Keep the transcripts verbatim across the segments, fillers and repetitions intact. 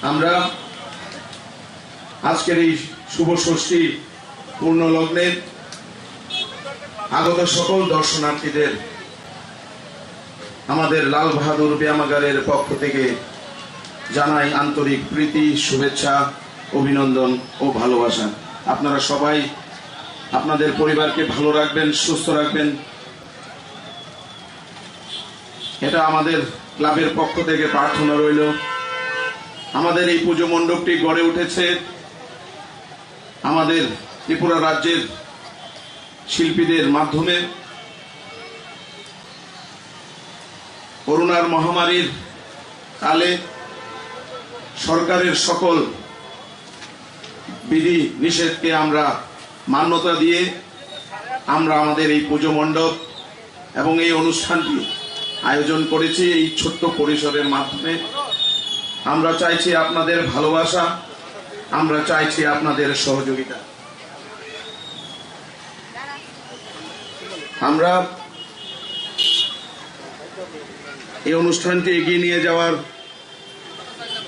আমরা আজকের এই শুভ ষষ্ঠী পূর্ণ লগ্নে আগত সকল দর্শনার্থীদের আমাদের লাল বাহাদুর ব্যায়ামাগারের পক্ষ থেকে জানাই আন্তরিক প্রীতি, শুভেচ্ছা, অভিনন্দন ও ভালোবাসা। আপনারা সবাই আপনাদের পরিবারকে ভালো রাখবেন, সুস্থ রাখবেন, এটা আমাদের ক্লাবের পক্ষ থেকে প্রার্থনা রইল। আমাদের এই পুজো মণ্ডপটি গড়ে উঠেছে আমাদের ত্রিপুরা রাজ্যের শিল্পীদের মাধ্যমে। করোনার মহামারীর কালে সরকারের সকল বিধি নিষেধকে আমরা মান্যতা দিয়ে আমরা আমাদের এই পুজো মণ্ডপ এবং এই অনুষ্ঠানটি আয়োজন করেছি এই ছোট্ট পরিসরের মাধ্যমে। আমরা চাইছি আপনাদের ভালোবাসা, আমরা চাইছি আপনাদের সহযোগিতা। আমরা এই অনুষ্ঠানটি এগিয়ে নিয়ে যাওয়ার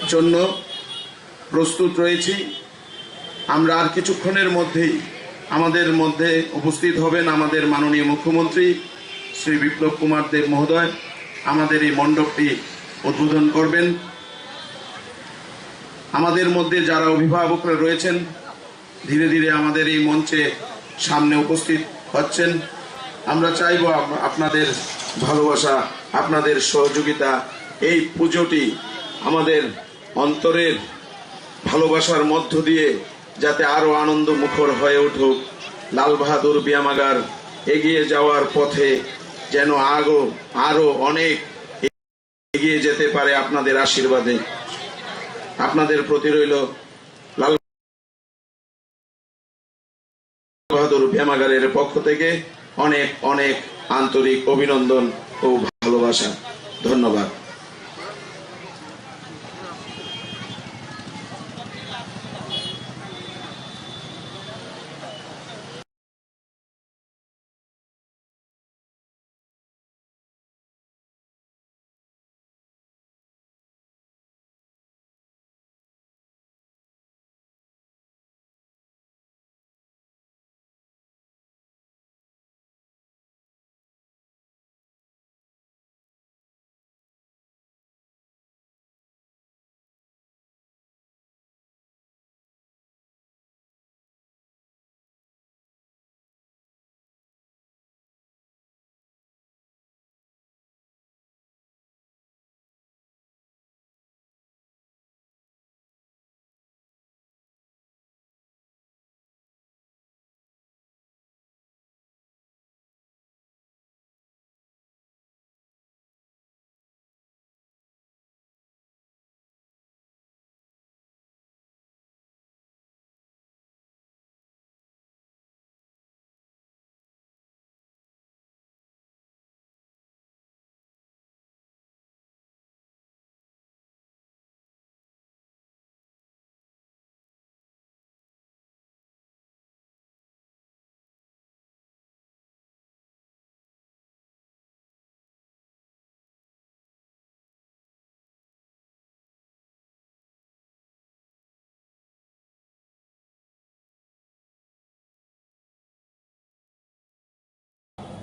জন্য প্রস্তুত রয়েছি। আমরা আর কিছুক্ষণের মধ্যেই আমাদের মধ্যে উপস্থিত হবেন আমাদের মাননীয় মুখ্যমন্ত্রী শ্রী বিপ্লব কুমার দেব মহোদয়। আমাদের এই মণ্ডপটি উদ্বোধন করবেন। আমাদের মধ্যে যারা অভিভাবকরা রয়েছেন, ধীরে ধীরে আমাদের এই মঞ্চে সামনে উপস্থিত হচ্ছেন। আমরা চাইব আপ-, আপনাদের ভালোবাসা, আপনাদের সহযোগিতা। এই পুজোটি আমাদের অন্তরের ভালোবাসার মধ্য দিয়ে যাতে আরো আনন্দ মুখর হয়ে উঠুক। লাল বাহাদুর ব্যায়ামাগার এগিয়ে যাওয়ার পথে যেন আগো আরো অনেক এগিয়ে যেতে পারে আপনাদের আশীর্বাদে। আপনাদের প্রতি রইল লাল বাহাদুর ব্যায়ামাগারের পক্ষ থেকে অনেক অনেক আন্তরিক অভিনন্দন ও ভালোবাসা। ধন্যবাদ।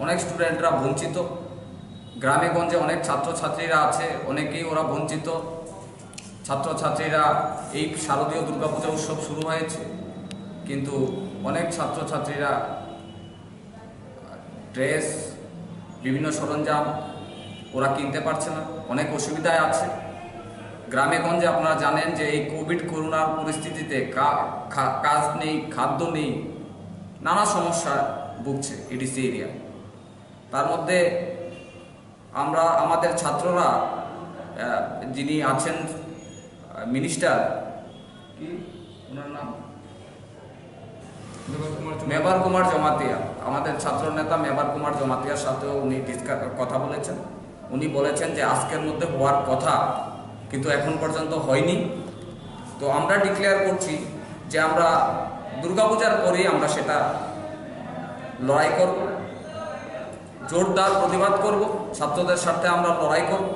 অনেক স্টুডেন্টরা বঞ্চিত। গ্রামে গঞ্জে অনেক ছাত্রছাত্রীরা আছে, অনেকেই ওরা বঞ্চিত। ছাত্রছাত্রীরা, এই শারদীয় দুর্গাপূজা উৎসব শুরু হয়েছে, কিন্তু অনেক ছাত্রছাত্রীরা ড্রেস, বিভিন্ন সরঞ্জাম ওরা কিনতে পারছে না, অনেক অসুবিধায় আছে। গ্রামে গঞ্জে আপনারা জানেন যে এই কোভিড করোনার পরিস্থিতিতে কা-, খা-, কাজ নেই, খাদ্য নেই, নানা সমস্যা ভুগছে এডিসি এরিয়া। তার মধ্যে আমরা, আমাদের ছাত্ররা, আহ, যিনি আছেন, আহ, মিনিস্টার, কি ওনার নাম? মেবার কুমার জমাতিয়া, আমাদের ছাত্র নেতা মেবার কুমার জমাতিয়ার সাথেও উনি ডিসকাস, কথা বলেছেন। উনি বলেছেন যে আজকের মধ্যে হওয়ার কথা, কিন্তু এখন পর্যন্ত হয়নি। তো আমরা ডিক্লেয়ার করছি যে আমরা দুর্গাপূজার পরেই আমরা সেটা লড়াই করব, জোরদার প্রতিবাদ করব, ছাত্রদের স্বার্থে আমরা লড়াই করব।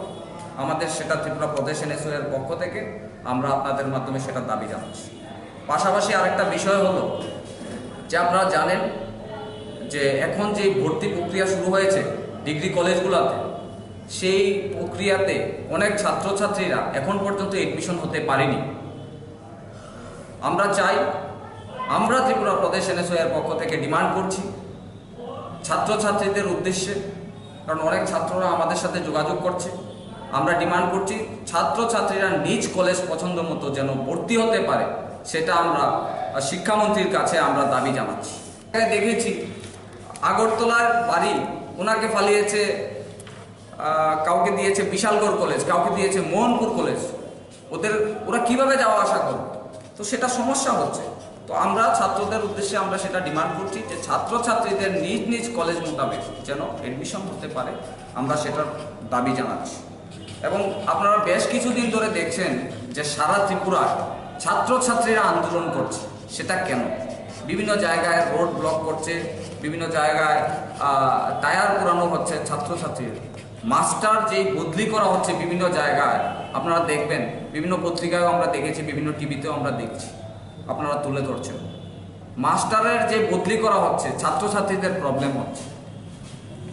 আমাদের সেটা ত্রিপুরা প্রদেশ এনএসইউ এর পক্ষ থেকে আমরা আপনাদের মাধ্যমে সেটা দাবি জানাচ্ছি। পাশাপাশি আরেকটা বিষয় হলো যে আপনারা জানেন যে এখন যে ভর্তি প্রক্রিয়া শুরু হয়েছে ডিগ্রি কলেজগুলোতে, সেই প্রক্রিয়াতে অনেক ছাত্রছাত্রীরা এখন পর্যন্ত অ্যাডমিশন হতে পারেনি। আমরা চাই, আমরা ত্রিপুরা প্রদেশ এনএসইউ এর পক্ষ থেকে ডিমান্ড করছি ছাত্রছাত্রীদের উদ্দেশ্যে, কারণ অনেক ছাত্ররা আমাদের সাথে যোগাযোগ করছে, আমরা ডিমান্ড করছি ছাত্রছাত্রীরা নিজ কলেজ পছন্দ মতো যেন ভর্তি হতে পারে, সেটা আমরা, আহ, শিক্ষামন্ত্রীর কাছে আমরা দাবি জানাচ্ছি। এখানে দেখেছি আগরতলার বাড়ি, ওনাকে ফালিয়েছে, আহ, কাউকে দিয়েছে বিশালগড় কলেজ, কাউকে দিয়েছে মোহনপুর কলেজ। ওদের, ওরা কিভাবে যাওয়া আসা করবে? তো সেটা সমস্যা হচ্ছে। তো আমরা ছাত্রদের উদ্দেশ্যে আমরা সেটা ডিমান্ড করছি যে ছাত্রছাত্রীদের নিজ নিজ কলেজ মোতাবেক যেন অ্যাডমিশন হতে পারে, আমরা সেটার দাবি জানাচ্ছি। এবং আপনারা বেশ কিছুদিন ধরে দেখছেন যে সারা ত্রিপুরায় ছাত্রছাত্রীরা আন্দোলন করছে। সেটা কেন? বিভিন্ন জায়গায় রোড ব্লক করছে, বিভিন্ন জায়গায়, আহ, টায়ার পোড়ানো হচ্ছে ছাত্রছাত্রীর। মাস্টার যেই বদলি করা হচ্ছে বিভিন্ন জায়গায়, আপনারা দেখবেন, বিভিন্ন পত্রিকায়ও আমরা দেখেছি, বিভিন্ন টিভিতেও আমরা দেখছি, আপনারা তুলে ধরছেন। মাস্টারের যে বদলি করা হচ্ছে, ছাত্রছাত্রীদের প্রবলেম হচ্ছে।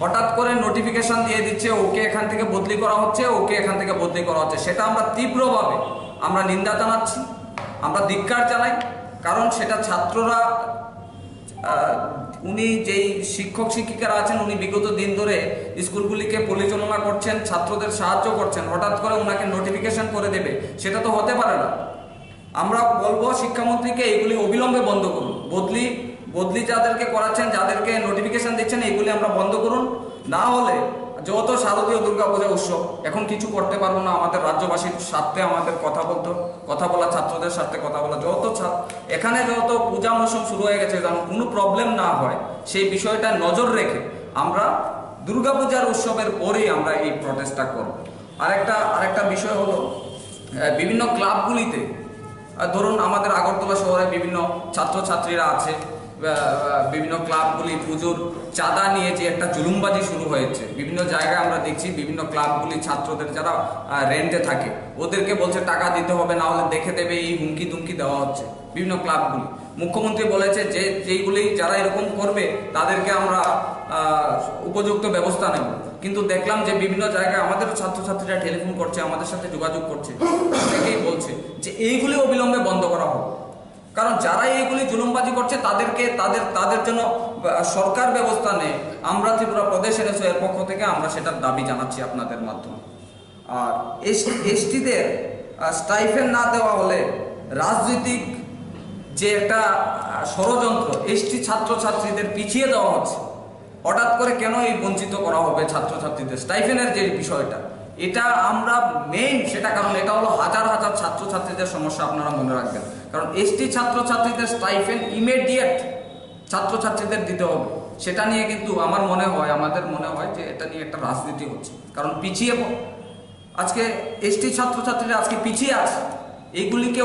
হঠাৎ করে নোটিফিকেশন দিয়ে দিচ্ছে, ওকে এখান থেকে বদলি করা হচ্ছে, ওকে এখান থেকে বদলি করা হচ্ছে। সেটা আমরা তীব্রভাবে আমরা নিন্দা জানাচ্ছি, আমরা ধিক্কার জানাই। কারণ সেটা ছাত্ররা, আহ, উনি যেই শিক্ষক শিক্ষিকারা আছেন, উনি বিগত দিন ধরে স্কুলগুলিকে পরিচালনা করছেন, ছাত্রদের সাহায্য করছেন, হঠাৎ করে ওনাকে নোটিফিকেশন করে দেবে, সেটা তো হতে পারে না। আমরা বলবো শিক্ষামন্ত্রীকে এগুলি অবিলম্বে বন্ধ করুন। বদলি, বদলি যাদেরকে করাচ্ছেন, যাদেরকে নোটিফিকেশন দিচ্ছেন, এগুলি আমরা বন্ধ করুন। না হলে যেহেতু শারদীয় দুর্গাপূজা উৎসব, এখন কিছু করতে পারবো না, আমাদের রাজ্যবাসীর স্বার্থে আমাদের কথা বলতে, কথা বলা, ছাত্রদের স্বার্থে কথা বলা, যত ছাত্র এখানে যত পূজা মৌসুম শুরু হয়ে গেছে, যেন কোনো প্রবলেম না হয়, সেই বিষয়টা নজর রেখে আমরা দুর্গাপূজার উৎসবের পরেই আমরা এই প্রটেস্টটা করব। আরেকটা, আরেকটা বিষয় হলো, আহ, বিভিন্ন ক্লাবগুলিতে, আহ, ধরুন আমাদের আগরতলা শহরে বিভিন্ন ছাত্রছাত্রীরা আছে, আহ, বিভিন্ন ক্লাবগুলি পুজোর চাঁদা নিয়ে যে একটা জুলুমবাজি শুরু হয়েছে, বিভিন্ন জায়গায় আমরা দেখছি বিভিন্ন ক্লাবগুলি ছাত্রদের যারা, আহ, রেন্টে থাকে ওদেরকে বলছে টাকা দিতে হবে, না হলে দেখে দেবে, এই হুমকি ধুমকি দেওয়া হচ্ছে বিভিন্ন ক্লাবগুলি। মুখ্যমন্ত্রী বলেছে যে যেইগুলি যারা এরকম করবে তাদেরকে আমরা, আহ, উপযুক্ত ব্যবস্থা নেব। কিন্তু দেখলাম যে বিভিন্ন জায়গায় আমাদেরও ছাত্রছাত্রীরা টেলিফোন করছে, আমাদের সাথে যোগাযোগ করছে, অনেকেই বলছে যে এইগুলি অবিলম্বে বন্ধ করা হোক। কারণ যারা এইগুলি জুলুমবাজি করছে তাদেরকে, তাদের, তাদের জন্য, আহ, সরকার ব্যবস্থা নেয়। আমরা ত্রিপুরা প্রদেশ এনএসইউ এর পক্ষ থেকে আমরা সেটার দাবি জানাচ্ছি আপনাদের মাধ্যমে। আর এস-, এসটিদের, আহ, স্টাইপেন্ড না দেওয়া হলে রাজনৈতিক যে একটা, আহ, ষড়যন্ত্র, এসটি ছাত্রছাত্রীদের পিছিয়ে দেওয়া হচ্ছে, হঠাৎ করে কেন এই বঞ্চিত করা হবে ছাত্রছাত্রীদের স্টাইপেন্ডের যে বিষয়টা, এটা আমরা মেইন সেটা, কারণ এটা হলো হাজার হাজার ছাত্রছাত্রীদের সমস্যা, আপনারা মনে রাখবেন। কারণ এসটি ছাত্রছাত্রীদের স্টাইপেন্ড ইমিডিয়েট ছাত্রছাত্রীদের দিতে হবে, সেটা নিয়ে কিন্তু আমার মনে হয়, আমাদের মনে হয় যে এটা নিয়ে একটা রাজনীতি হচ্ছে। কারণ পিছিয়ে প-, আজকে এসটি ছাত্রছাত্রীরা আজকে পিছিয়ে আছে, এইগুলিকে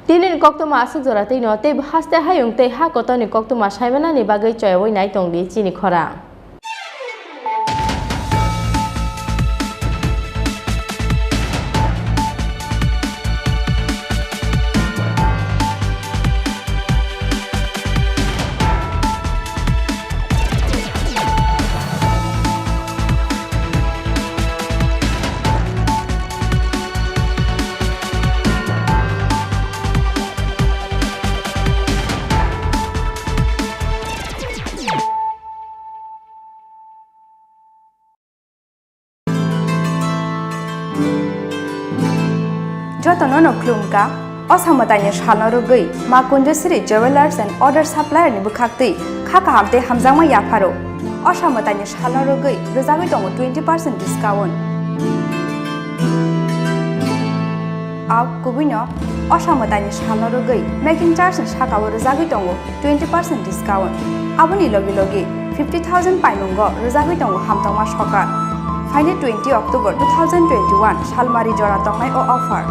Tini ni koktwma aswk jora twi no tei haste hayung tei ha kotor ni koktwma saimanani bagwi choyawi nai tong di chini khorang. Jotono no khulumkha, Osa Mwtaini salno rwgwi Ma Kunjasiri Jewellers and Other Supplier ni bwkhaktwi kha kaham tei hamjakma yapharo. Osa Mwtaini salno rwgwi rwjagwi tongo twenty percent discount. Au kubuino Osa Mwtaini salno rwgwi making charge ni sakao rwjagwi tongo twenty percent discount. Aboni logi logi fifty thousand paimungo rwjagwi tongo hamtokma sokar. Phaini twenty October two thousand twenty-one salmari jora tongnai o offer.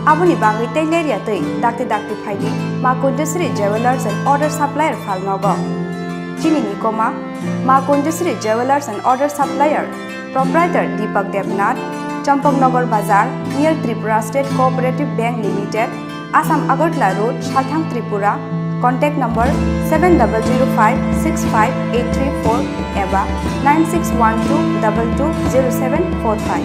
Aboni bagwi tei lerya twi dakti dakti phaidi. Ma Kunjasri Jewellers and Order Supplier Phalnogo. Chini nikoma, Ma Kunjasri Jewellers and Order Supplier, Proprietor Deepak Debnath, Champaknagar Bazar, near Tripura State Cooperative Bank Limited, Assam Agartala Road, Salthang, Tripura. Contact number seven double zero five six five eight three four eba nine six one two double two zero seven four five.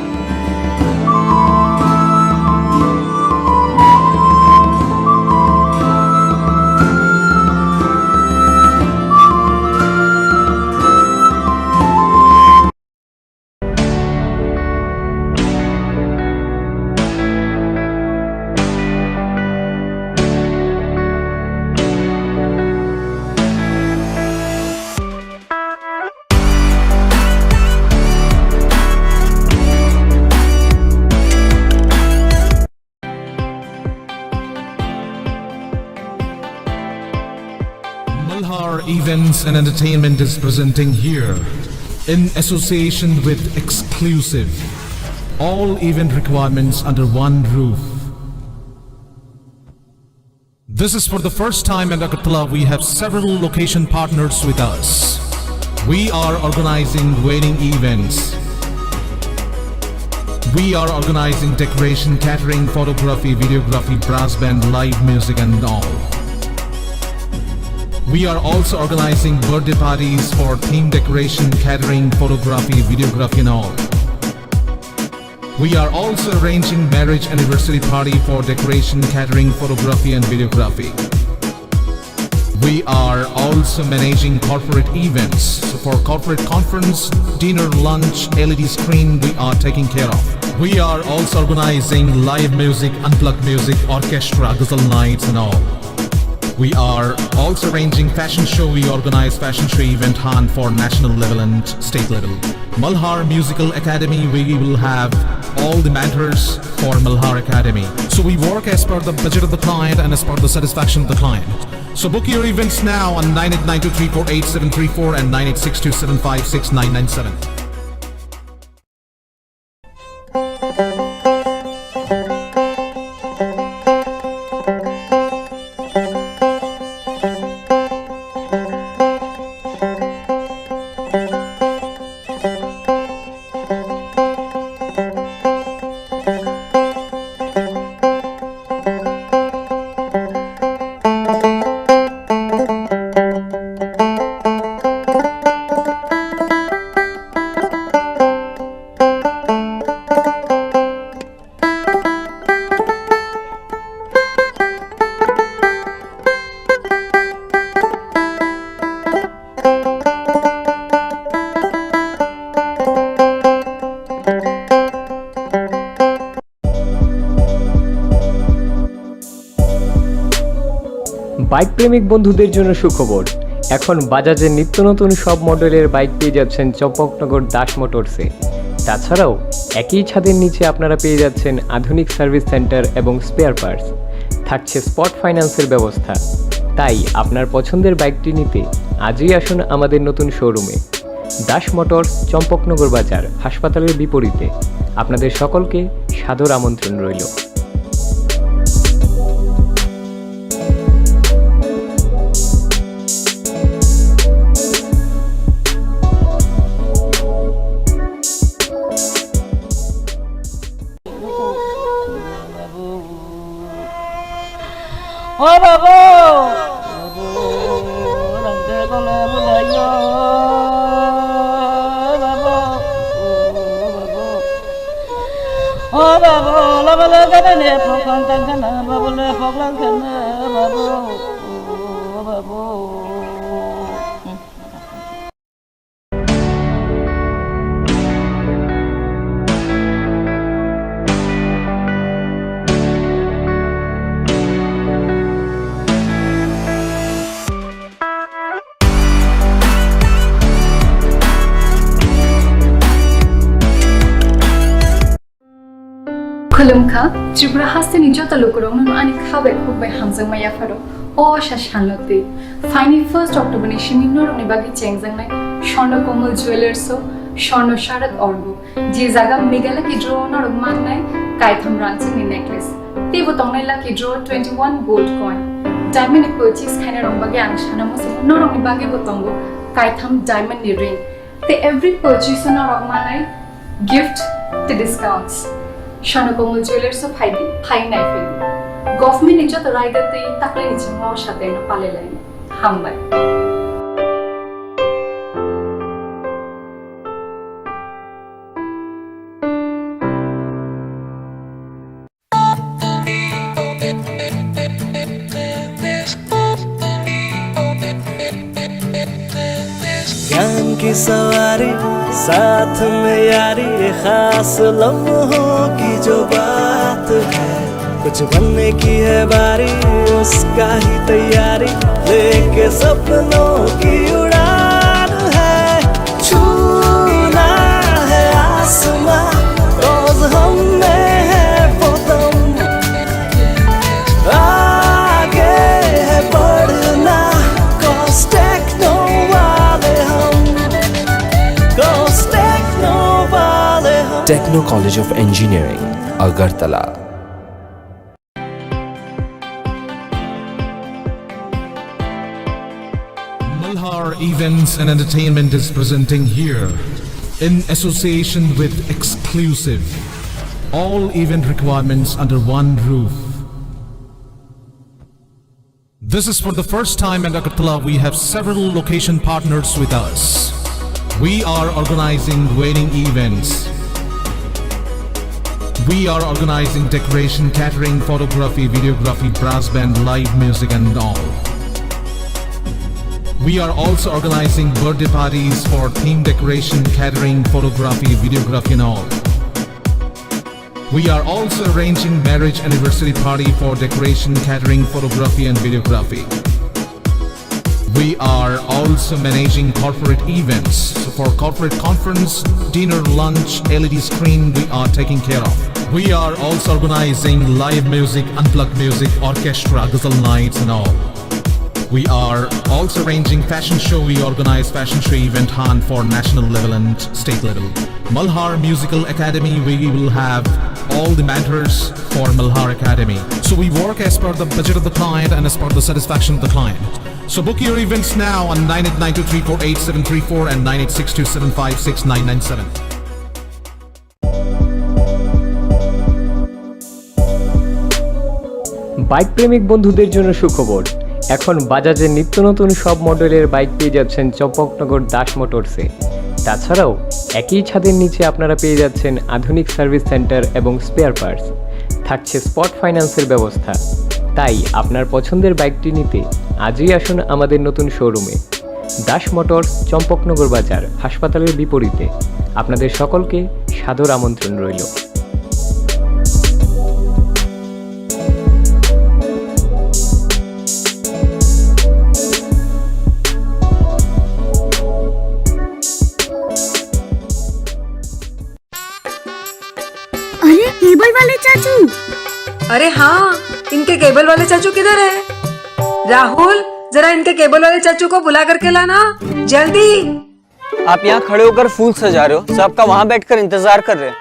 Malhar Events and Entertainment is presenting here, in association with Exclusive, all event requirements under one roof. This is for the first time in Agartala. We have several location partners with us. We are organizing wedding events. We are organizing decoration, catering, photography, videography, brass band, live music and all. We are also organizing birthday parties for theme decoration, catering, photography, videography and all. We are also arranging marriage anniversary party for decoration, catering, photography and videography. We are also managing corporate events. So for corporate conference, dinner, lunch, L E D screen, we are taking care of. We are also organizing live music, unplugged music, orchestra, ghazal nights and all. We are also arranging fashion show. We organize fashion show event hunt for national level and state level. Malhar Musical Academy, we will have all the mentors for Malhar Academy. So we work as per the budget of the client and as per the satisfaction of the client. So book your events now on nine eight nine two three four eight seven three four and nine eight six two seven five six nine nine seven. Bike প্রেমিক বন্ধুদের জন্য সুখবর। এখন বাজাজের নিত্য নতুন সব মডেলের বাইক পেয়ে যাচ্ছেন চম্পকনগর দাস মোটরসে। তাছাড়াও একই ছাদের নিচে আপনারা পেয়ে যাচ্ছেন আধুনিক সার্ভিস সেন্টার এবং স্পেয়ার পার্টস। থাকছে স্পট ফাইন্যান্সের ব্যবস্থা। তাই আপনার পছন্দের বাইকটি নিতে আজই আসুন আমাদের নতুন শোরুমে। দাস মোটরস, চম্পকনগর বাজার, হাসপাতালের বিপরীতে। আপনাদের সকলকে সাদর আমন্ত্রণ রইল। O babu, babu, nang te kole bulai yo, babu, babu. O babu, lama le gana ne pokon tang kana, babu le poklang kana, babu, babu. Khulumkha, Tripura hasteni joto lukurokno ani kha bai khuk bai hamjakma yapharo. O sa salno twi. Phaini first October ni simi norokni bagwi chengjaknai Swarno Komal Jewellers o Swarno Sharak Orgo, je jaga Mega Lucky Draw o norok mannai kaitham rangchakni necklace. Teibo tongnai Lucky Draw twenty one gold coin. Diamond ni purchase khainai rok bagwi ang sana muchungo, norok ni bagwi bo tongo kaitham diamond ni ring. Tei every purchase o norok manai gift tei discounts. Sona Komal Jewellers o phai di, phai nai phai di. Government ni joto raida tei taklai ni chwngno o satya no palai lai. Hambai. ज्ञान की सवारी, साथ में यारी, ये खास लम्हों की जो बात है। कुछ बनने की है बारी, उसका ही तैयारी, लेके सपनों की उड़ान है। छूना है आसमां, रोज हम में है वो दम। आगे है बढ़ना, cause techno वाले हम, cause techno वाले हम। Techno College of Engineering, Agartala. Malhar Events and Entertainment is presenting here, in association with Exclusive, all event requirements under one roof. This is for the first time in Agartala. We have several location partners with us. We are organizing wedding events. We are organizing decoration, catering, photography, videography, brass band, live music and all. We are also organizing birthday parties for theme decoration, catering, photography, videography and all. We are also arranging marriage anniversary party for decoration, catering, photography and videography. We are also managing corporate events. So for corporate conference, dinner, lunch, L E D screen, we are taking care of. We are also organizing live music, unplugged music, orchestra, ghazal nights and all. We are also arranging fashion show. We organize fashion show event hunt for national level and state level. Malhar Musical Academy, we will have all the mentors for Malhar Academy. So we work as per the budget of the client and as per the satisfaction of the client. So book your events now on nine eight nine two three four eight seven three four and nine eight six two seven five six nine nine seven. Bike প্রেমিক বন্ধুদের জন্য সুখবর। এখন বাজাজের নিত্য নতুন সব মডেলের বাইক পেয়ে যাচ্ছেন চম্পকনগর দাস মোটরসে। তাছাড়াও একই ছাদের নিচে আপনারা পেয়ে যাচ্ছেন আধুনিক সার্ভিস সেন্টার এবং স্পেয়ার পার্টস। থাকছে স্পট ফাইন্যান্সের ব্যবস্থা। তাই আপনার পছন্দের বাইকটি নিতে আজই আসুন আমাদের নতুন শোরুমে। দাস মোটরস, চম্পকনগর বাজার, হাসপাতালের বিপরীতে। আপনাদের সকলকে সাদর আমন্ত্রণ রইল। अरे, केबल वाले चाचू। अरे हाँ, इनके केबल वाले चाचू किधर है? राहुल, जरा इनके केबल वाले चाचू को बुला करके लाना, जल्दी। आप यहाँ खड़े होकर फूल सजा रहे हो, सबका वहाँ बैठकर इंतजार कर रहे हैं।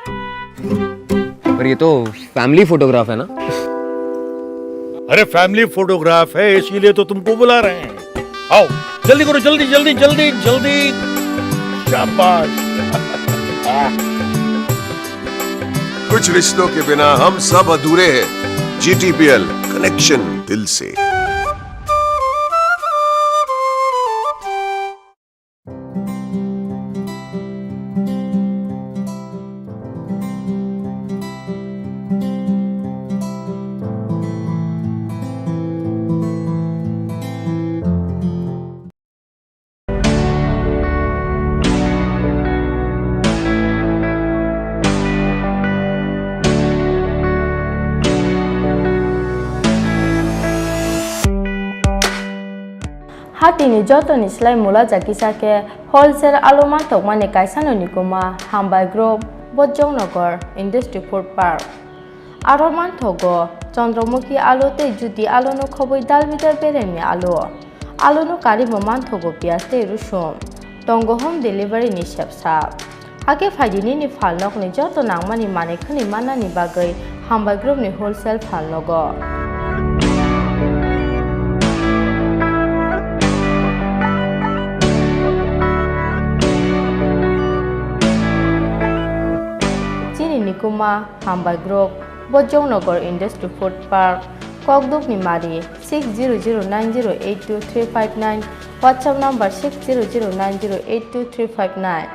पर ये तो फैमिली फोटोग्राफ है ना? अरे, फैमिली फोटोग्राफ है, इसीलिए तो तुमको बुला रहे हैं। आओ, जल्दी करो, जल्दी, जल्दी, जल्दी, जल्दी। शाबाश। कुछ रिश्तों के बिना हम सब अधूरे हैं। जीटीपीएल, कनेक्शन दिल से। Hatini jotoni slai mula jakisa khe wholesale alu manthokmani kaisano nikuma Hambai Group, Bojongnagar Industry Food Park. Aro manthogo Chandramukhi alu tei Jyoti aluno khobwi dalbidal beremni alu. Aluno karibo manthogo piyaj tei rusum. Tongo home delivery ni sepsa. Hakhe phaidi nini phalnokni joto nangmani manwi khwnwi mannani bagwi Hambai Group ni wholesale phalnogo. Ma Hambai Group, Bojongnagar Industry Food Park, Kokdukni Mari, six zero zero nine zero eight two three five nine, WhatsApp number six zero zero nine zero eight two three five nine.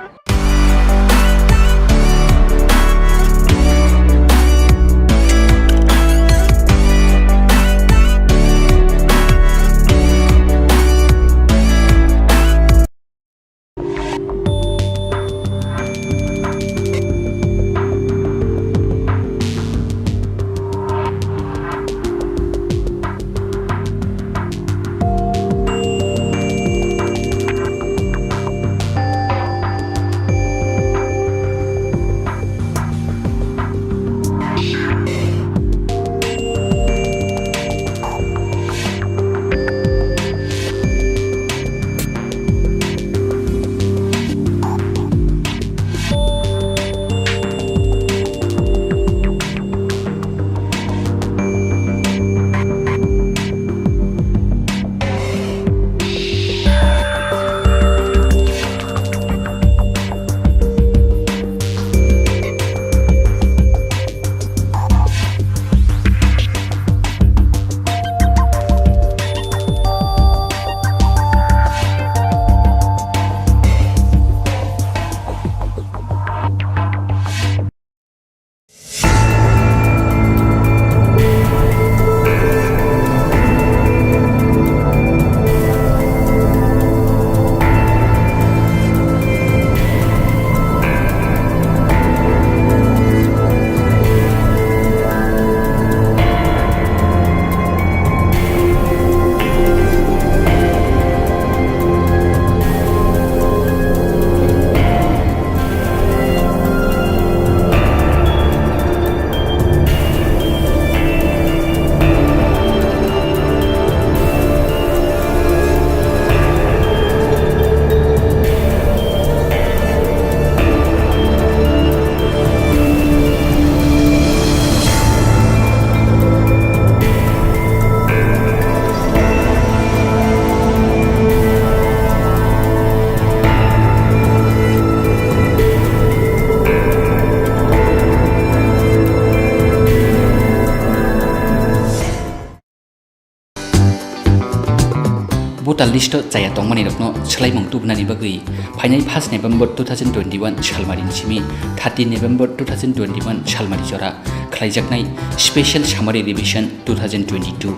Voter list o chaya tongmani rokno swlaimung tubunani bagwi phainai first November two thousand twenty-one salmari ni simi thirty November two thousand twenty-one salmari jora khlaijaknai Special Summary Revision two thousand twenty-two.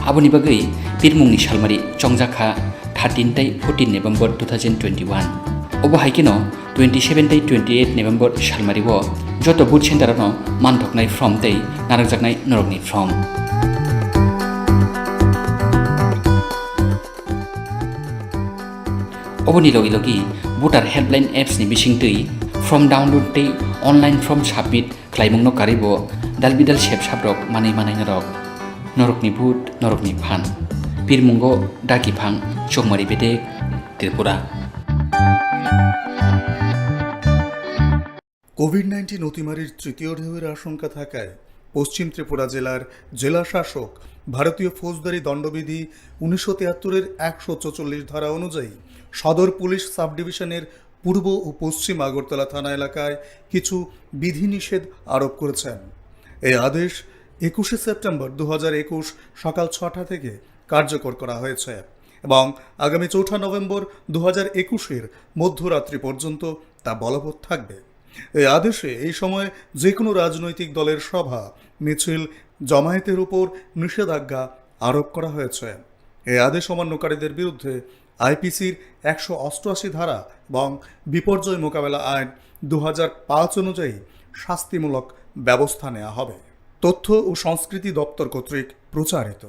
Aboni bagwi pirmungni salmari chongjak kha thirteen tei fourteen November two thousand twenty-one. Obo hai kheno twenty-seven tei twenty-eight November salmari o joto booth center ano manthoknai form tei narwkjaknai norokni form. Oboni logi logi Voter Helpline apps ni bisingtwi form download tei online form submit khlaimungno karwi bo dalbidal sepsaprok manwi manai norok. Norokni vote, norokni phan. Pirmungo Dakiphang, Chongmari Bedek, Tripura. Covid nineteen অতিমারির তৃতীয় ঢেউয়ের আশঙ্কা থাকায় পশ্চিম ত্রিপুরা জেলার জেলা শাসক ভারতীয় ফৌজদারি দণ্ডবিধি উনিশশো তিয়াত্তরের একশো চৌচল্লিশ ধারা অনুযায়ী সদর পুলিশ সাব ডিভিশনের পূর্ব ও পশ্চিম আগরতলা থানা এলাকায় কিছু বিধিনিষেধ আরোপ করেছেন। এই আদেশ একুশে সেপ্টেম্বর দু হাজার একুশ সকাল ছটা থেকে কার্যকর করা হয়েছে এবং আগামী চৌঠা নভেম্বর দু হাজার একুশের মধ্যরাত্রি পর্যন্ত তা বলবৎ থাকবে। এই আদেশে এই সময় যে কোনো রাজনৈতিক দলের সভা, মিছিল, জমায়েতের উপর নিষেধাজ্ঞা আরোপ করা হয়েছে। এই আদেশ অমান্যকারীদের বিরুদ্ধে আইপিসির একশো অষ্টআশি ধারা এবং বিপর্যয় মোকাবেলা আইন দু হাজার পাঁচ অনুযায়ী শাস্তিমূলক ব্যবস্থা নেওয়া হবে। তথ্য ও সংস্কৃতি দপ্তর কর্তৃক প্রচারিত।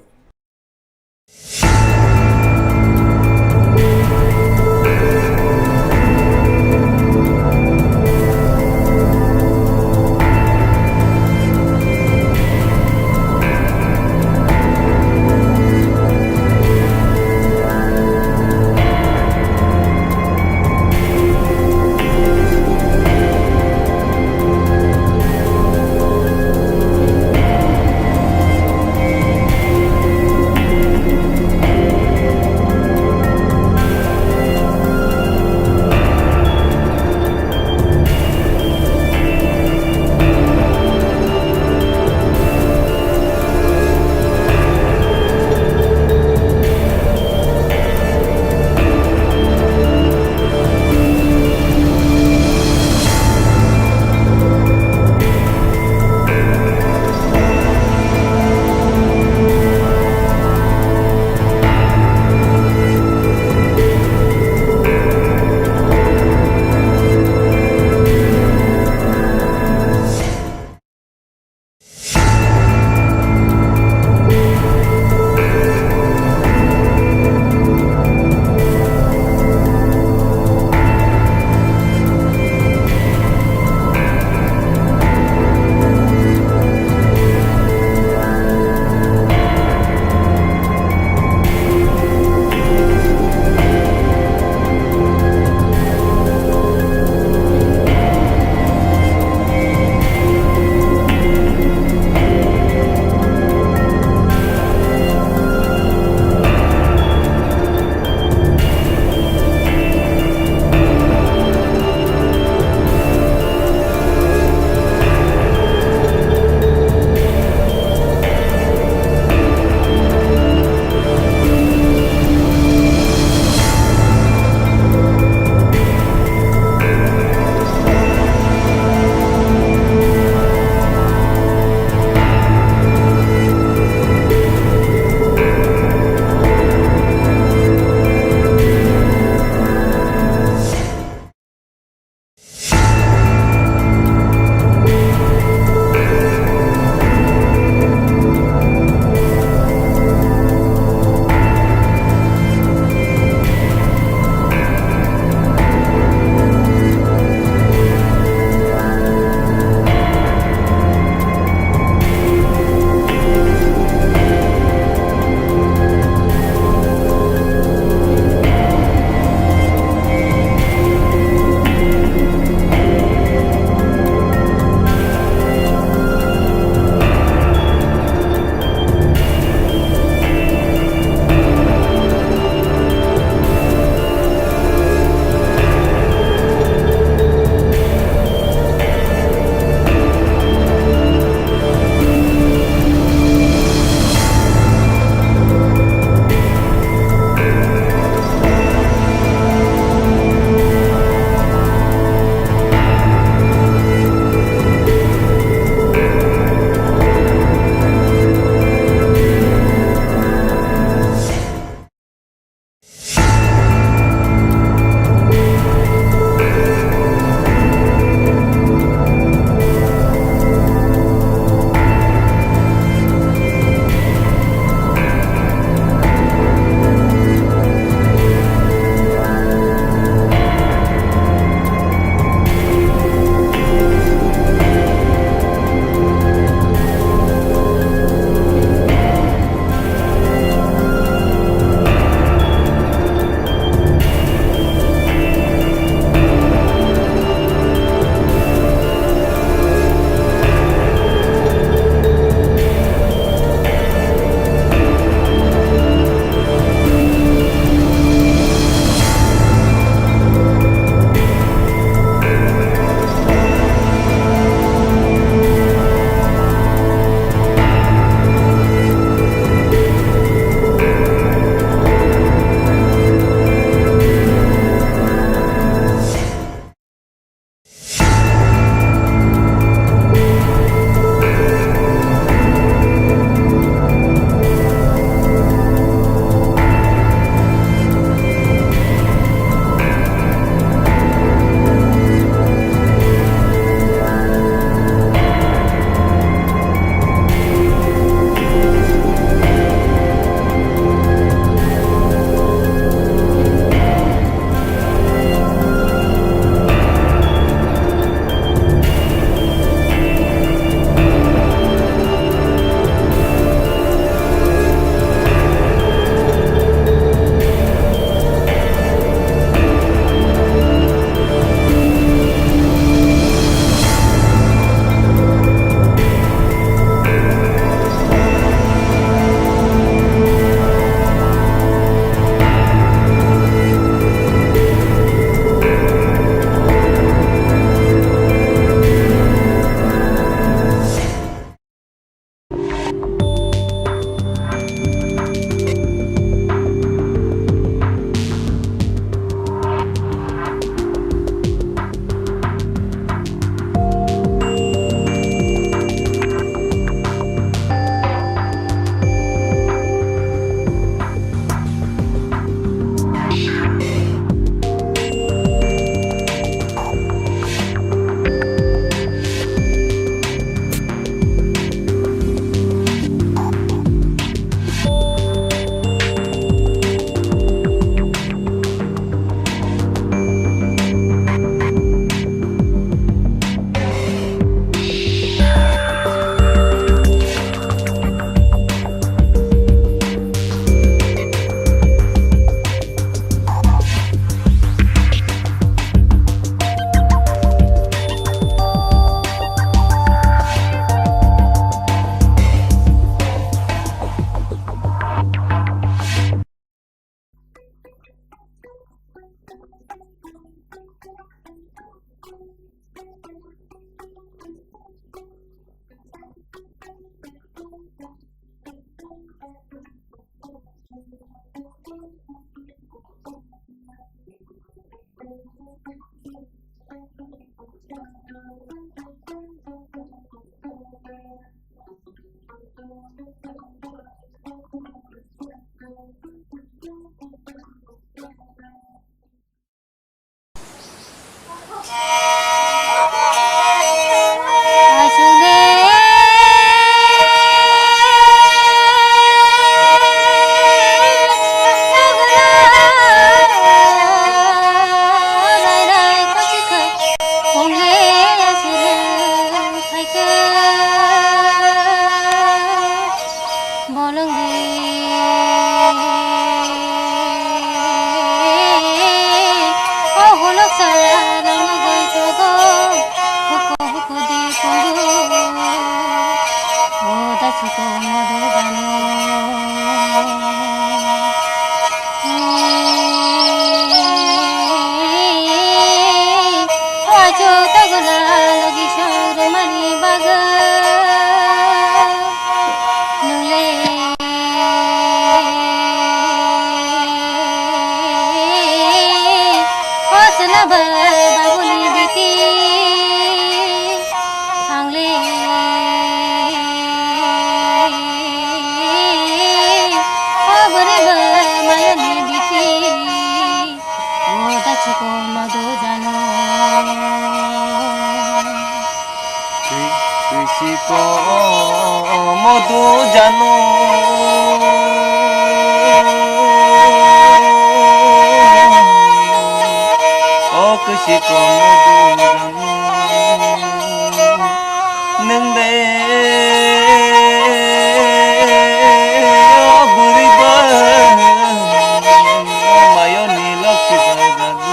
Baba, babuni bithi, ang le, o bwrwi ba mayani bithi, o dachiko madu jano. Twi, twi siko modu jano. O kwi siko modu jano. Nwng de o bwrwi ba o mayoni lokchi ba jano.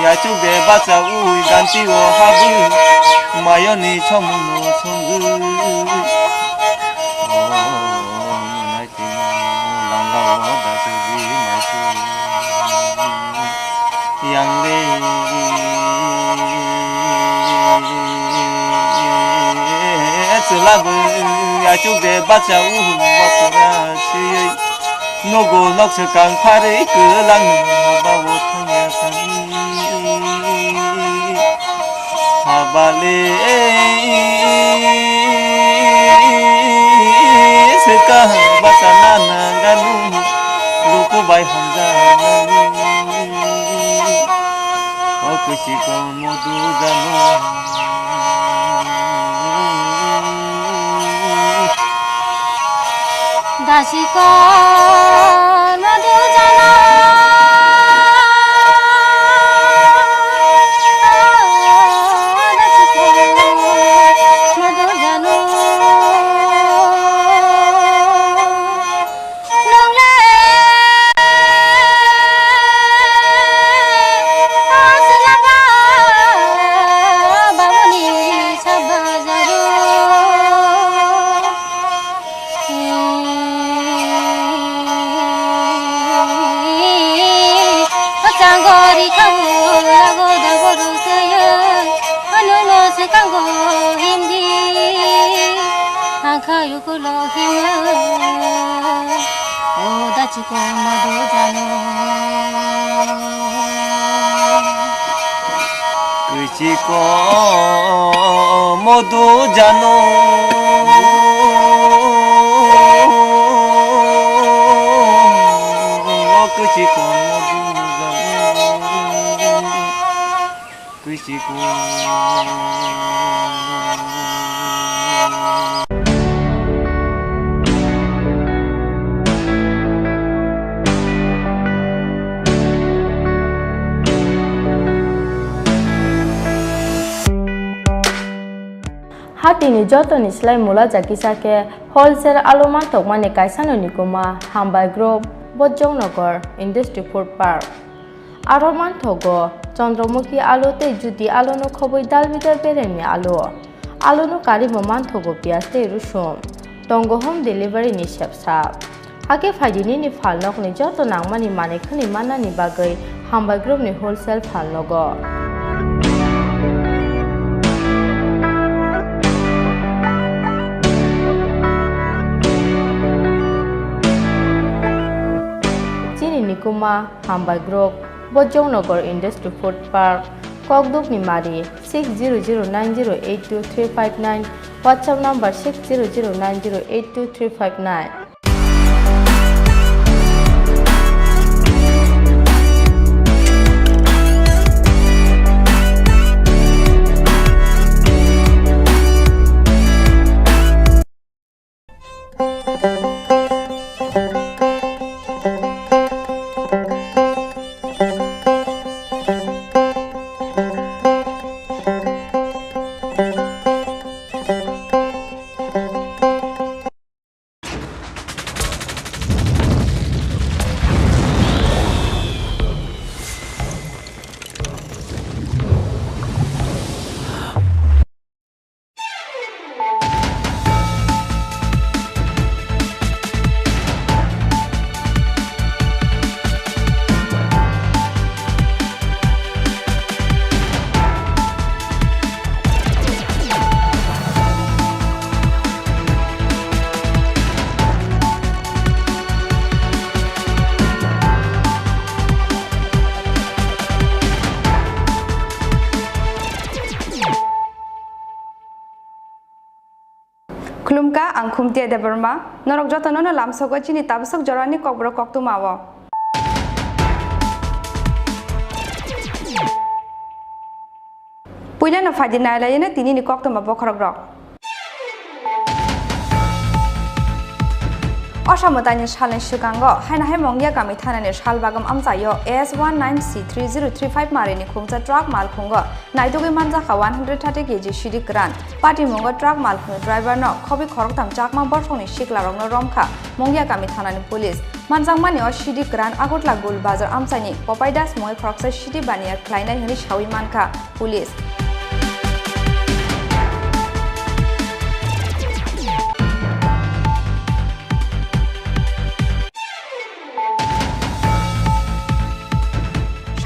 Yachuk de bacha ui ganti o habu mayoni chomung no chongu. O munai timo langa o dasu di maisu. Yang le chwla bo yachuk de bacha u bakura siyoi. Nogo nok swkang pharwi kwlang haba o thangya thangwi. Haba le swkang bacha nana ganu luku bai hamja nani. O kusi ko modu jano. Dasi ko modu jano. Dasi ko modu jano. Nongle, o silaba, babuni sabajaru. Chango ri khamu, lago dago roseye, anuno se kango hindi. Angkhayu kulo hima, o dachiko modu jano. Kuchiko modu jano. Kuchiko modu jano. Kuchiko. Hatini jotoni slai mula jakisa khe wholesale alu mantokmani kaisano nikuma Hambai Group, Bojongnagar Industry Food Park. Aro manthogo Chandramukhi alu tei Jyoti aluno khobwi dal bidal beremni alu. Aluno karimo manthogo piyaj tei rusum. Tongo home delivery ni sepsa. Hakhe phaidi nini phalnokni joto nangmani manwi khwnwi mannani bagwi Hambai Group ni wholesale phalnogo. Chini nikuma Hambai Group, Bojongnagar Industry Food Park, Kokdukni Mari, six zero zero nine zero eight two three five nine, WhatsApp number six zero zero nine zero eight two three five nine. Khulumkha, ang Khumtia Debbarma. Norok jotono no lamsogo chini tabasok jorani kokborok koktwma o. Puilano phaidi nailaino tinini koktwma bokhorokrok. Osa mwtaini salni swkango haino hai Mongia kami thanani salbagam amchaio S one nine C three zero three five marini khungsa truck malkhungo naitugwi manjakha one hundred thirty K G sidi kwran. Patimungo truck malkhungni driver no khobwi khoroktham chakma borsongni siklarokno romkha Mongia kami thanani police. Manjakmani o sidi kwran Agartala Gul Bazar amchaini Popai Das mungwi khoroksa sidi baniya khlainai hwnwi sawi mankha police.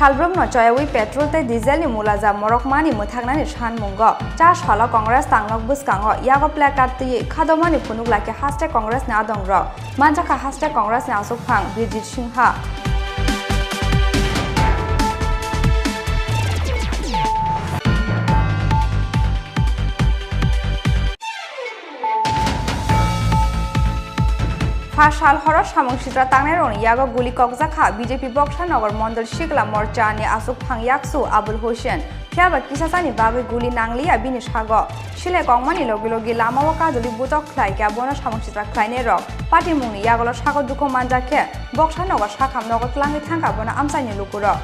Salbrumno choyawi petrol tei diesel ni mulaja morokmani mwthaknani sanmungo cha salo Congress tangnok bwskango yago placard twiwi khadomani phunuk lakhe haste Congress ni adongrok. Manjakha haste Congress ni aswkphang Birjit Singha. Pha sal horo samung sitra tangnairokni yago guli kokjakha B J P Boksa Nogor Mondol Sikla Morcha ni aswkphang yaksu Abul Hussein. Phiyaba kisasani bagwi guli nangliya bini sago. Sile kongmani logi logi lamao kajoli butok khlai khe bono samung sitra khlainairok. Patimungni yagolo sago dukhu manjak khe Boksa Nogor sakham nogo tlangwi thangkha bono amchaini lukurok.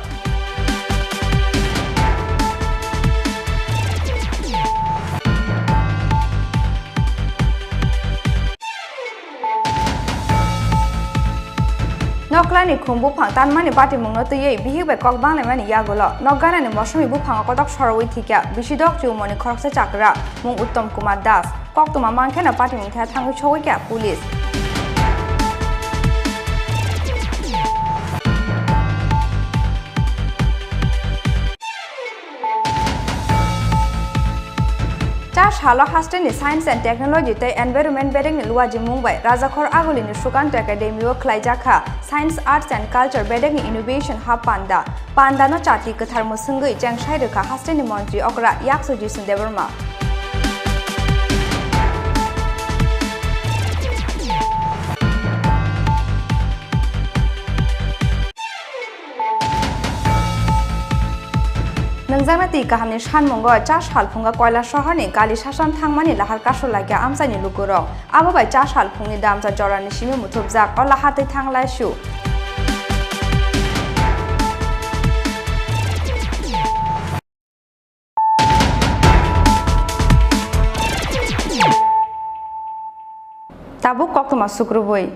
Noklani khum buphang tanmani patimungno twiwi bihik bai kok banglaimani yagulo nokganani mosomwi buphango kotok sorowi thikya bisi dok chumoni khoroksa chakra mung Uttom Kumar Das. Koktwma mankhe no patimung thaya thangwi sogwi kha police. Cha salo hasteni Science and Technology tei Environment bedekni luajimung bai Rajakhor Agulini Sukanta Academy o khlaijakha Science, Arts and Culture bedekni Innovation Hub panda. Pandano chati kwthar mwswngwi chengsai rwkha hasteni montri okra Yaksu Jisun Debbarma. Nungjakna twi kahamni sanmungo cha salphungo Koilasohorni Kali Sasan thangmani lahar kasu laikha amchaini lukurok. Abo bai cha salphungni damcha jorani simi muthubjak o lahar twi thanglaisu. Tabuk koktwma sukrubui.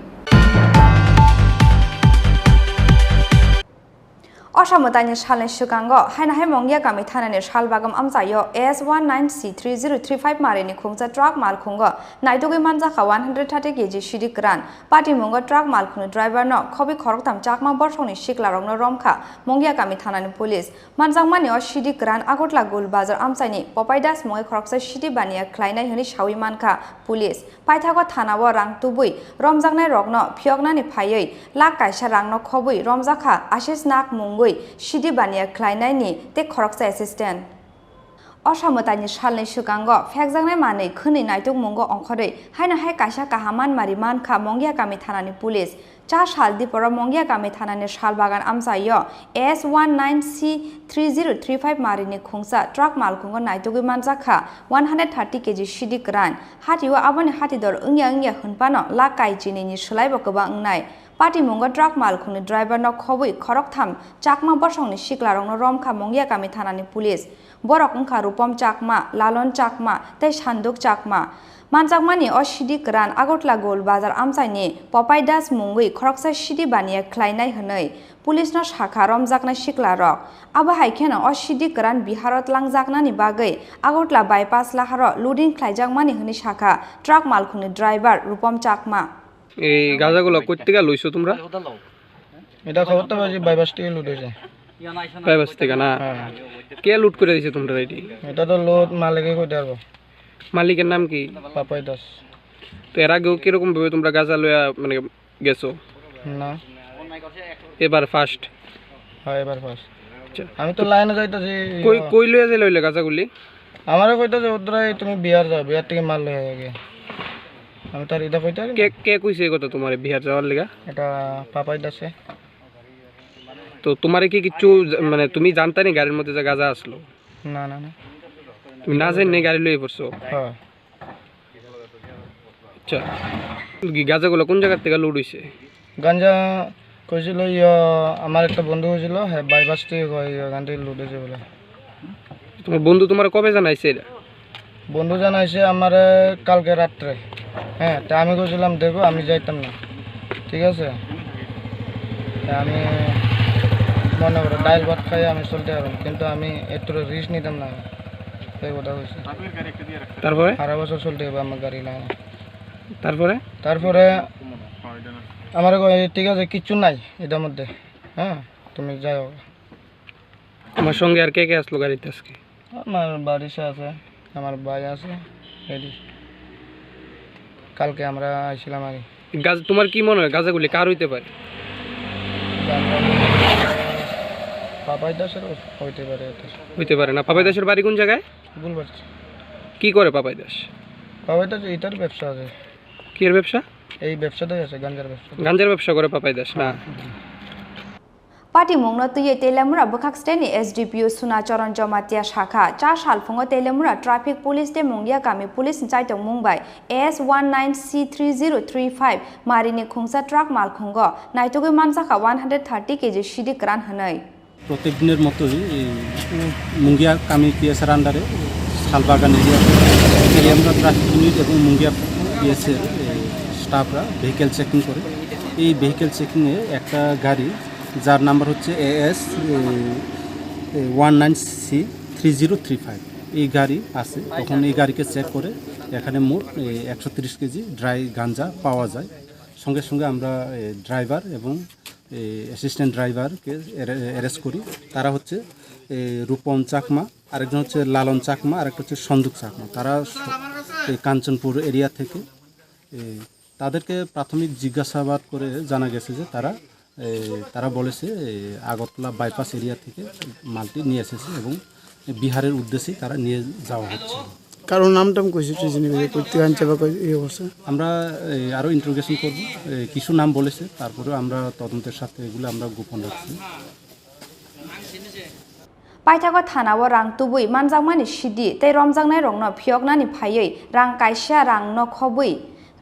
Osa mwtaini salni swkango haino hai Mongia kami thanani salbagam amchaio S one nine C three zero three five marini khungsa truck malkhungo naitugwi manjakha one hundred thirty K G sidi kwran. Patimungo truck malkhungni driver no khobwi khoroktham chakma borsongni siklarokno romkha Mongia kami thanani police. Manjakmani o sidi kwran Agartala Gul Bazar amchaini Popai Das mungwi khoroksa sidi baniya khlainai hwnwi sawi mankha police. Paithago thanao rang tubui romjaknairokno phiyoknani phaiwi lakh kaisa rangno khobwi romjakha Ashish Nag mungwi sidi baniya khlainaini tei khoroksa assistant. Osa mwtaini salni swkango phekjaknai manwi khwnwi naitukmungo ongkhorwi haino hai kaisa kaham manmari mankha Mongia kami thanani police. Cha sal diporo Mongia kami thanani salbagan amchaio S one nine C three zero three five marini khungsa truck malkhungo naitugwi manjakha one hundred thirty K G sidi kwran. Hatio aboni hatidor wngya wngya hwnphano lakh kai chinini swlaibo kwbang wngnai. Patimungo truck malkhungni driver no khobwi khoroktham chakma bosongni siklarokno romkha Mongia kami thanani police. Borok wngkha Rupom Chakma, Lalon Chakma tei Sanduk Chakma. Manjakmani o sidi kwran Agartala Gol Bazar amchaini Popai Das mungwi khoroksa sidi baniya khlainai hwnwi police no sakha romjaknai siklarok. Abo hai kheno o sidi kwran Biharo tlangjaknani bagwi Agartala bypass laharo loading khlaijakmani hwnwi sakha truck malkhungni driver Rupom Chakma. এই গাঁজাগুলো কোত্থেকে লইছো তোমরা? এটা খবর তো পাইছি বাইপাস থেকে লুট হয়েছে। বাইপাস থেকে না? হ্যাঁ। কে লুট করে দিছে তোমরা এটি? এটা তো লোড মালিকে কইতে পারবো। মালিকের নাম কি? পাপাই দাস। তো এর আগেও কিরকম ভাবে তোমরা গাঁজা লইয়া মানে গেছো? না। এবার ফার্স্ট? হ্যাঁ, এবার ফার্স্ট। আচ্ছা। আমি তো লাইনে যাইতাছি। কই, কই লইয়া যাইলে হইলে গাঁজাগুলি? আমারে কইতাছে ওদ্রাই তুমি বিহার যাও, বিহার থেকে মাল লইয়া যাবে। আমি তো আর এটা কইতে পারি না। কে, কে কইছে এই কথা তোমারে বিহার যাওয়ার লেগা? এটা পাপাই দাসে। তো তোমারে কি কিছু জা-, মানে তুমি জানতা নি গাড়ির মধ্যে যে গাঁজা আসলো? না, না, না। তুমি না জানি গাড়ি লয়ে পড়ছো? হ্যাঁ। আচ্ছা, কি গাঁজাগুলো কোন জায়গা থেকে লোড হইছে? গাঞ্জা কইছিল, ইয়া, আমার একটা বন্ধু হয়েছিল, হ্যাঁ, বাইপাস থেকে কয়, ইয়া, গান থেকে লুটেছে বলে। তোমার বন্ধু তোমার কবে জানাইছে এটা? বন্ধু জানাইছে আমারে কালকে রাত্রে। হ্যাঁ, তা আমি কইছিলাম, "দেখো, আমি যাইতাম না।" ঠিক আছে? তা আমি মনে করো ডাইল ভাত খাই আমি চলতে পারবো, কিন্তু আমি একটু রিস্ক নিতাম না আমি। এই কথা কইছি। তারপরে? সারা বছর চলতে হবে আমার গাড়ি লাইনে। তারপরে? তারপরে আমারে কয়, "ঠিক আছে, কিচ্ছু নাই এটার মধ্যে, হ্যাঁ, তুমি যাও।" তোমার সঙ্গে আর কে কে আসলো গাড়িতে আজকে? আমার বাড়িতে আছে, আমার ভাই আছে, রেডি। কালকে আমরা আইছিলাম আর কি। গাজ-, তোমার কি মনে হয় গাঁজাগুলি কার হইতে পারে? পাপাই দাসের হইতে পারে এটা। হইতে পারে না। পাপাই দাসের বাড়ি কোন জায়গায়? গুলবার্চি। কি করে পাপাই দাস? পাপাই দাস এটার ব্যবসা আছে। কির ব্যবসা? এই ব্যবসাটাই আছে, গাঞ্জার ব্যবসা। গাঞ্জার ব্যবসা করে পাপাই দাস না? Patimungno twiwi Teliamura bwkhak steni S D P O Sunacharan Jamatia sakha, cha salphungo Teliamura traffic police tei Mungia kami police ni chaitokmung bai S one nine C three zero three five marini khungsa truck malkhungo naitugwi manjakha one hundred thirty K G sidi kwran hwnwi. প্রত্যেক দিনের মতোই এই মুঙ্গিয়া কামি পিএসআর আন্ডারে শালবাগান এরিয়া, এই আমরা traffic unit এবং মুঙ্গিয়া পিএসএর স্টাফরা ভেহিকেল চেকিং করে। এই ভেহিকেল চেকিংয়ে একটা গাড়ি, যার নাম্বার হচ্ছে AS one nine C three zero three five, এই গাড়ি আছে। তখন এই গাড়িকে চেক করে এখানে মোট একশো তিরিশ কেজি ড্রাই গাঞ্জা পাওয়া যায়। সঙ্গে সঙ্গে আমরা ড্রাইভার এবং অ্যাসিস্ট্যান্ট ড্রাইভারকে অ্যারেস্ট করি। তারা হচ্ছে রূপম চাকমা, আরেকজন হচ্ছে লালন চাকমা, আরেকটা হচ্ছে সন্দুক চাকমা। তারা স- এই কাঞ্চনপুর এরিয়া থেকে। এ, তাদেরকে প্রাথমিক জিজ্ঞাসাবাদ করে জানা গেছে যে তারা, এ, তারা বলেছে, এ, আগরতলা বাইপাস এরিয়া থেকে মালটি নিয়ে এসেছে এবং বিহারের উদ্দেশ্যেই তারা নিয়ে যাওয়া হচ্ছে। কারো নাম টাম কইছে, তুই জানি কই, কই তুই আনছে বা কই, এই অবস্থা? আমরা, এ, আরো ইন্টারোগেশন করব। এ, কিছু নাম বলেছে, তারপরেও আমরা তদন্তের সাথে এগুলো আমরা গোপন রাখছি। Paithago thanao rang tubui manjakmani sidi tei romjaknairokno phiyoknani phaiwi rang kaisa rangno khobwi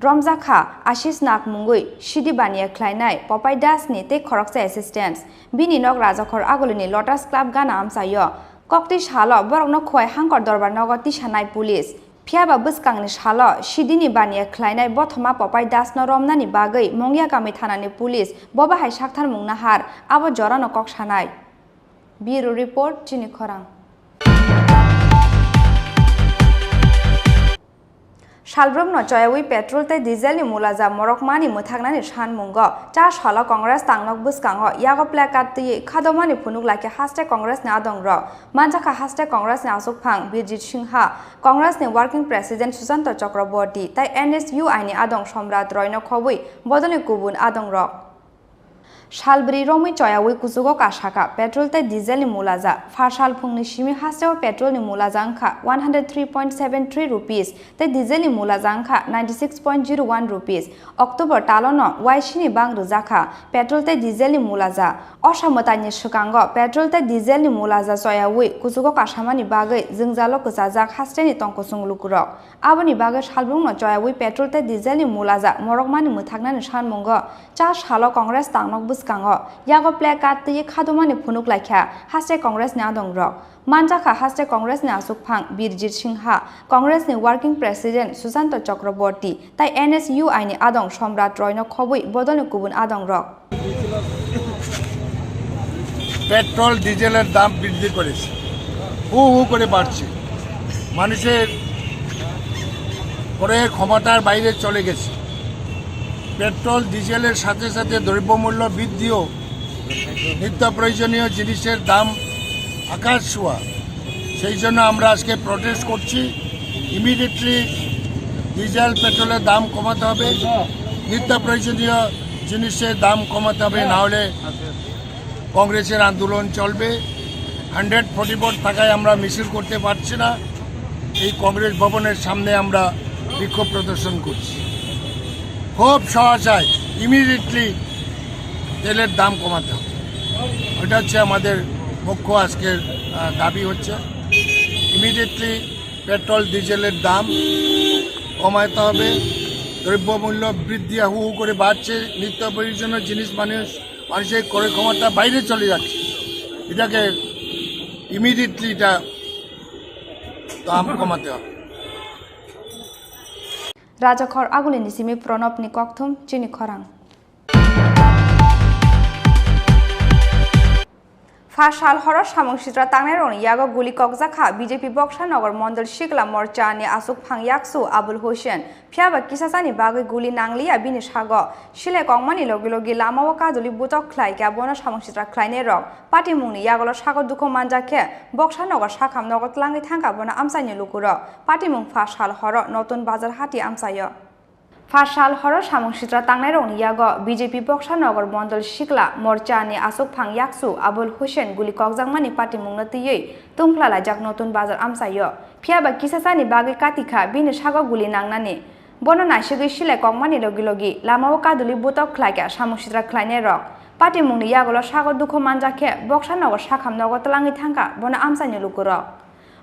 romjakha Ashish Nag mungwi sidi baniya khlainai Popai Das ni tei khoroksa assistants. Bini nok Rajakhor Agulini Lotus Club gana amchaio. Kokti salo borokno Khowai Hangkor Dorbar nogo tisanai police. Phiyaba bwskangni salo sidini baniya khlainai bothoma Popai Dasno romnani bagwi Mungya kami thanani police bobo hai saktharmung nahar, abo jorano kok sanai. Bureau Report, Chini Khorang. Salbrumno choyawi petrol tei diesel ni mulaja morokmani mwthaknani sanmungo cha salo Congress tangnok bwskango yago placard twiwi khadomani phunuk laikha haste Congress ni adongrok. Manjakha haste Congress ni achukphang Birjit Singha, Congress ni Working President Susanto Chakraborty tei N S U I ni adong Somrat Roy no khobwi bodolni kubun adongrok. Salbri romwi choyawi kuchugo kasakha petrol tei diesel ni mulaja. Phar salphungni simi hasteo petrol ni mulaja wngkha one hundred three point seven three rupees tei diesel ni mulaja wngkha ninety six point zero one rupees. October talono Y C ni bang rwjakha petrol tei diesel ni mulaja. Osa mwtaini swkango petrol tei diesel ni mulaja choyawi kuchugo kasamani bagwi jwngjalo kwchajak hasteni tongkosong lukurok. Aboni bagwi salbrumno choyawi petrol tei diesel ni mulaja morokmani mwthaknani sanmungo cha salo Congress tangnok bwskango yago placard twiwi khadomani phunuk laikha haste Congress ni adongrok. Manjakha haste Congress ni achukphang Birjit Singha, Congress ni Working President Susanto Chakraborty tei N S U I ni adong Somrat Roy no khobwi bodolni kubun adongrok. Petrol ডিজেলের দাম বৃদ্ধি করেছে, হু হু করে বাড়ছে, মানুষের ক্রয়ের ক্ষমতার বাইরে চলে গেছে। পেট্রোল ডিজেলের সাথে সাথে দ্রব্যমূল্য বৃদ্ধিও, নিত্য প্রয়োজনীয় জিনিসের দাম আকাশ ছোঁয়া। সেই জন্য আমরা আজকে প্রোটেস্ট করছি। ইমিডিয়েটলি ডিজেল পেট্রোলের দাম কমাতে হবে, নিত্য প্রয়োজনীয় জিনিসের দাম কমাতে হবে, না হলে কংগ্রেসের আন্দোলন চলবে। হান্ড্রেড ফর্টি ফোর থাকায় আমরা মিছিল করতে পারছি না। এই কংগ্রেস ভবনের সামনে আমরা বিক্ষোভ প্রদর্শন করছি। খুব সহসায় ইমিডিয়েটলি তেলের দাম কমাতে হবে। ওটা হচ্ছে আমাদের মুখ্য আজকের আহ, দাবি হচ্ছে ইমিডিয়েটলি পেট্রোল ডিজেলের দাম কমাতে হবে। দ্রব্যমূল্য বৃদ্ধি হু হু করে বাড়ছে, নিত্য প্রয়োজনীয় জিনিস মানুষ মানুষের ক্রয় ক্ষমতা বাইরে চলে যাচ্ছে। এটাকে ইমিডিয়েটলি এটা দাম কমাতে হবে। Rajakhor Agulini simi Pranobni kokthum chini khorang. Pha sal horo samung sitra tangnairokni yago guli kokjak kha B J P Boksa Nogor Mondol Sikla Morcha ni aswk phang yaksu Abul Hussein. Phiya ba kisa chani bagwi guli nangliya bini sago. Silai kongmani logi logi lamao kaduli butok khlai kha, bono samung sitra khlainairok. Patimungni yagulo sago dukhu manjak khe Boksa Nogor sakham nogo tlangwi thangkha bono amchaini lukurok. Patimung pha sal horo Notun Bazar hati amchaio. Pha sal horo samung sitra tangnairokni yago B J P Boksa Nogor Mondol Sikla Morcha ni aswk phang yaksu Abul Hussein guli kokjakmani patimungno twiwi tungphla laijak Notun Bazar amchaio. Phiya ba kisa chani bagwi kati kha bini sago guli nangnani. Bono naisugwi silai kokmani logi logi lamao kaduli butok khlai kha samung sitra khlainairok. Patimungni yagulo sago dukhu manjak khe Boksa Nogor sakham nogo tlangwi thangkha bono amchaini lukurok.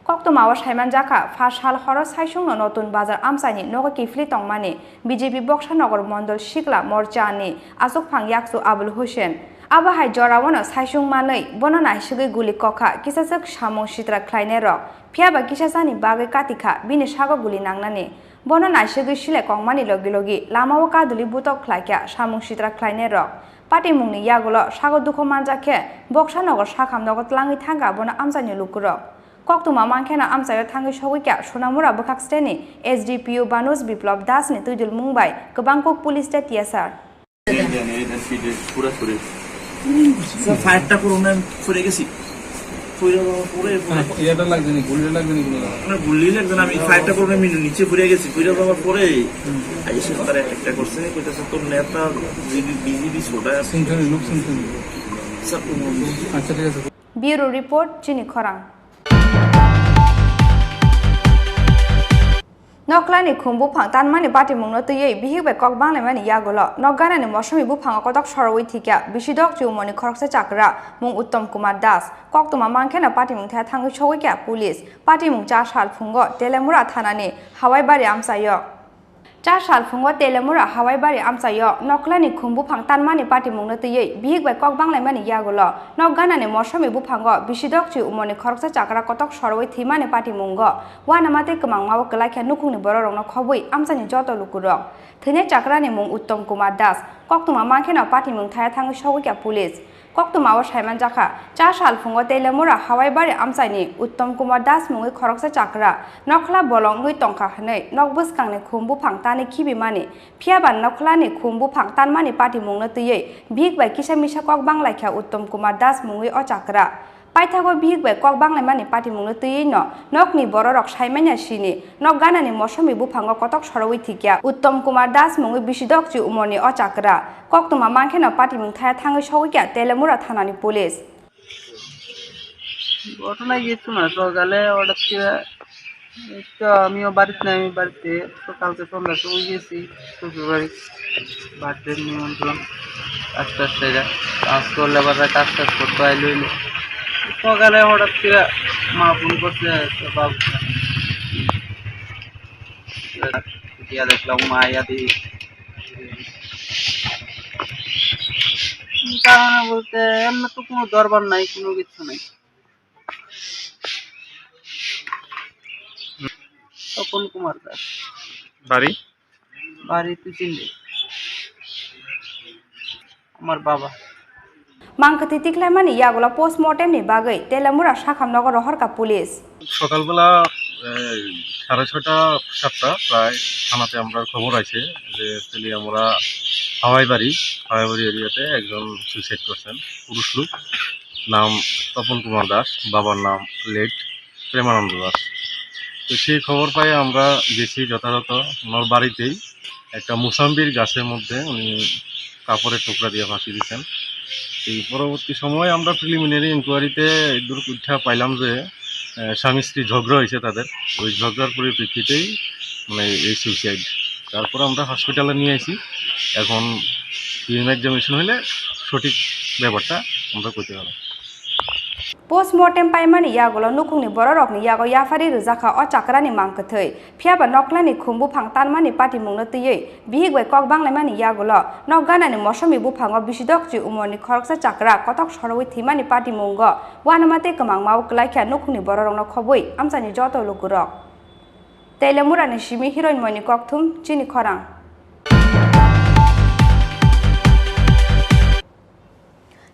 Koktwmao saimanjakha, pha sal horo Saisungno Notun Bazar amchaini nogo kiphilwi tongmani B J P Boksa Nogor Mondol Sikla Morcha ni aswk phang yaksu Abul Hussein. Abo hai joraono Saisung manwi bono naisugwi guli kokha kisaswk samung sitra khlainairok. Phiya ba kisa chani bagwi kati kha bini sago guli nangnani. Bono naisugwi silai kongmani logi logi lamao kaduli butok khlai kha samung sitra khlainairok. Patimungni yagulo sago dukhu manjak khe Boksa Nogor sakham nogo tlangwi thangkha bono amchaini lukurok. Koktwma mankheno amchaio thangwi sogwi kha Sonamura bwkhak steni S D P O Banuj Biplab Das ni twidulmung bai kwbang kuk police te tiyasar. পুরা শরীর। স্যার, ফায়ারটা করুন, আমি পড়ে গেছি। পড়ে বাবা, পড়ে, পড়ে। এটা লাগবে না, গুলিটা লাগবে না, কোনো না, গুলি লাগবে না, আমি ফায়ারটা করুন, আমি নিচে পড়ে গেছি। পড়ে বাবা, পড়ে। আইসে তারা একটা করছে, কইতাছে, "তোর নেতা বিজেপি ছোটা আছে।" শুনছেন, লোক শুনছেন। স্যার, কোনো আচ্ছা, ঠিক আছে। Bureau report, chini khorang. Noklani khum buphang tanmani patimungno twiwi bihik bai kok banglaimani yagulo nok ganani mosomi buphango kotok sorowi thikya bisi dok chumoni khoroksa chakra mung Uttom Kumar Das. Koktwma mankheno patimung thaya thangwi sogwi kha police. Patimung cha sal phungo Telemura thanani Hawaibari amchaio. Cha sal phungo Telemura Hawaibari amchaio noklani khum buphang tanmani patimungno twiwi bihik bai kok banglaimani yagulo nok ganani mosomi buphango bisi dok chumoni khoroksa chakra kotok sorowi thwimani patimungo. Uanama tei kwmangmao kwlai khe nukhungni bororokno khobwi amchaini joto lukurok. Thwinai chakrani mung Uttom Kumar Das. Koktwma mankheno patimung thaya thangwi sogwi kha police. Koktwmao saimanjakha, cha sal phungo Telemura Hawaibari amchaini Uttom Kumar Das mungwi khoroksa chakra nokhla bolong wngwi tongkha hwnwi nok bwskangni khum buphang tanwi khibimani. Phiya ba nokhlani khum buphang tanmani patimungno twiwi bihik bai kisa misa kok banglaikha Uttom Kumar Das mungwi o chakra. Paithago bihik bai kok banglaimani patimungno twiwi no nokni bororok saimanya sini nok ganani mosomi buphango kotok sorowi thikya Uttom Kumar Das mungwi bisi dok chi umorni o chakra. Koktwma mankheno patimung thaya thangwi sogwi kha Telemura thanani police. ঘটনা কিছু না, সকালে হঠাৎ করে এই তো আমিও বাড়িতে নাই, আমি বাড়িতে তো কালকে সন্ধ্যার সময় গেছি শ্বশুর বাড়ি, বার্থডে নিমন্ত্রণ, আস্তে আস্তে যা কাজ করলে আবার কাজ টাজ করতে আইলো হইলো। সকালে হঠাৎ করে মা ফোন করছে, তো বাবু গিয়া দেখলাম মা ইয়া দি কারণে বলতে এমনি তো কোনো দরবার নাই, কোনো কিছু নাই। তপন কুমার দাস। বাড়ি? বাড়ি পিচিন্দি। আমার বাবা। Mangkwtwi tiklaimani yagulo postmortem ni bagwi Telemura sakham nogo rohorkha police. সকালবেলা, এ, সাড়ে ছয়টা, সাতটা প্রায় থানাতে আমরা খবর আছে যে actually আমরা হাওয়াইবাড়ি, হাওয়াইবাড়ি এরিয়াতে একজন সুইসাইড করছেন, পুরুষ লোক, নাম তপন কুমার দাস, বাবার নাম লেট প্রেমানন্দ দাস। তো সেই খবর পাই আমরা গেছি যথাযথ ওনার বাড়িতেই, একটা মুসাম্বির গাছের মধ্যে উনি কাপড়ের টুকরা দিয়ে ফাঁসি দিয়েছেন। এই পরবর্তী সময় আমরা প্রিলিমিনারি ইনকোয়ারিতে এদুর উঠা পাইলাম যে, আহ, স্বামী স্ত্রী ঝগড়া হয়েছে তাদের, ওই ঝগড়ার পরিপ্রেক্ষিতেই মানে এই সুইসাইড। তারপর আমরা হসপিটালে নিয়ে আসি। এখন ডিএনএ এক্সামিনেশন হলে সঠিক ব্যাপারটা আমরা করতে পারবো। Postmortem paimani yagulo nukhungni bororokni yago yapharwi rwjakha o chakrani mang kwthwi. Phiyaba noklani khum buphang tanmani patimungno twiwi bihik bai kok banglaimani yagulo nok ganani mosomi buphango bisidokchi umorni khoroksa chakra kotok sorowi thwimani patimungo uanama tei kwmangmao kwlaikha nukhungni bororokno khobwi amchaini joto lukurok. Telemurani simi Hiroinmoini kokthum chini khorang.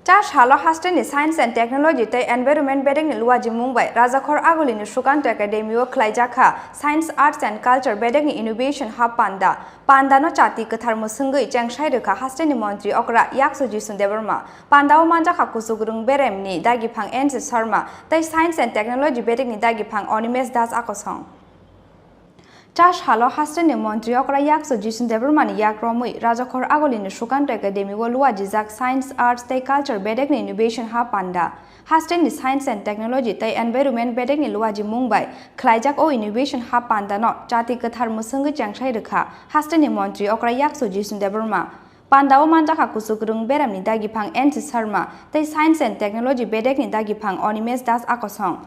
Char salo hasteni Science and Technology tei Environment bedekni luaji mung bai Rajakhor Agulini Sukanto Academy o khlaijak kha Science, Arts and Culture bedekni Innovation Hub panda. Pandano chati kwthar mwswngwi chengsai rwkha hasteni montri okra Yaksu Jisun Debbarma. Pandao manjakha kuchukrwng beremni dagiphang N C Sharma tei Science and Technology bedekni dagiphang Animesh Das Akosong. Char salo hasteni montri okra Yaksu Jisun Debbarmani yak romwi Rajakhor Agulini Sukanto Academy o luajijak Science, Arts tei Culture bedekni Innovation Hub panda. Hasteni Science and Technology tei Environment bedekni luaji mung bai khlaijak o Innovation Hub pandano chati kwthar mwswngwi chengsai rwkha hasteni montri okra Yaksu Jisun Debbarma. Pandao manjakha kuchukrwng beremni dagiphang N C Sharma tei Science and Technology bedekni dagiphang Animesh Das Akosong.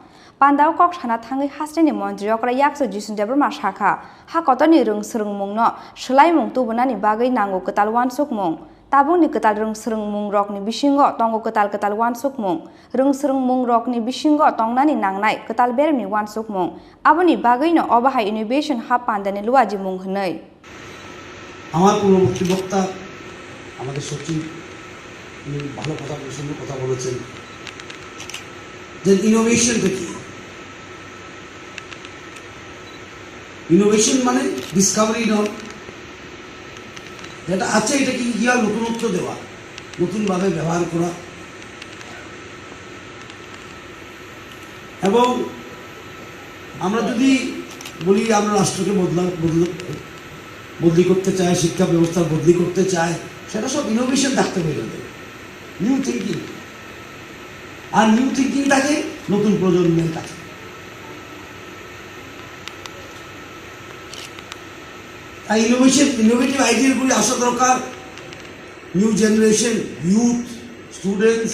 Pandao kok sana thangwi hasteni montri okra Yaksu Jisun Debbarma sakha, ha kotorni rwng swrwngmungno swlaimung tubunani bagwi nango kwtal uansukmung. Tabukni kwtal rwng swrwngmungrokni bisingo tongo kwtal kwtal uansukmung. Rwng swrwngmungrokni bisingo tongnani nangnai kwtal beremni uansukmung. Aboni bagwino obo hai Innovation Hub pandani luajimung hwnwi. আমার পূর্ববর্তী বক্তা, আমাদের সচিব, উনি ভালো কথা, সুন্দর কথা বলেছেন যে ইনোভেশনটা কি। ইনোভেশন মানে ডিসকাভারি নয়, যেটা আছে এটাকে কি হয় নতুনত্ব দেওয়া, নতুনভাবে ব্যবহার করা। এবং আমরা যদি বলি আমরা রাষ্ট্রকে বদলা, বদল-, বদলি করতে চাই, শিক্ষা ব্যবস্থা বদলি করতে চাই, সেটা সব ইনোভেশন থাকতে হবে এটাতে, নিউ থিঙ্কিং। আর নিউ থিঙ্কিং থাকে নতুন প্রজন্মের কাছে। তাই ইনোভেশন, ইনোভেটিভ আইডিয়াগুলি আসা দরকার নিউ জেনারেশন, ইউথ, স্টুডেন্টস,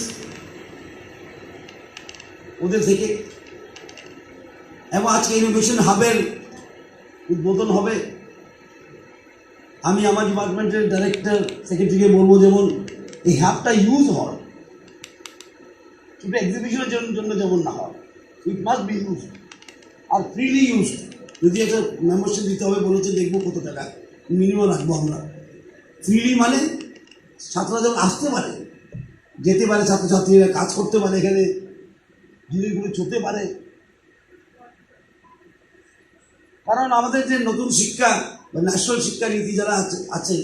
ওদের থেকে। এবং আজকে ইনোভেশন হাবের উদ্বোধন হবে। আমি আমার ডিপার্টমেন্টের ডাইরেক্টর, সেক্রেটারিকে বলবো যেমন এই হাবটা ইউজ হয়, শুধু এক্সিবিশনের জন্য, জন্য যেমন না হয়, ইট মাস্ট বি ইউজ। আর ফ্রিলি ইউজ, যদি একটা মেম্বারশিপ দিতে হবে বলেছে, দেখবো কত টাকা মিনিমাম রাখবো আমরা। ফ্রিলি মানে ছাত্ররা যেমন আসতে পারে, যেতে পারে, ছাত্রছাত্রীরা কাজ করতে পারে এখানে, জিনিসগুলো ছুতে পারে। কারণ আমাদের যে নতুন শিক্ষা বা ন্যাশনাল শিক্ষা নীতি যারা আছে, আছে,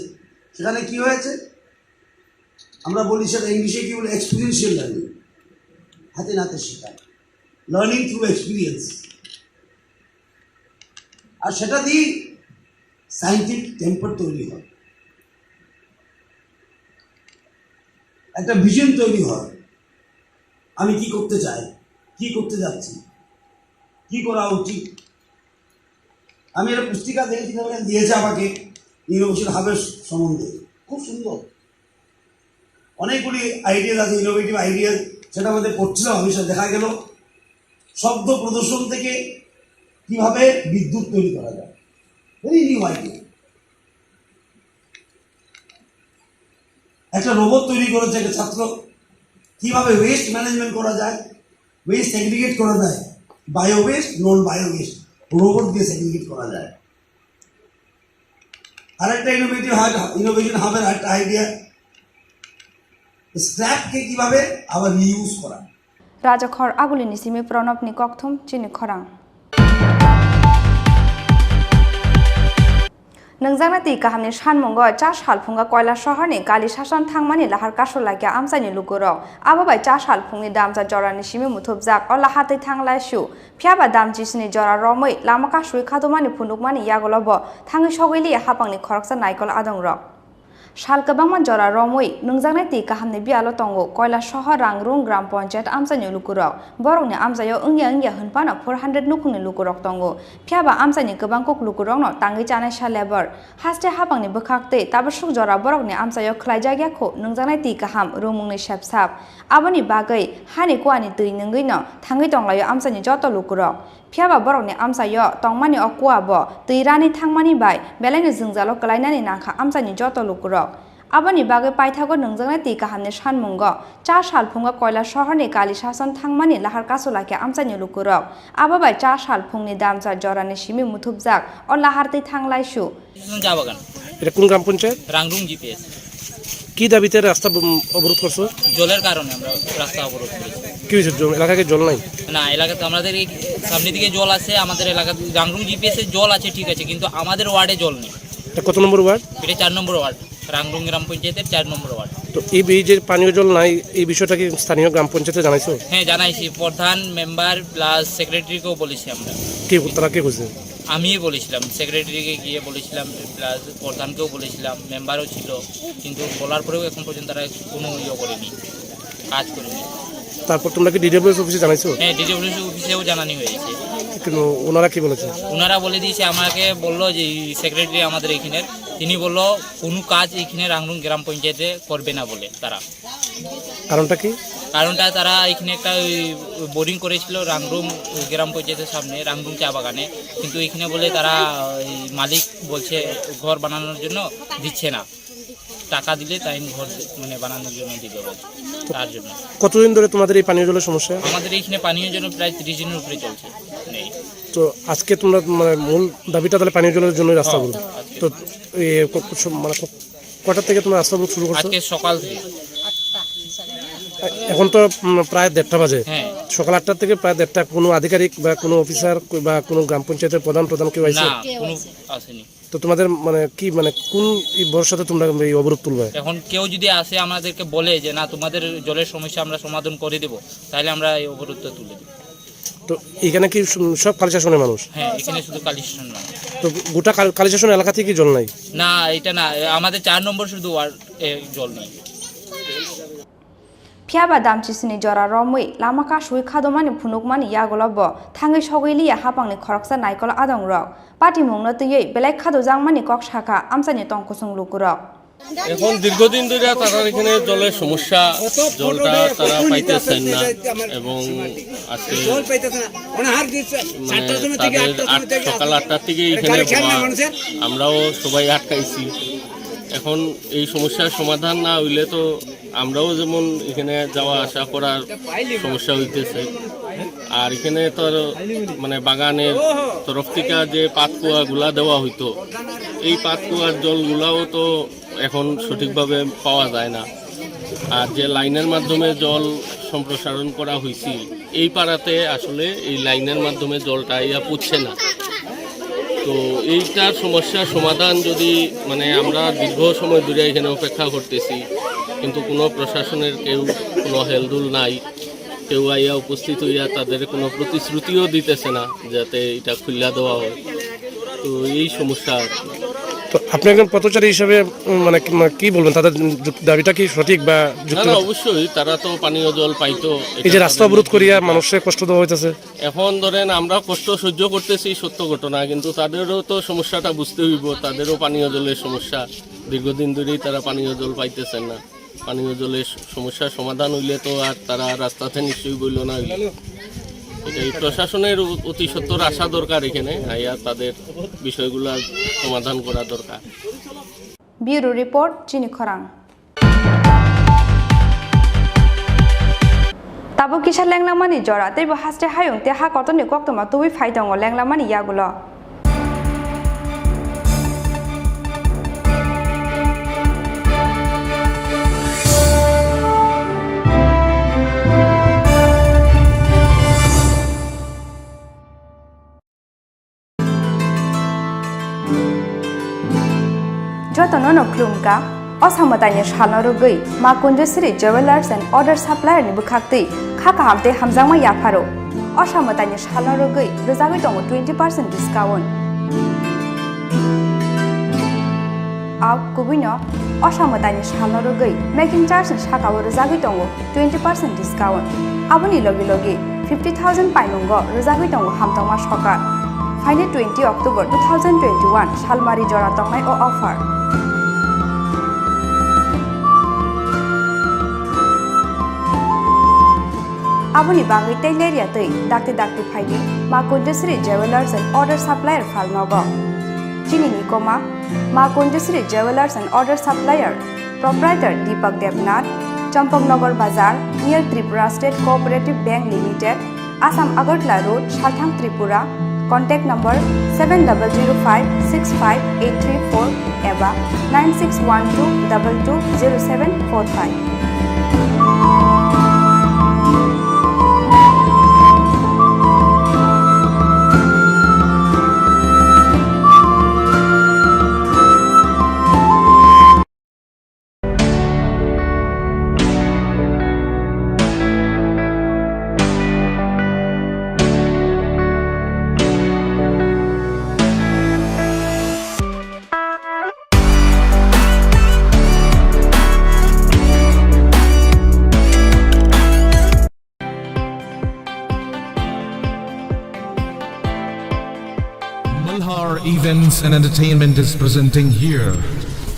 সেখানে কি হয়েছে? আমরা বলি সেটা ইংলিশে কি বলে, এক্সপিরিয়েন্সিয়াল লার্নিং, হাতে নাতে শেখা, লার্নিং থ্রু এক্সপিরিয়েন্স। আর সেটা দিয়ে সায়েন্টিফিক টেম্পার তৈরি হয়, একটা ভিশন তৈরি হয়, আমি কি করতে চাই, কি করতে যাচ্ছি, কি করা উচিত। আমি একটা পুস্তিকা দেখেছি, তারা দিয়েছে আমাকে ইনোভেশন হাবের সম্বন্ধে, খুব সুন্দর, অনেকগুলি আইডিয়া আছে, ইনোভেটিভ আইডিয়া। সেটা আমাদের পড়ছিলাম আমি, সেটা দেখা গেল শব্দ প্রদর্শন থেকে কিভাবে বিদ্যুৎ তৈরি করা যায়, ভেরি নিউ আইডিয়া। একটা রোবট তৈরি করেছে একটা ছাত্র, কিভাবে ওয়েস্ট ম্যানেজমেন্ট করা যায়, ওয়েস্ট সেগ্রিগেট করা যায়, বায়ো ওয়েস্ট, নন বায়ো ওয়েস্ট, রোবট দিয়ে সেগ্রিগেট করা যায়। আরেকটা ইনোভেটিভ, ইনোভেশন হাবের একটা আইডিয়া, স্ক্র্যাপকে কিভাবে আবার রিইউজ করা। Rajakhor Agulini simi Pranobni kokthum chini khorang. Nungjakna twi kahamni sanmungo cha salphungo Koilasohorni kali sasan thangmani lahar kasu laikha amchaini lukurok. Abo bai cha salphungni damcha jorani simi muthupjak o lahar twi thanglaisu. Phiyaba damchisini jora romwi lama kasui khatumani phunukmani yagulo bo thangwi sogwi liya hapangni khoroksa naikol adongrok. Sal kwbangma jora romwi nwngjaknai twi kahamni biyalo tongo Koilasohor Rangrung Gram Panchayat amchaini lukurok. Borokni amchaio wngya wngya hwnphano four hundred nukhungni lukurok tongo. Phiyaba amchaini kwbang kuk lukurokno tangwi chanaisa lebar. Haste hapangni bwkhaktwi tabasuk jora borokni amchaio khlaijakya kho nwngjaknai twi kaham rumungni sepsap. Aboni bagwi hani kuani twi nwngwino thangwi tonglaio amchaini joto lukurok. Phiyaba borokni amchaio tongmani o kua bo twi rani thangmani bai belaino jwngjalo kwlainani nangkha amchaini joto lukurok. Aboni bagwi paithago nwngjaknai twi kahamni sanmungo cha salphungo Koilasohorni Kali Sason thangmani lahar kasu laikha amchaini lukurok. Abo bai cha salphungni damcha jorani simi muthupjak o lahar twi thanglaisu. চা বাগান। এটা কোন গ্রাম পঞ্চায়েত? রাংরুং জিপিএস। কি দাবিতে রাস্তা ব-, অবরোধ করছো? জলের কারণে আমরা রাস্তা অবরোধ করেছি। কি হয়েছে? জল, এলাকায় কি জল নাই? না, এলাকাতে আমাদের এই সামনের দিকে জল আছে, আমাদের এলাকাতে রাংরুং জিপিএস এ জল আছে, ঠিক আছে, কিন্তু আমাদের ওয়ার্ডে জল নেই। এটা কত নম্বর ওয়ার্ড? এটা চার নম্বর ওয়ার্ড, রাংরুং গ্রাম পঞ্চায়েতের চার নম্বর ওয়ার্ড। তো এই, এই যে পানীয় জল নাই, এই বিষয়টা কি স্থানীয় গ্রাম পঞ্চায়েতে জানাইছো? হ্যাঁ, জানাইছি। প্রধান, মেম্বার প্লাস সেক্রেটারিকেও বলেছি আমরা। কি, তারা কি কইছে? আমিই বলেছিলাম, সেক্রেটারিকে গিয়ে বলেছিলাম, প্লাস প্রধানকেও বলেছিলাম, মেম্বারও ছিল, কিন্তু বলার পরেও এখন পর্যন্ত তারা কোনো ইয়ে করেনি, কাজ করেনি। তারপর তোমরা কি ডিডব্লিউএস অফিসে জানাইছো? হ্যাঁ, ডিডব্লিউএস অফিসেও জানানি হয়েছে। কিন্তু ওনারা কি বলেছে? ওনারা বলে দিয়েছে, আমাকে বললো যে এই সেক্রেটারি আমাদের এখানের, তিনি বললো কোনো কাজ এখানে রাংরুং গ্রাম পঞ্চায়েতে করবে না বলে তারা। কারণটা কি? কারণটা তারা এখানে একটা ওই বোরিং করেছিল রাংরুং গ্রাম পঞ্চায়েতের সামনে, রাংরুং চা বাগানে, কিন্তু এখানে বলে তারা ওই মালিক বলছে ঘর বানানোর জন্য দিচ্ছে না, টাকা দিলে তাই আমি ঘর মানে বানানোর জন্য দিবে বলে, তার জন্য। কতদিন ধরে তোমাদের এই পানীয় জলের সমস্যা? আমাদের এইখানে পানীয় জল প্রায় তিরিশ দিনের উপরে চলছে, নেই। তো আজকে তোমরা মানে মূল দাবিটা তাহলে পানীয় জলের জন্য রাস্তা হ্যাঁ, অবরোধ? আজকে। তো এ, ক-, ক-, সব মানে ক-, কটার থেকে তোমরা রাস্তা অবরোধ শুরু করছো? আজকে সকাল থেকে। এ-, এখন তো, উম, প্রায় দেড়টা বাজে। হ্যাঁ। সকাল আটটা থেকে প্রায় দেড়টা, কোনো আধিকারিক বা কোনো অফিসার বা কোনো গ্রাম পঞ্চায়েতের প্রধান, প্রধান কেউ আইছে? না, কোনো আসেনি। তো তোমাদের মানে কি, মানে কোন এই ভরসাতে তোমরা এই অবরোধ তুলবে? এখন কেউ যদি আসে আমাদেরকে বলে যে, "না, তোমাদের জলের সমস্যা আমরা সমাধান করে দেব", তাহলে আমরা এই অবরোধটা তুলে দেব। তো এখানে কি সব, সব কালিশাসনের মানুষ? হ্যাঁ, এখানে শুধু কালিশাসন মানুষ। তো গোটা কাল-, কালিশাসন এলাকা থেকে কি জল নাই? না, এটা না, আমাদের চার নম্বর শুধু ওয়ার্ড, এ, জল নেই। Phiyaba damchisini jora romwi lama kasui khadomani phunukmani yagulo bo thangwi sogwi liya hapangni khoroksa naikol adongrok. Patimungno twiwi belai khadojakmani kok sakha amchaini tongkusung lukurok. এখন দীর্ঘদিন ধরে তারা এখানে জলের সমস্যা, জলটা তারা পাইতেছেন না এবং আজকে মানে তাদের আট, সকাল আটটা থেকে এখানে বওয়া, আমরাও সবাই আটকাইছি। এখন এই সমস্যার সমাধান না হইলে তো আমরাও যেমন এখানে যাওয়া আসা করার সমস্যা হইতেছে, আর এখানে তো আর মানে বাগানের তরফ থেকে যে পাতকুয়াগুলা দেওয়া হইতো, এই পাতকুয়ার জলগুলাও তো এখন সঠিকভাবে পাওয়া যায় না। আর যে লাইনের মাধ্যমে জল সম্প্রসারণ করা হয়েছিল, এই পাড়াতে আসলে এই লাইনের মাধ্যমে জলটা ইয়া পড়ছে না। তো এইটার সমস্যার সমাধান যদি, মানে, আমরা দীর্ঘ সময় ধরে এখানে অপেক্ষা করতেছি, কিন্তু কোনো প্রশাসনের কেউ কোনো হেলদোল নাই, কেউ আইয়া উপস্থিত হইয়া তাদের কোনো প্রতিশ্রুতিও দিতেছে না যাতে এটা খুইলা দেওয়া হয়। তো এই সমস্যা আর কি। তো আপনি একজন পথচারী হিসেবে, উম, মানে, কি, মানে, কি বলবেন? তাদের যুক-, দাবিটা কি সঠিক বা না, না, যুক্তিযুক্ত? অবশ্যই, তারা তো পানীয় জল পাইতো, এই যে এটা রাস্তা তাদের অবরোধ করিয়া ন্যায্য অধিকার। মানুষের কষ্ট দেওয়া হইতেছে। এখন ধরেন, আমরা কষ্ট সহ্য করতেছি, সত্য ঘটনা, কিন্তু তাদেরও তো সমস্যাটা বুঝতে হইব, তাদেরও পানীয় জলের সমস্যা, দীর্ঘদিন ধরেই তারা পানীয় জল পাইতেছেন না। পানীয় জলের স-, সমস্যার সমাধান হইলে তো আর তারা রাস্তাতে নিশ্চয়ই বইল না হইলে। এটাই প্রশাসনের অ-, অতি সত্বর আসা দরকার এখানে, আইয়া তাদের বিষয়গুলো সমাধান করা দরকার। Bureau report, Chini Khorang. Tabuk kisa lenglangmani jora, teibo haste hayung tei ha kotorni koktwma tubui phai tongo lenglangmani yagulo. Jotono no khulumkha. O samwtaini salno rwgwi Ma Kunjasiri Jewellers and Other Supplier ni bwkhaktwi kha kaham tei hamjakma yapharo. O samwtaini salno rwgwi rwjagwi tongo twenty percent discount. Au kubuino Osa mwtaini salno rwgwi making charge ni sakao rwjagwi tongo twenty percent discount. Aboni logi logi fifty thousand paimungo rwjagwi tongo hamtokma sokar. Phaini twenty October two thousand twenty-one salmari jora tongnai o offer. Aboni bagwi tei lerya twi dakti dakti phaidi Ma Kunjasri Jewellers and Order Supplier phalnogo. Chini nikoma Ma Kunjasri Jewellers and Order Supplier, Proprietor Deepak Debnath, Champaknagar Bazar, near Tripura State Cooperative Bank Limited, Assam Agartala Road, Salthang, Tripura. Contact number seven double zero five six five eight three four eba nine six one two double two zero seven four five. Malhar Events and Entertainment is presenting here,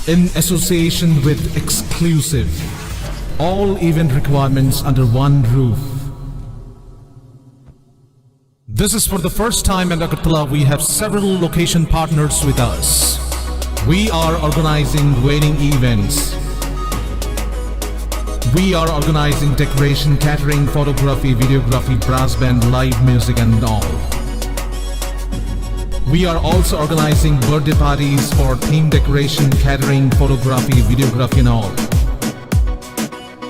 in association with Exclusive, all event requirements under one roof. This is for the first time in Agartala. We have several location partners with us. We are organizing wedding events. We are organizing decoration, catering, photography, videography, brass band, live music and all. We are also organizing birthday parties for theme decoration, catering, photography, videography and all.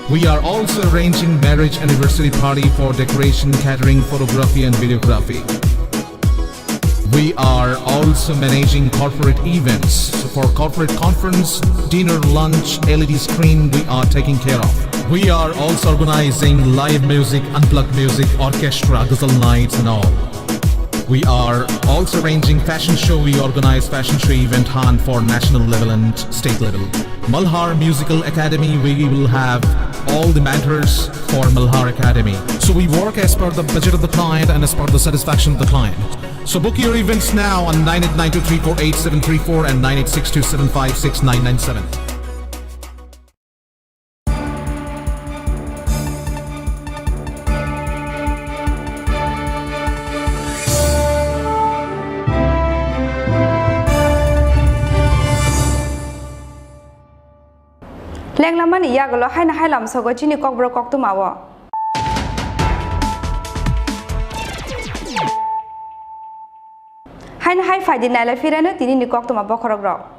We are also arranging marriage anniversary party for decoration, catering, photography and videography. We are also managing corporate events. So for corporate conference, dinner, lunch, L E D screen, we are taking care of. We are also organizing live music, unplugged music, orchestra, ghazal nights and all. We are also arranging fashion show. We organize fashion show event hunt for national level and state level. Malhar Musical Academy, we will have all the mentors for Malhar Academy. So we work as per the budget of the client and as per the satisfaction of the client. So book your events now on nine eight nine two three four eight seven three four and nine eight six two seven five six nine nine seven. Lenglamani yagulo haino hai lamsogo chini kokborok koktwmao. Haino hai phaidi nailai phirano tinini koktwma bokhorokrok.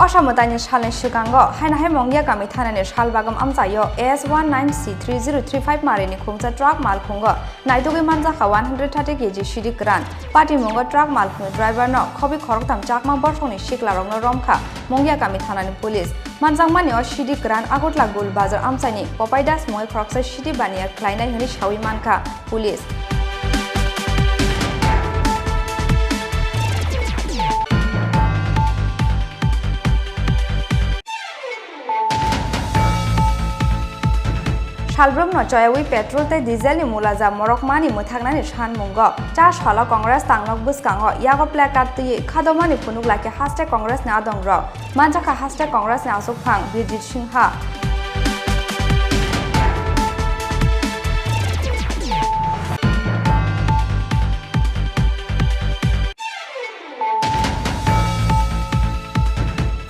Osa mwtaini salni swkango haino hai Mongya kami thanani salbagam amchaio S one nine C three zero three five marini khungsa truck malkhungo naitugwi manjakha one hundred thirty K G sidi kwran. Patimungo truck malkhungni driver no khobwi khoroktham chakma borsokni siklarokno romkha Mongya kami thanani police. Manjakmani o sidi kwran Agartala Gul Bazar amchaini Popai Das mungwi khoroksa sidi baniya khlainai hwnwi sawi mankha police. Salbrumno choyawi petrol tei diesel ni mulaja morokmani mwthaknani sanmungo cha salo Congress tangnok bwskango yago placard twiwi khadomani phunuk lakhe haste Congress ni adongrok. Manjakha haste Congress ni achukphang Birjit Singha.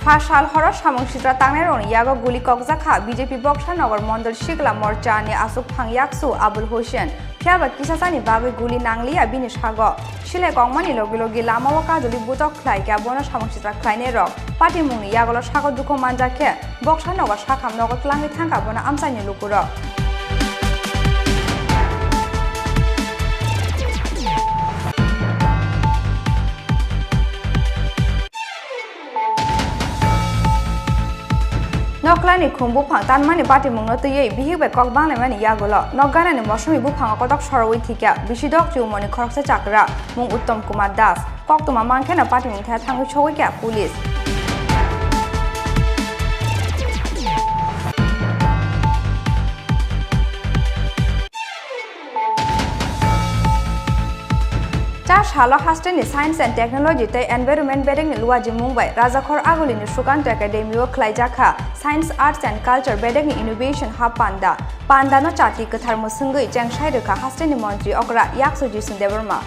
Pha sal horo samung sitra tangnairokni yago guli kokjakha B J P Boksa Nagar Mondol Sikla Morcha ni achukphang yaksu Abul Hussein. Phiyaba kisasani bagwi guli nangliya bini sago. Sile kongmani logi logi lamao kajoli butok khlai khe abono samung sitra khlainairok. Patimungni yagulo sago dukhu manjak khe Boksa Nagar sakham nogo twlangwi thangkha bono amchaini lukurok. Noklani khum buphang tanmani patimungno twiwi bihik bai kok banglaimani yagulo nok ganani mosomwi buphango kotok sorowi thikya bisi dok chumoni khoroksa chakra mung Uttom Kumar Das. Koktwma mankhe no patimung thaya thangwi sogwi kha police. Cha salo hasteni Science and Technology tei Environment bedekni luajimung bai Rajakhor Agulini Sukanto Academy-o khlaijak kha Science, Arts and Culture bedekni Innovation Hub panda. Pandano chati kwthar mwswngwi chengsai rwkha hasteni montri okra Yaksu Jisun Debbarma.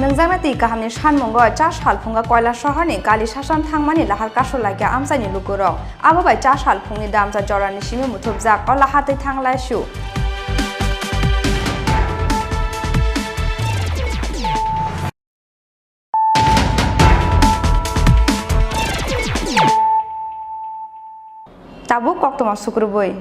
Nungjakna twi kahamni sanmungo cha salphungo Koilasohorni Kali Sasan thangmani lahar kasu laikha amchaini lukurok. Abo bai cha salphungni damsa jorani simi muthubjak o lahar twi thanglaisu. Tabuk koktwma sukrubui.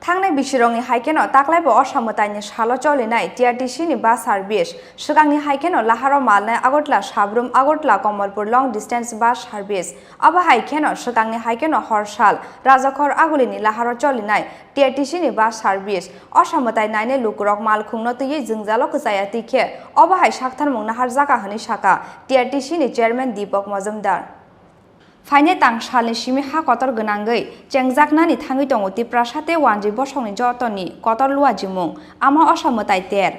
Thangnai bisirokni hai kheno taklaibo osa mwtaini salo cholinai T R T C ni bus service. Swkangni hai kheno laharo malnai Agartala Sabrum Agartala Komolpur long distance bus service. Abo hai kheno swkangni hai kheno hor sal Rajakhor Agulini laharo cholinai T R T C ni bus service. Osa mwtai nainai lukurok malkhungno twiwi jwngjalo kwchaya twi khe obo hai saktharmung naharjaka hwnwi saka T R T C ni chairman Deepak Majumdar. Phainai tang salni simi ha kotor gwnangwi chengjaknani thangwi tongo Tiprasa tei wanjwi bosongni jotoni kotor luajimung, amo osa mwtai ter.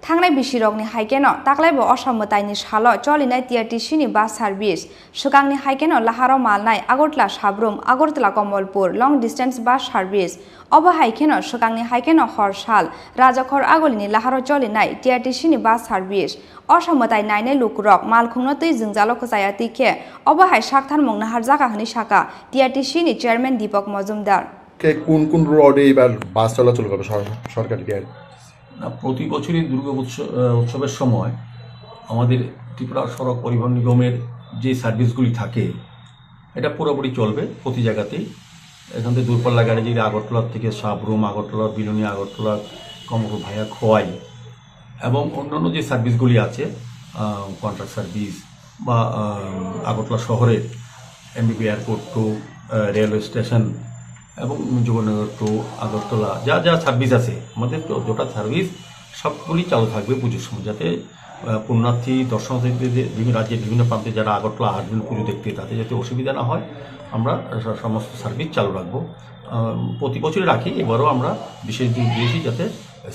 Thangnai bisirokni hai kheno taklaibo osa mwtaini salo cholinai T R T C ni bus service. Swkangni hai kheno laharo malnai Agartala Sabrum Agartala Komolpur long distance bus service. Obo hai kheno swkangni hai kheno hor sal Rajakhor Agulini laharo cholinai T R T C ni bus service. Osa mwtai nainai lukurok malkhungno twi jwngjalo kwchaya twi khe obo hai saktharmung naharjaka hwnwi saka T R T C ni chairman Deepak Majumdar. Ke kun kun road e ibar bus cholachol gorbe sor-, sorkari ke? না, প্রতি বছরই দুর্গা উৎস-, আহ, উৎসবের সময় আমাদের ত্রিপুরা সড়ক পরিবহন নিগমের যে সার্ভিসগুলি থাকে, এটা পুরোপুরি চলবে প্রতি জায়গাতেই। এখান থেকে দূরপাল্লা গাড়ি যদি আগরতলা থেকে সাবরুম, আগরতলা বিলোনিয়া, আগরতলা কমলপুর ভায়া খোয়াই এবং অন্যান্য যে সার্ভিসগুলি আছে, আহ, কন্ট্রাক্ট সার্ভিস বা, আহ, আগরতলা শহরের এমবিপি এয়ারপোর্ট টু, আহ, রেলওয়ে স্টেশন এবং মুজিবনগর টু আগরতলা যা যা সার্ভিস আছে, আমাদের তো যটা সার্ভিস সবগুলি চালু থাকবে পুজোর সময়, যাতে, আহ, পুণ্যার্থী দর্শনার্থীদের যে বিভিন্ন রাজ্যের বিভিন্ন প্রান্তে যারা আগরতলা আসবেন পুজো দেখতে, তাতে যাতে অসুবিধা না হয়, আমরা স-, সমস্ত সার্ভিস চালু রাখবো। আহ, প্রতি বছরই রাখি, এবারও আমরা বিশেষ জোর দিয়েছি যাতে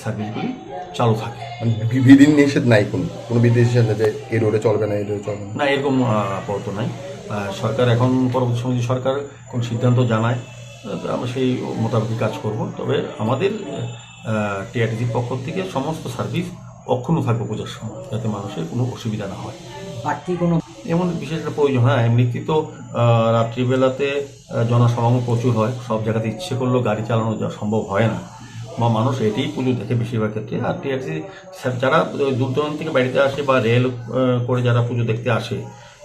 সার্ভিসগুলি চালু থাকে। মানে বি-, বিধি নিষেধ নাই কোনো, কোনো বিধি নিষেধ নেই যে এই রোডে চলবে না, এই রোডে চলবে না? না, এরকম, আহ, আপাতত নাই। আহ, সরকার এখন পরবর্তী সময় যদি সরকার কোনো সিদ্ধান্ত জানায়, আহ, তো আমরা সেই মোতাবেকই কাজ করব। তবে আমাদের, আহ, টিআরটিসির পক্ষ থেকে সমস্ত সার্ভিস অক্ষুণ্ণ থাকবে পূজার সময়, যাতে মানুষের কোনো অসুবিধা না হয়। বাড়তি কোনো এমন বিশেষ একটা প্রয়োজন, হ্যাঁ, এমনিতেই তো, আহ, রাত্রিবেলাতে, আহ, জনসমাগম প্রচুর হয়, সব জায়গাতে ইচ্ছে করলেও গাড়ি চালানো যা সম্ভব হয় না, বা মানুষ এটাই পুজো দেখে বেশিরভাগ ক্ষেত্রে। আর টিআরটিসি স্যার, যারা, আহ, দূর দূরান্ত থেকে বাড়িতে আসে বা রেল, আহ, করে যারা পুজো দেখতে আসে,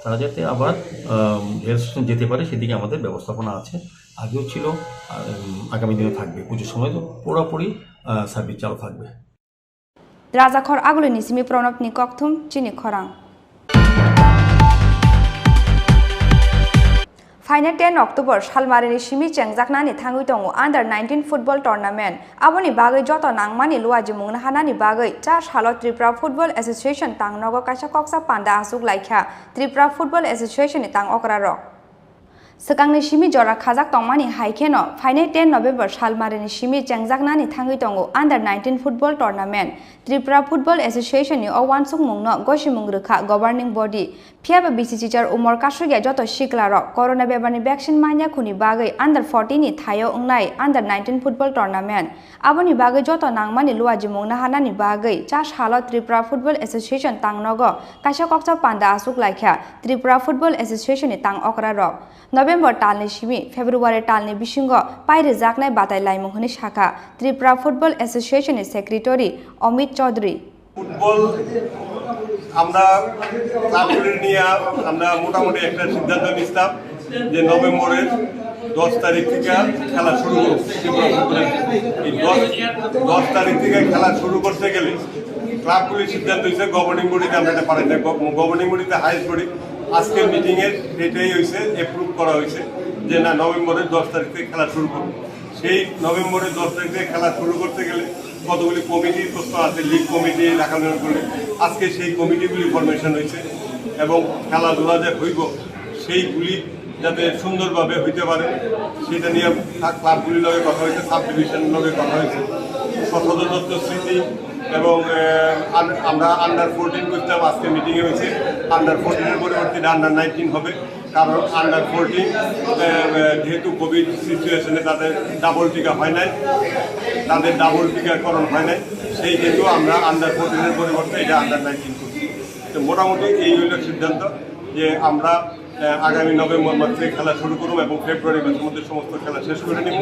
তারা যাতে আবার, আহ, রেল স্টেশন যেতে পারে, সেদিকে আমাদের ব্যবস্থাপনা আছে, আগেও ছিল, আহ, উম, আগামী দিনে থাকবে। পুজোর সময় তো পুরোপুরি, আহ, সার্ভিস চালু থাকবে। Rajakhor Agulini simi Pranabni kokthum chini khorang. Phainai ten October salmarini simi chengjaknani thangwi tongo under nineteen football tournament. Aboni bagwi joto nangmani luajimung naharnani bagwi cha salo Tripura Football Association tangnogo kaisa koksa panda achuk laikha Tripura Football Association ni tang okrarok. Swkangni simi jora khajak tongmani hai kheno phainai ten November salmarini simi chengjaknani thangwi tongo under nineteen football tournament. Tripura Football Association ni o uansukmungno gosimung rwkha governing body. Phiyaba bisi chichar umor kasugya joto siklarok corona bebarni vaccine manya khuni bagwi under fourteen ni thaio wngnai under nineteen football tournament. Aboni bagwi joto nangmani luajimung naharnani bagwi cha salo Tripura Football Association tangnogo kaisa koksa panda achuk laikha Tripura Football Association ni tang okrarok. November talni simi February talni bisingo pairijaknai batai laimung hwnwi sakha Tripura Football Association ni Secretary Amit Chaudhary. Football আমরা ক্লাবগুলি নিয়ে আমরা মোটামুটি একটা সিদ্ধান্ত নিছিলাম যে নভেম্বরের দশ তারিখ থেকে খেলা শুরু করব ত্রিপুরা ফুটবলের। এই দশ, দশ তারিখ থেকে খেলা শুরু করতে গেলে ক্লাবগুলির সিদ্ধান্ত হয়েছে গভর্নিং বডিতে আমরা এটা পাঠাই দেবো। গভর্নিং বডিতে হায়েস্ট বডি আজকের মিটিং এ এটাই হয়েছে, অ্যাপ্রুভ করা হয়েছে যে না, নভেম্বরের দশ তারিখ থেকে খেলা শুরু করবো। সেই নভেম্বরের দশ তারিখ থেকে খেলা শুরু করতে গেলে কতগুলি কমিটির প্রশ্ন আছে, league committee, Dhaka mayor committee. আজকে সেই কমিটিগুলি ফরমেশন হয়েছে এবং খেলাধুলা যে হইব, সেইগুলি যাতে সুন্দরভাবে হইতে পারে, সেটা নিয়ে ক্লাবগুলির লগে কথা হয়েছে, সাব ডিভিশনের লগে কথা হয়েছে। সশোধনত্ব স্মৃতি এবং, আহ, আন-, আমরা আন্ডার ফোরটিন করতাম, আজকে মিটিংয়ে হয়েছে, আন্ডার ফোরটিনের পরিবর্তে আন্ডার নাইনটিন হবে। কারণ আন্ডার ফোরটিন, আহ, যেহেতু কোভিড সিচুয়েশনে তাদের ডাবল টিকা হয় নাই, তাদের ডাবল টিকাকরণ হয় নাই, সেই হেতু আমরা আন্ডার ফোরটিনের পরিবর্তে এটা আন্ডার নাইনটিন করছি। তো মোটামুটি এই হইল সিদ্ধান্ত যে আমরা, আহ, আগামী নভেম্বর মাস থেকে খেলা শুরু করব এবং ফেব্রুয়ারি মাসের মধ্যে সমস্ত খেলা শেষ করে নিব।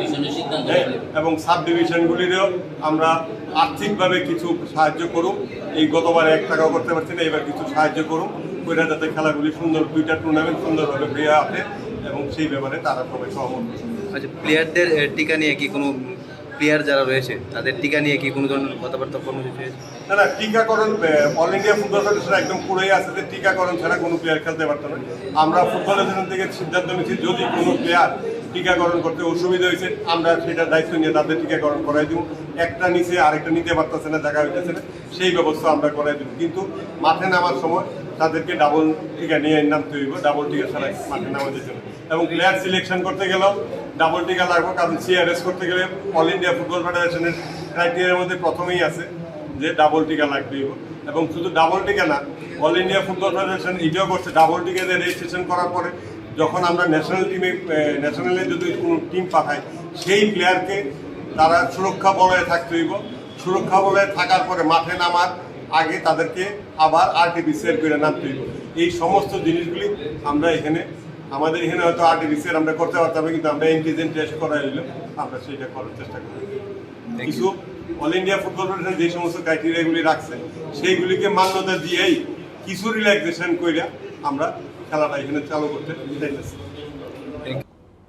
হ্যাঁ, এবং সাব ডিভিশনগুলিরও আমরা আর্থিকভাবে কিছু সাহায্য করুক। এই গতবার এক টাকাও করতে পারছি না, এবার কিছু সাহায্য করুক, কইরা যাতে খেলাগুলি সুন্দর, দুইটা টুর্নামেন্ট সুন্দরভাবে হয়ে আসে এবং সেই ব্যাপারে তারা সবাই সহমত হয়েছে। আচ্ছা, প্লেয়ারদের, এ, টিকা নিয়ে কি কোনো, প্লেয়ার যারা রয়েছে তাদের টিকা নিয়ে কি কোনো ধরনের কথাবার্তা কর্মসূচি হয়েছে? না, না, টিকাকরণ, এ, অল ইন্ডিয়া ফুটবল ফেডারেশন একদম পুরোই আছে যে টিকাকরণ ছাড়া কোনো প্লেয়ার খেলতে পারতো না। আমরা ফুটবল ফেডারেশন থেকে সিদ্ধান্ত নিচ্ছি, যদি কোনো প্লেয়ার টিকাকরণ করতে অসুবিধা হয়েছে, আমরা সেটা দায়িত্ব নিয়ে তাদের টিকাকরণ করাই দিব। একটা নিচে আরেকটা নিতে পারতেছে না, জায়গা হইতেছে না, সেই ব্যবস্থা আমরা করাই দিব। কিন্তু মাঠে নামার সময় তাদেরকে ডাবল টিকা নিয়ে নামতে হইব, ডাবল টিকা ছাড়া মাঠে নামাতে হইব। এবং প্লেয়ার সিলেকশন করতে গেলেও ডাবল টিকা লাগবে, কারণ সিআরএস করতে গেলে অল ইন্ডিয়া ফুটবল ফেডারেশনের ক্রাইটেরিয়ার মধ্যে প্রথমেই আছে যে ডাবল টিকা লাগবে। এবং শুধু ডাবল টিকা না, অল ইন্ডিয়া ফুটবল ফেডারেশন এটাও করছে, ডাবল টিকা দিয়ে রেজিস্ট্রেশন করার পরে যখন আমরা ন্যাশনাল টিমে, এ, ন্যাশনালে যদি কোনো টিম পাঠাই, সেই প্লেয়ারকে তারা সুরক্ষা বলয়ে থাকতে হইব। সুরক্ষা বলয়ে থাকার পরে মাঠে নামার আগে তাদেরকে আবার আরটিপিসিআর করে নামতে হইব। এই সমস্ত জিনিসগুলি আমরা এখানে, আমাদের এখানে হয়তো আরটিপিসিআর আমরা করতে পারতাম না, কিন্তু আমরা অ্যান্টিজেন টেস্ট করা হইলো, আমরা সেটা করার চেষ্টা করি। কিছু অল ইন্ডিয়া ফুটবল ফেডারেশন যে সমস্ত ক্রাইটেরিয়াগুলি রাখছে, সেইগুলিকে মান্যতা দিয়েই কিছু রিল্যাক্সেশন করে আমরা খেলাটা এখানে চালু করতে চাইতেছি।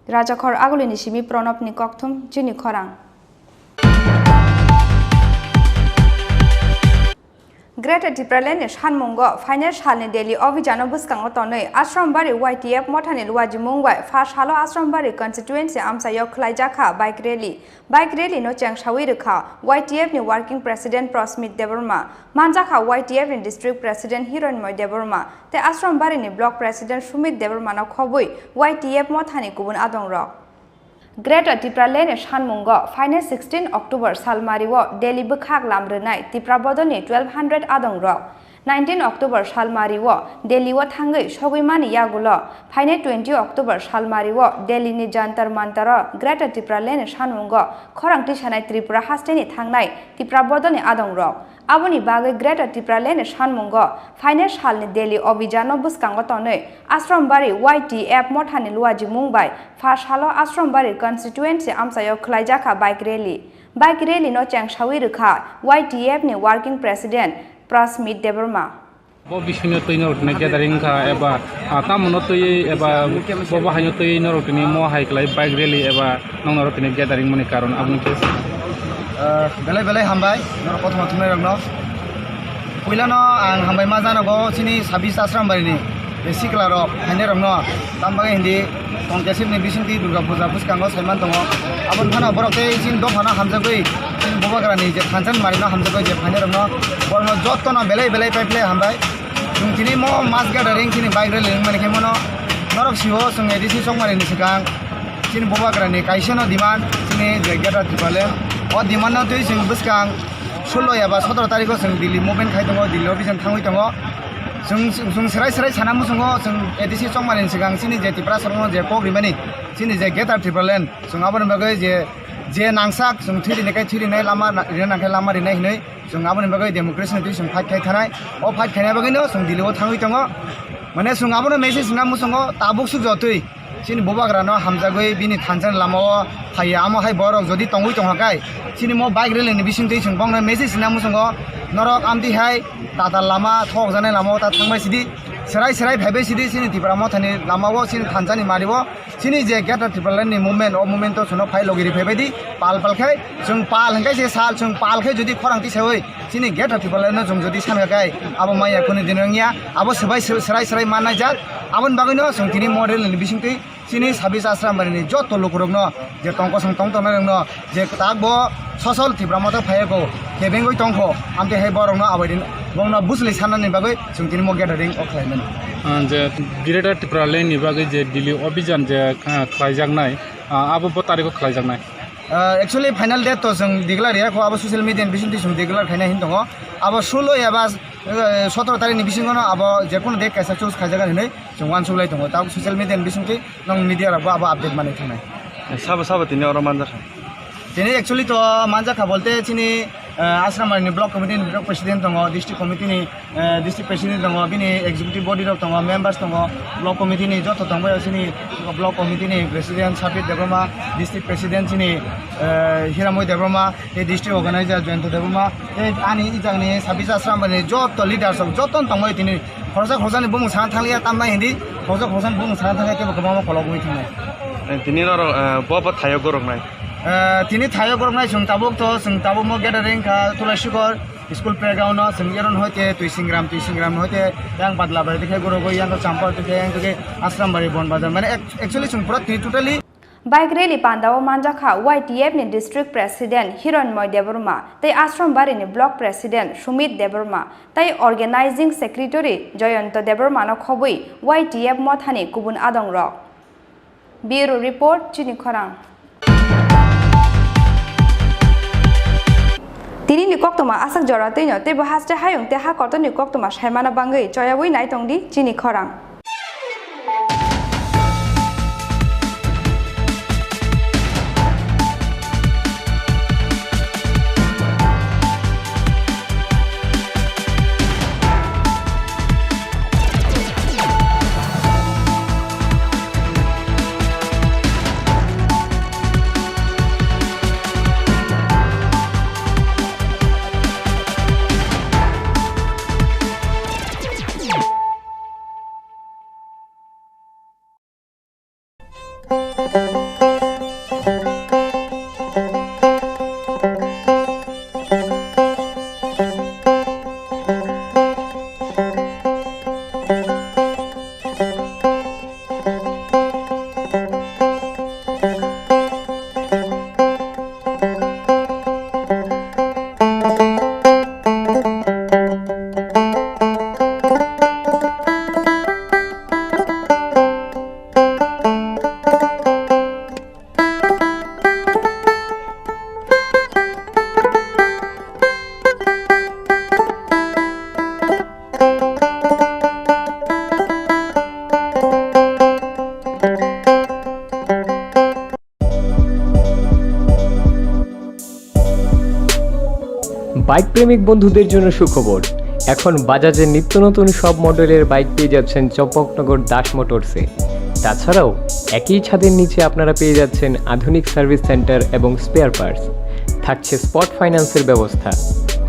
Rajakhor Agulini simi Pranabni kokthum chini khorang. Greater Tipraland ni sanmungo phainai salni Delhi obhijano bwskango tonwi Ashrambari Y T F mothani luajimung bai pha salo Ashrambari constituency amchaio khwlaijakha bike rally. Bike rally no chengsawi rwkha Y T F ni working president Prosmit Debbarma, manjakha Y T F ni district president Hironmoy Debbarma tei Ashrambari ni block president Sumit Debbarma no khobwi Y T F mothani kubun adongrok. Greater Tipraland ni sanmungo phainai sixteen October salmario Delhi bwkhak lam rwnai Tipra bodolni twelve hundred adongrok nineteen October salmario Delhi o thangwi sogwi mani yagulo phainai twenty October salmario Delhi ni Jantar Mantaro Greater Tipraland ni sanmungo khorang tisanai Tripura hasteni thangnai Tipra bodolni adongrok. Aboni bagwi Greater Tipraland ni sanmungo phainai salni Delhi obhijano bwskango tonwi Ashrambari Y T F mothani luajimung bai pha salo Ashrambari constituency amchaio khwlaijakha bike rally. Bike rally no chengsawi rwkha Y T F ni working president Prasmit Debbarma. Bo bisingno twi norok tini gathering wngkha eba, ah, tamo no twi eba bo bahai no twi norok tini mo hai kwlai bike rally eba nong norok tini gathering mani karon aboni khe. Ah, belai belai hambai norok kothoma thumnai rokno. Puilano ang hambai ma janogo chini sabis Asrambari ni sikla rok phainai rokno, tambagai hindi Tongkesip ni bisingtwi Durga Puja bwskango saiman tongo. Aboni phano borok tei chini dophano hamjagwi, chini Bubagra ni je thansa ni mari no hamjagwi je phainai rokno, borokno jotono belai belai pai phlai hambai. Chwng tini mo mass gathering chini bike rally wngmani khe mono norok sio chwng A D C Chongmari ni swkang chini Bubagra ni kaisa no demand chini je Greater Tipraland. O demand no twi chwng bwskang sullo eba sotoro tarikh o chwng Delhi movement khai tongo, Delhi o bijan thangwi tongo. Chwng, chwng, chwng swrai swrai sana muchungo chwng A D C Chongmari ni swkang chini je Tiprasa rokno je kok rimani chini je Greater Tipraland chwng aboni bagwi je, je nangsak chwng thwi rini kai thwi rinai lama na-, rina nangkhe lama rinai hinwi chwng aboni bagwi democracy ni twi chwng fight khai thanai. O fight khaina bagwi no chwng Delhi o thangwi tongo. Mane chwng abono message rina muchungo tabuk suk jotwi. Chini Bubagra no hamjagwi bini thansa ni lama o phaiya, amo hai borok jodi tongwi tongkha kai, chini mo bike rally ni bisingtwi chwng bokno message rina muchungo, norok amtwi hai tatal lama, thokjaknai lama o ta thangbai sidi, Serai serai phaibai sidi chini Tipra Mothani lamao, chini thansa ni mario, chini je Greater Tipraland ni movement, o movement o chwngno phai logi ri phaibai di, pal pal khai, chwng pal hwnkhe se sal, chwng pal khe jodi khorang tisaiwi chini Greater Tipraland no chwng jodi sankha khai, abo maya kunu din wngya, abo swbai sw-, serai serai mannai jak, aboni bagwino chwng tini mo rally ni bisingtwi chini sabis Ashram Bari ni joto lukurokno je tongkosong tong tongnai rokno je tak bo sosol Tipra Motha phaiyago kebengwi tongkho, amtwi hai borokno abaidin bongno bujli sanani bagwi chwng tini mo gathering o khlaimani. Ah, je Greater Tipraland ni bagwi je Delhi Abhijan je, ah, khlaijaknai, ah, abo bo tarikh o khlaijaknai? Ah, actually final date to chwng declare ya kho, abo social media ni bisingtwi chwng declare khaina hin tongo. Abo sulo eba, eh, sotoro tarikh ni bisingo no abo je kono date kaisa choose khaijagan hinwi chwng uansuk lai tongo. Tabuk social media ni bisingtwi nwng media rok bo abo update manwi thangnai. Sabo sabo tini oro manjakha? Tini actually to manjakha bolte chini, eh, Ashram Bari ni block committee ni block president tongo, district committee ni, eh, district president tongo, bini executive body rok tongo, members tongo, block committee ni joto tongbaio chini block committee ni president Sapit Debbarma, district president chini, eh, Hiramoi Debbarma, tei district organizer Jayanta Debbarma, tei ani ijak ni sabis Ashram Bari ni joto leaders rok joto tongbaio tini. Khoroksa khoroksani bumung sana thanglia, tambai hindi khoroksa khoroksani bumung sana thanglia, kebo kwbangma kolok wngwi thangnai. Eh, tini norok, eh, bo bo thaio goroknai? Eh, tini thaio goroknai, chwng tabuk to, chwng tabuk mo gathering kha Tulashikor school playground no, chwng eron hoite Twisingram, Twisingram hoite yang Badla Bari dikhe gorogoi, yang Champar dikhe, yang dikhe Ashram Bari Bon Bazar. Mane ac-, actually chwng pura tini totally Bike rally pandao manjakha Y T F ni district president Hironmoy Debbarma tei Ashram Bari ni block president Sumit Debbarma tei organizing secretary Jayanta Debbarma no khobwi Y T F mothani kubun adong rok. Bureau report, Chini Khorang. Tini ni koktwma asak jora twi no tei bo haste hayung tei ha kotor ni koktwma saimana bangwi choyawi naitong di Chini Khorang. Bike প্রেমিক বন্ধুদের জন্য সুখবর, এখন বাজাজের নিত্য নতুন সব মডেলের বাইক পেয়ে যাচ্ছেন চম্পকনগর দাস মোটরসে। তাছাড়াও একই ছাদের নিচে আপনারা পেয়ে যাচ্ছেন আধুনিক সার্ভিস সেন্টার এবং স্পেয়ার পার্টস। থাকছে স্পট ফাইন্যান্সের ব্যবস্থা।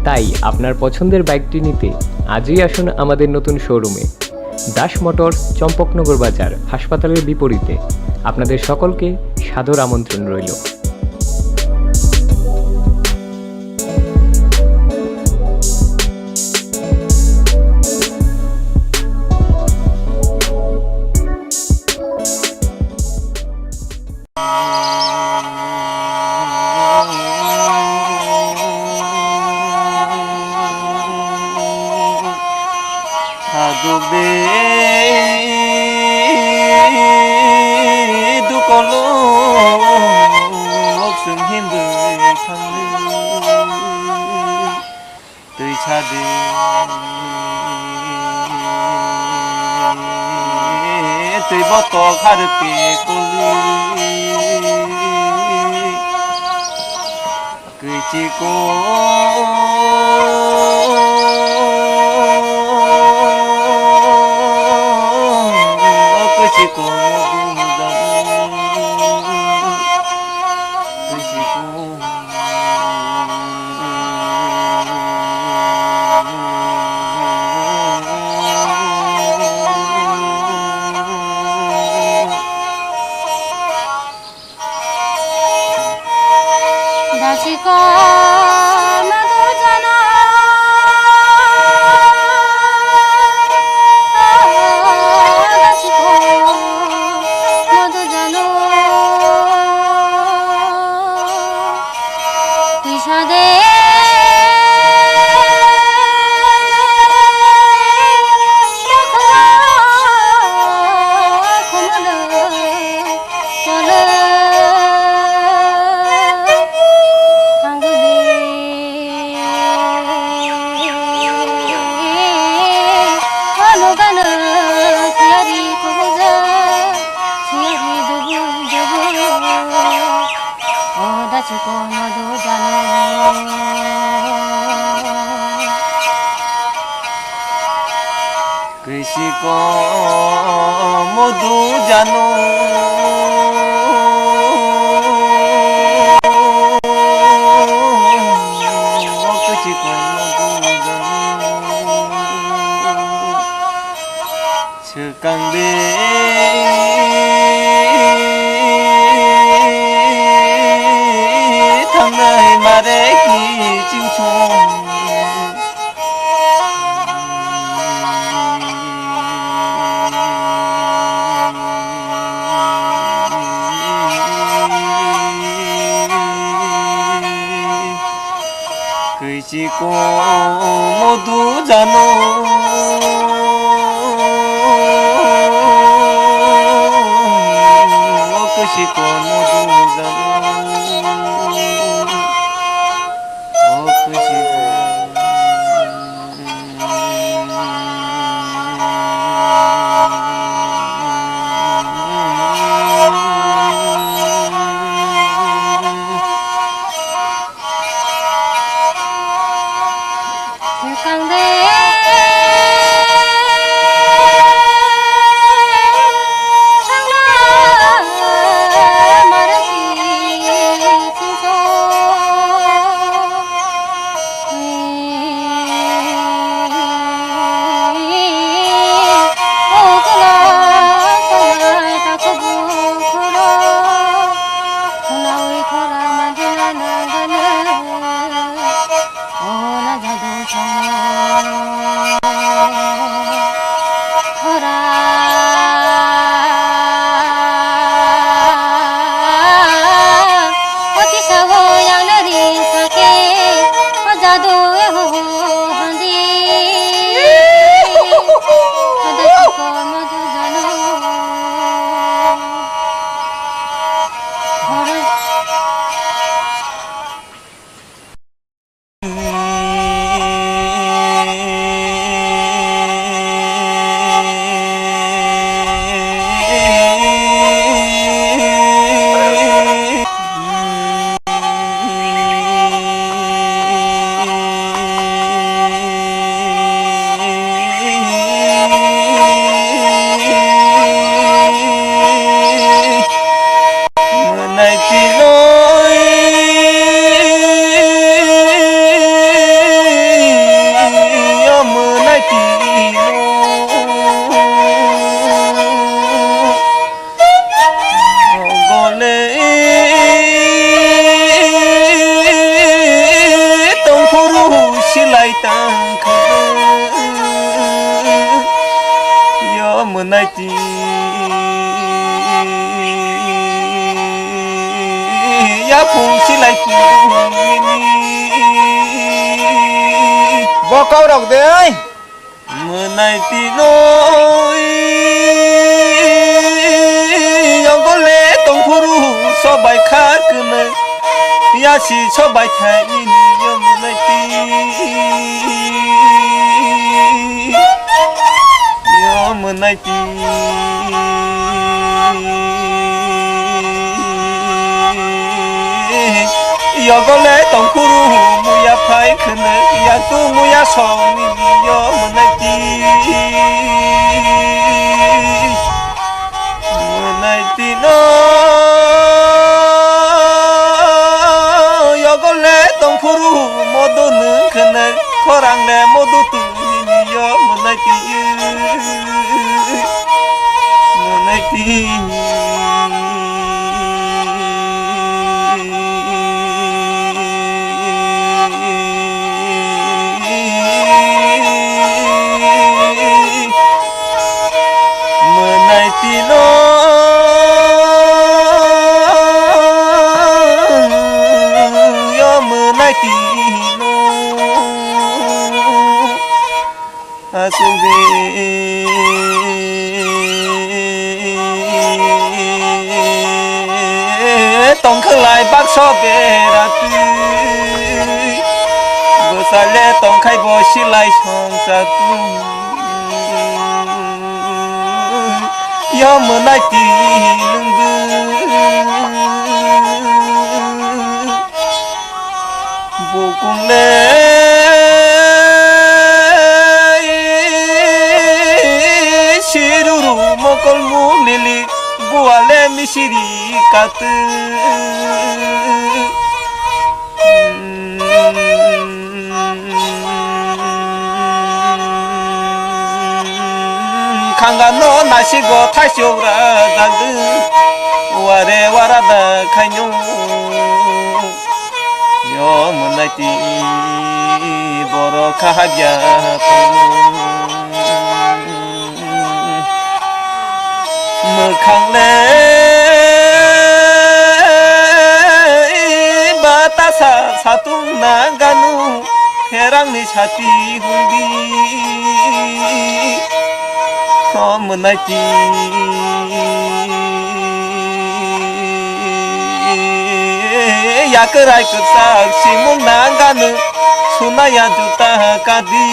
তাই আপনার পছন্দের বাইকটি নিতে আজই আসুন আমাদের নতুন শোরুমে। দাস মোটরস, চম্পকনগর বাজার, হাসপাতালের বিপরীতে। আপনাদের সকলকে সাদর আমন্ত্রণ রইল। Sadu be dukolo sung himbe thangli twi sadi twi boto khar pe kuli. Kwichiko kwichiko kwichiko. Kwchiko modu jano. Kwchiko modu jano. Kwchiko modu jano. Swkang de thangnai mare ki chimsong. Kwchiko modu jano. Kwchiko modu jano. Kwchiko. Mwnai tinoi o mwnai tinoi gole tongphuru silai tangkha yo mwnai ti yapung silai tongni. Bo kau rok de. Mwnai tinoi yogole tongphuru sobai kha kwnwi yasi sobai thai nini yo mwnai ti. Yo mwnai ti. Yogole tongphuru muya phai khwna ya tu muya song ni yo mwnai ti. Mwnai ti no yogole tongphuru modo nung khwna khorang le modo tu yo mwnai ti. Mwnai ti. Mwnai ti no. Yo mwnai ti no. Aswk de tongkha lai baksa bera twi. Bwsai le tongkhai bo silai songcha twi. Yo mwnai ti nungbu. Kungle siruru mokol mulili guale misiri katu. Khangano nasigo thaisok rajagwi ware warada khaino. Yo mwnaiti borok kha habya tongo. Mwkhang le batasa satung na ganu, pherangni sati hungdi. O mwnaiti yakrai kwchak simung na ganu, sunaya juta kadi.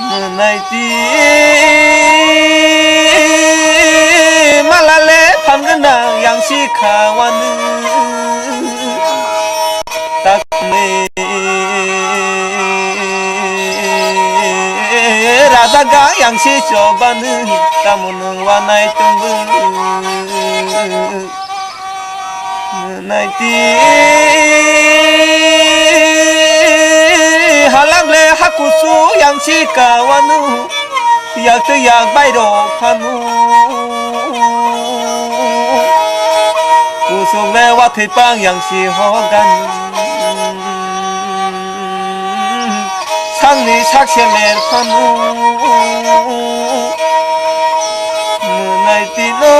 Mwnaiti malale phan gwnang yang si khawanu. Takme raja ga yang si chobanu, tamunung wanai tungbu. Naiti halak le hakusu yang si kawanu, yak tu yak bai rok phanu. Kusung le wathwi pang yang si hogan. Sangni sakse ler phanu. Mwnaiti no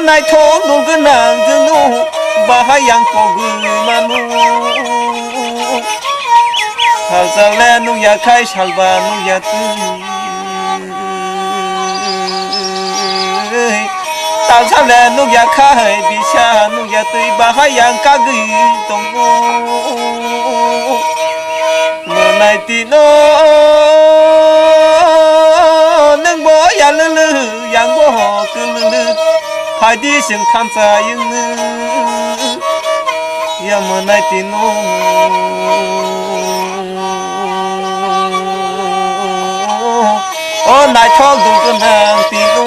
naithok nugwi nang jwngno bahai yang pogwi manu. Salsa le nukya khai salba nukya twi. Talsa le nukya khai bisa nukya twi bahai yang kagwi tongo. Mwnaiti no nwng bo yalwlw yang bo kwlwlw phaidi chwng thansa yungno. Ya mwnaiti no. O naithok dugwnang tino.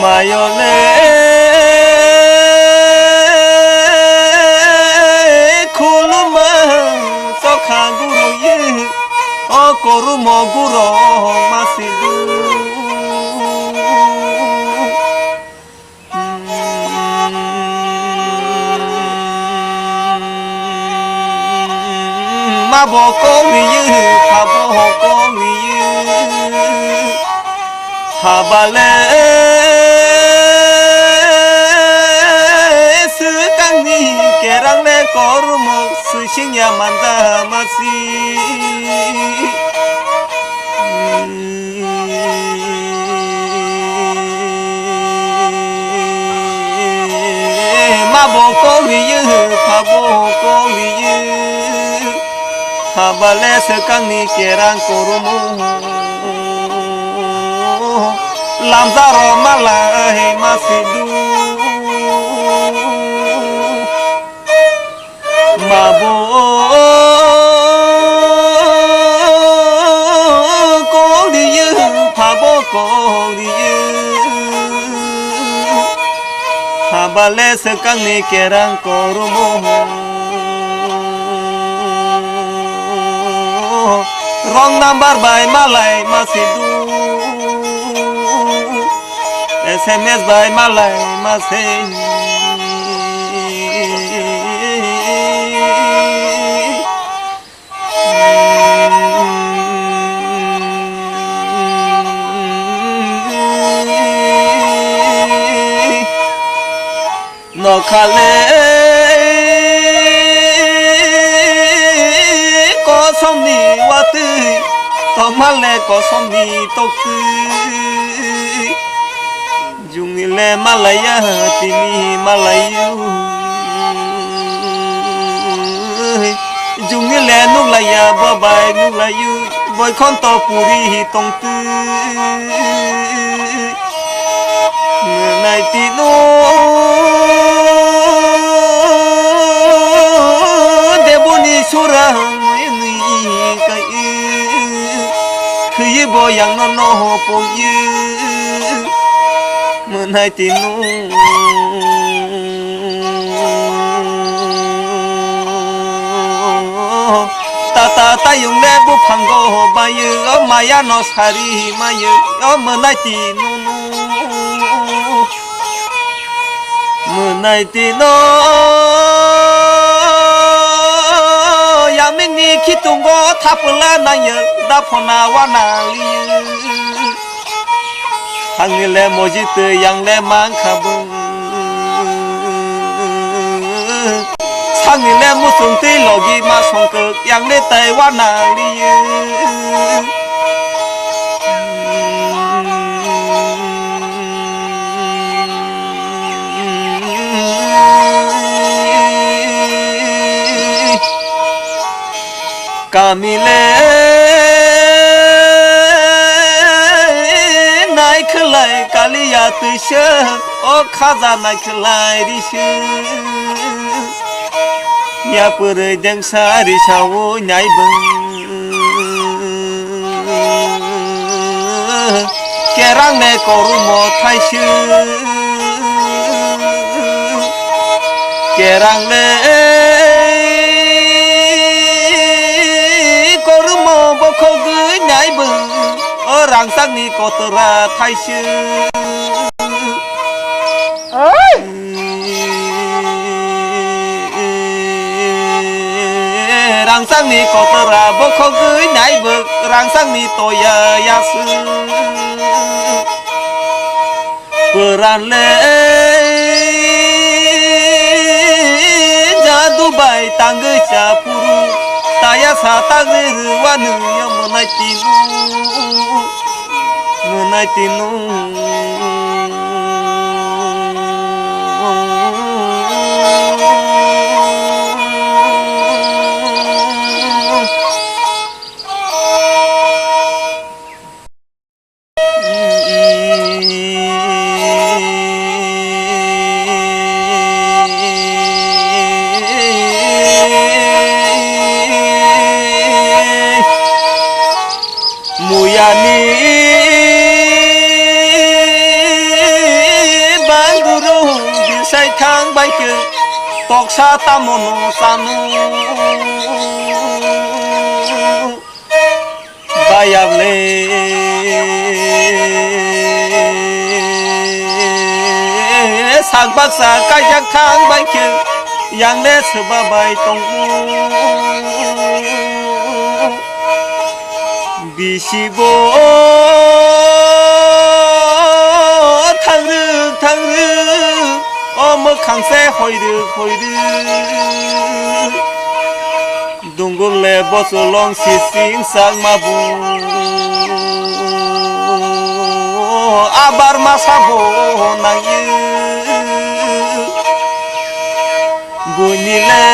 Mayole khuluma sokha guru ye, o korumo guro masidu. Ma bo kong ye, ha bo kong ye, ha ba le swkang ni kerang le kormo swising ya manda masi. Ma bo kong ye, pha bo kong ye, pha ba le swkang ni kerang korumo. Lamjaro malai masidu. Ma bo koriyo, pha bo koriyo, pha ba le swkang ni kerang korumo. Wrong number bai malai masidu. S M S bai malai mase. Nokhale kosomni watwi, tongmale kosomni toktwi. Jungile malaya tini malayu. Jungile nuklaya bobai nuklayu. Boikhonto puri tongtwi. Mwnai tino deboni surang mwnwi kai. Thwiwi bo yangno noho pongwi. Mwnai tino. Tata tayung le buphango bayo, o maya no sari mayo, o mwnai tino. Mwnai tino. Yamini khitungo thapla nayo, daphona wana liyo. Hangle mojit yang le mangkha bung. Sangni le musung twi logi ma songkuk yang le tai wana liyo. Kami le nai khwlai kaliya twisa, o khaja nai khwlai risa. Yapwrwi dengsa risaui nai bwng. Kerang le korumo thaiswk. Kerang le korumo bokhogwi nai bwng. O rangchakni kotora thaiswk. Oi! Rangchakni kotora bokhogwi naibo rangchakni toya yaswk. Kwran le jadu bai tangwi cha phuru taya sa tagwi rwani yomnai tinu. Mwnai tino. Muyani banduru bisai thang bai khe toksa tamono sanu bayam le sak baksa kaijak thang bai khe yang le swba bai tongo. Bisi bo thangrwk thangrwk, o mwkhang se hoirwk hoirwk. Dungur le bosolong sising sakma bo, abar masa bo nangyo. Buini le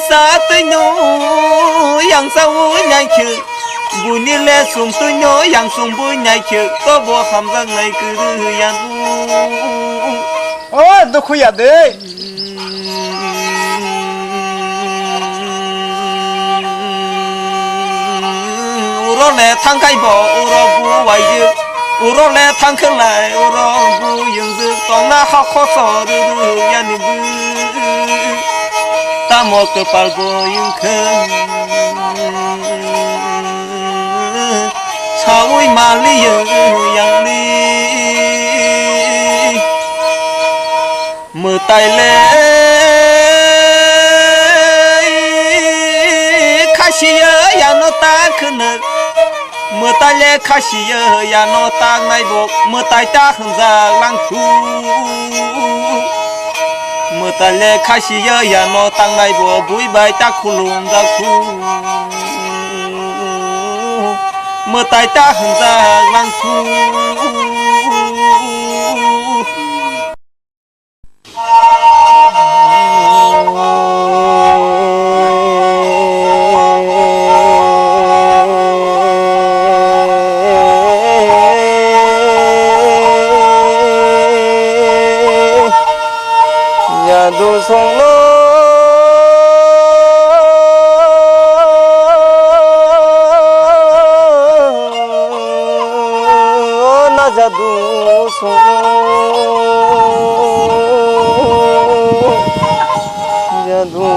satwino yangsa o nyaikhe, buini le sumtwino yangsung bo nyaikhe, tobo hamjaknai kwrwi yanu. O dukhu ya de. Uro le thangkhai bo uro bu waijwk, uro le thangkhwlai uro bu yungjwk, tongna ha khoso rwrw yani bwk, tamo kwpal bo yungkhe saui maliyo yangli. Mwtai le khasiya yano ta khwnw. Mwtai Le khasiya yano tangnai bo mwtai ta hwnjak langkhu. Mwtai le khasiya yano tangnai bo bui bai ta khulumjak khu. Mwtai ta hwnjak langkhu. Yadu songno na jadu song jadu.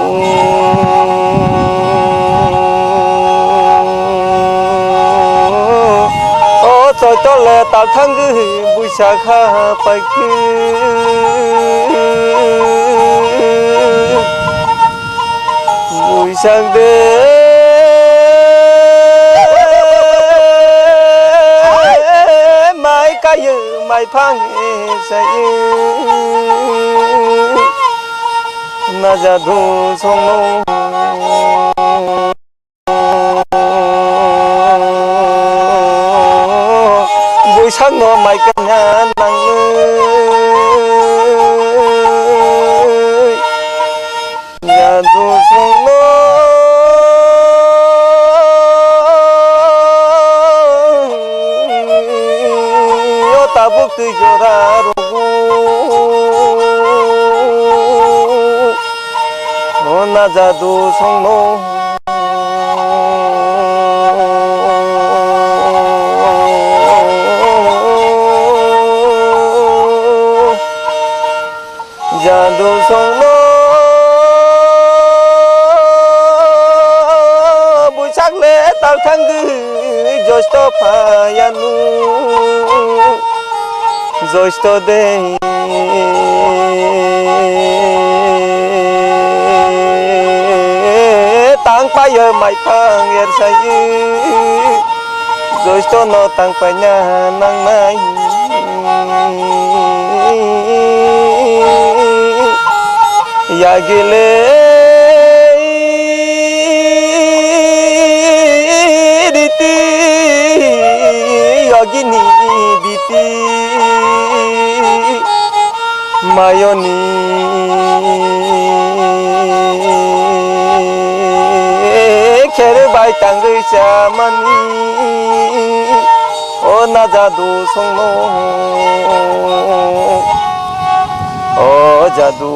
O choitole tal thangwi buisakha paikhe. Buisak de mai kayo mai phang sayo. Na jadu songno. Buisakno mai kanya nangwi. Yadu songno. O tabuk twi jora rogo. O na jadu songno. Jadu songno buisak le tal thangwi josto phayanu. Josto de tang payo mai phang er sayi. Josto no tang paina nangnai. Yagile riti yogini biti mayoni khere bai tangwi chamani o na jadu songno. O jadu,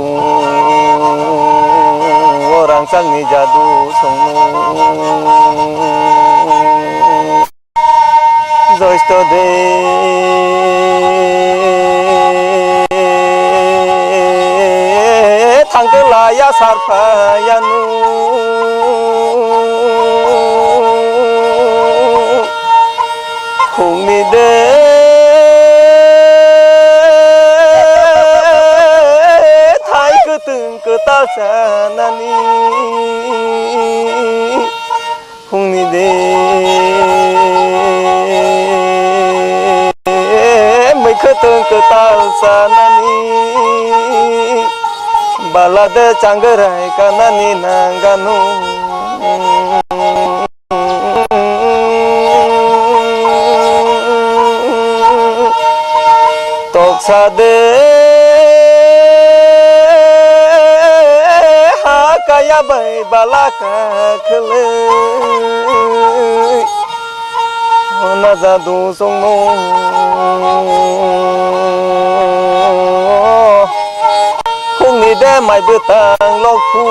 o rangchakni jadu songno. Josto de thangkhe laya sarphayanu. Khungni de thai kwtwng kwtal sanani. Khungni de mui kwtwng kwtal sanani. Bala de changrai kanani nanganu. Toksa de ha kaya bai bala ka khwlwi. Hona jadu songno. Khungni de mai bwtang lokhu.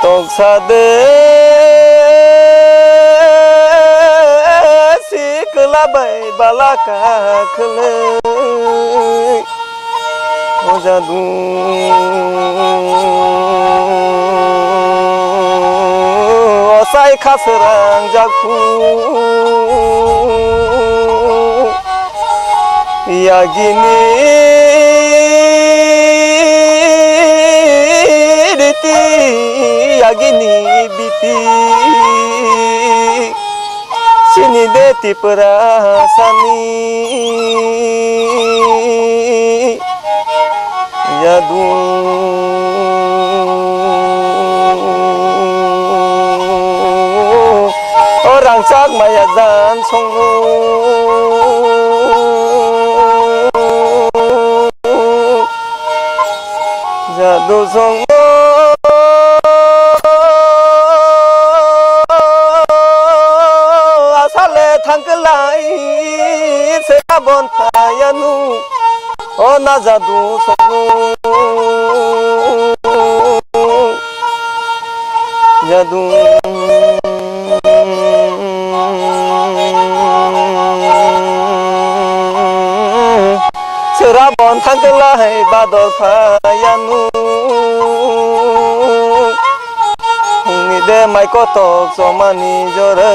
Toksa de sikla bai bala ka khwlwi. O jadu. O sai khasrang jakhu. Yagini riti, yagini biti. Tik sini de Tiprasani yadu. O rangchak maya jan songno jadu songno asale thangklai se abon thayanu. O na jadu songno jadu. Sera bon thangkla hai bador phayanu. Phungni de mai kotok chomani jora.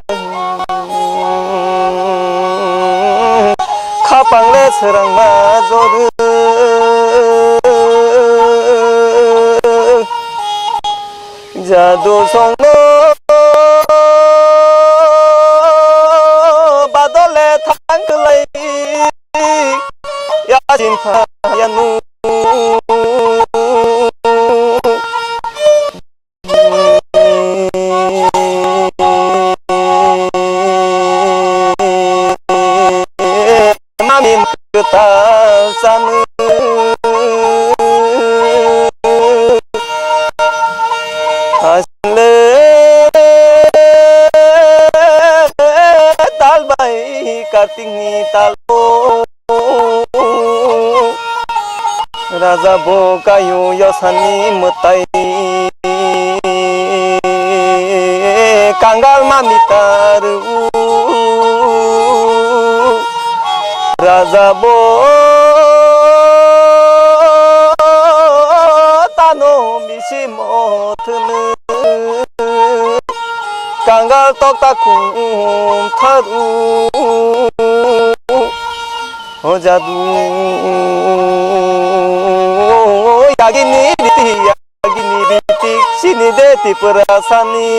Khapang le srangma jora. Jadu songno badole thangklai yasin phayanu. Mami kwtal sanu asle tal bai Kartik ni talo. Raja bo kayu yosani mwtai kangal mami taru. Raja bo tano misi mothunu kangal tokta kum tharu. O jadu yagini riti, yagini riti, sini de Tiprasani.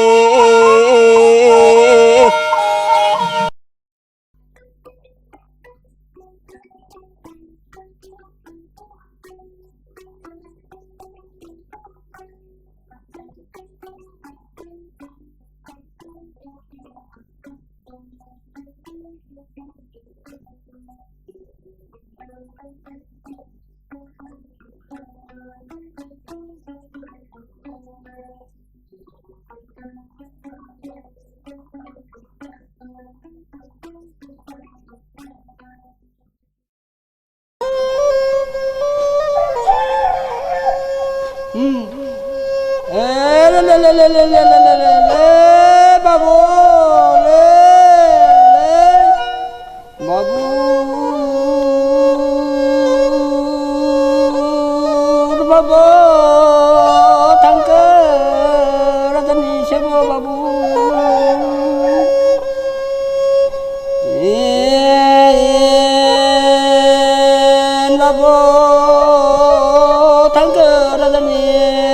Hmm. Eh, le, le, babu, le, le. Babu, babu, thangkhe, rajani sebo babu. Eh, babu, thangkhe, rajani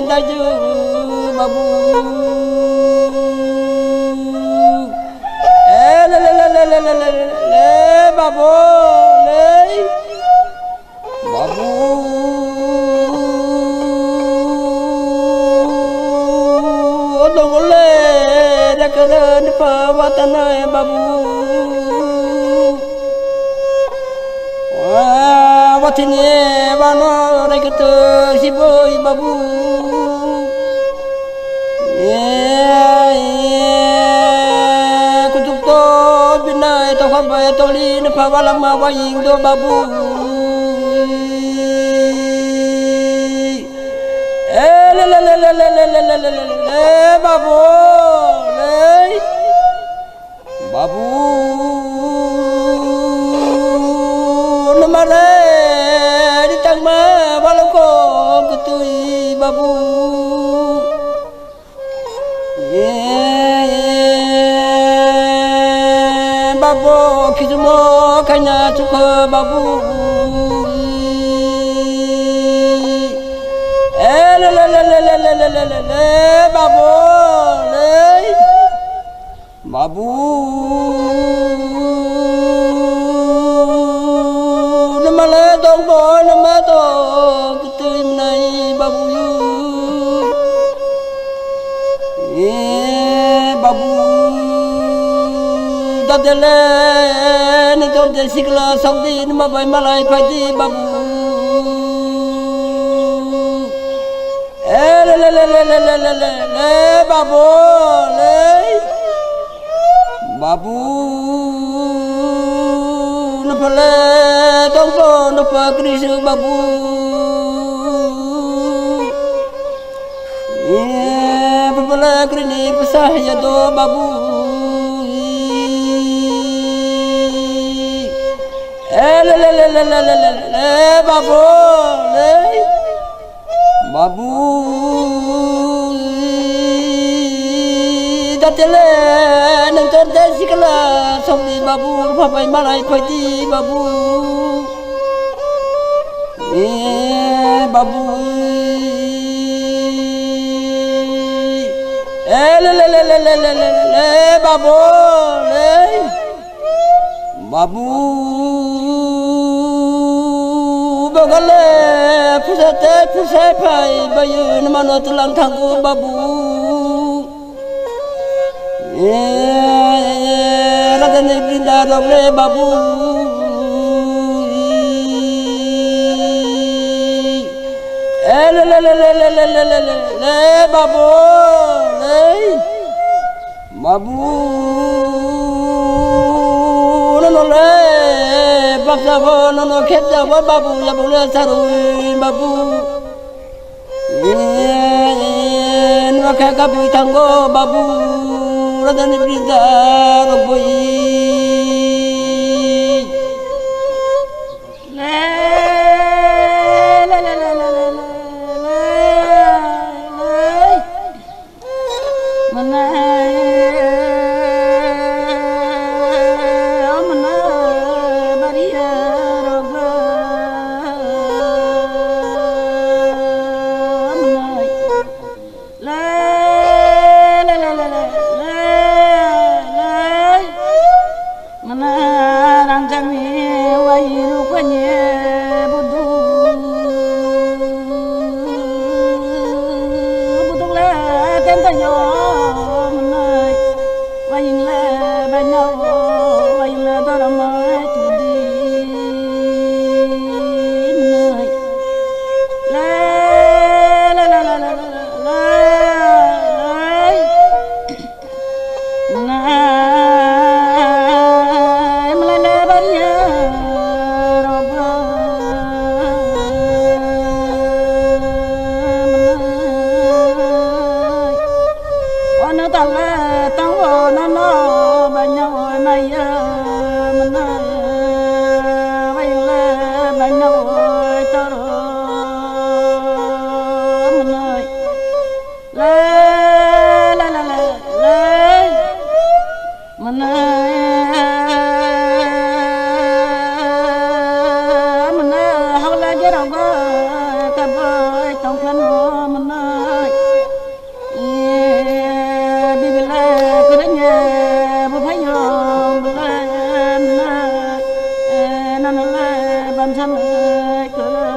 daiju babu. Eh, le, le, babu, le. Babu, dogole, dakale, nipa, watane, babu. Wa, watine, wano, reketo, siboi, babu. Kuchuk to binai tokha bai toli ne phawa lama bai do babu. Eh, le, le, babu, le. Babu, numare, ritangma, baloko, kutui, babu. Eh, babu, kijumo, kaina, chukho, babu. Eh, le, le, babu, le. Abu, nima le dong bo, nima dong, twi nai babu. E babu, dadele, ni dor de sikla, sok di, nima bai malai phai di, babu. E le le le le le le le le le babu le. Babu, nupale tongko nupa krisu babu. E, nupale krini pasah ya do babu. E le le le le le le le le babu le. Babu, datele nang tor de sikla somni babu, phapai malai phaidi babu. E babu, e le le le babu, le. Babu, bogale, pusate, pusai phai, bayun mano tulang thango, babu. Eh, radani brinda dogle, babu. Eh, le, le, babu, le. Babu, nono le, baksa bo, nono khepja bo, babu, ya bo le sarui, babu. Eh, nwa khe kabui thango, babu, radani brinda rok boi. Le, le, le. Mwnai, o mwnai, bariya rok ba, mwnai. La, la, la. Mwnai rangchakni wai rukani budu. Buduk le tenta yo mwnai. Waying le bainao, waying le doromai tudi. Mwnai. La, la, la. Mwnai, mwnai le bariya rok ba, mwnai. Ono tala tango nono banya oi maya, mwnai. Wai le banya oi toro, mwnai. La, la, la, la, la. Mwnai, mwnai, hawla gerang ba, kabai tongphano mwnai. Ye, bibile kerenge, buphayo, bule, mwnai. E, nanale, bamsam, e, kere,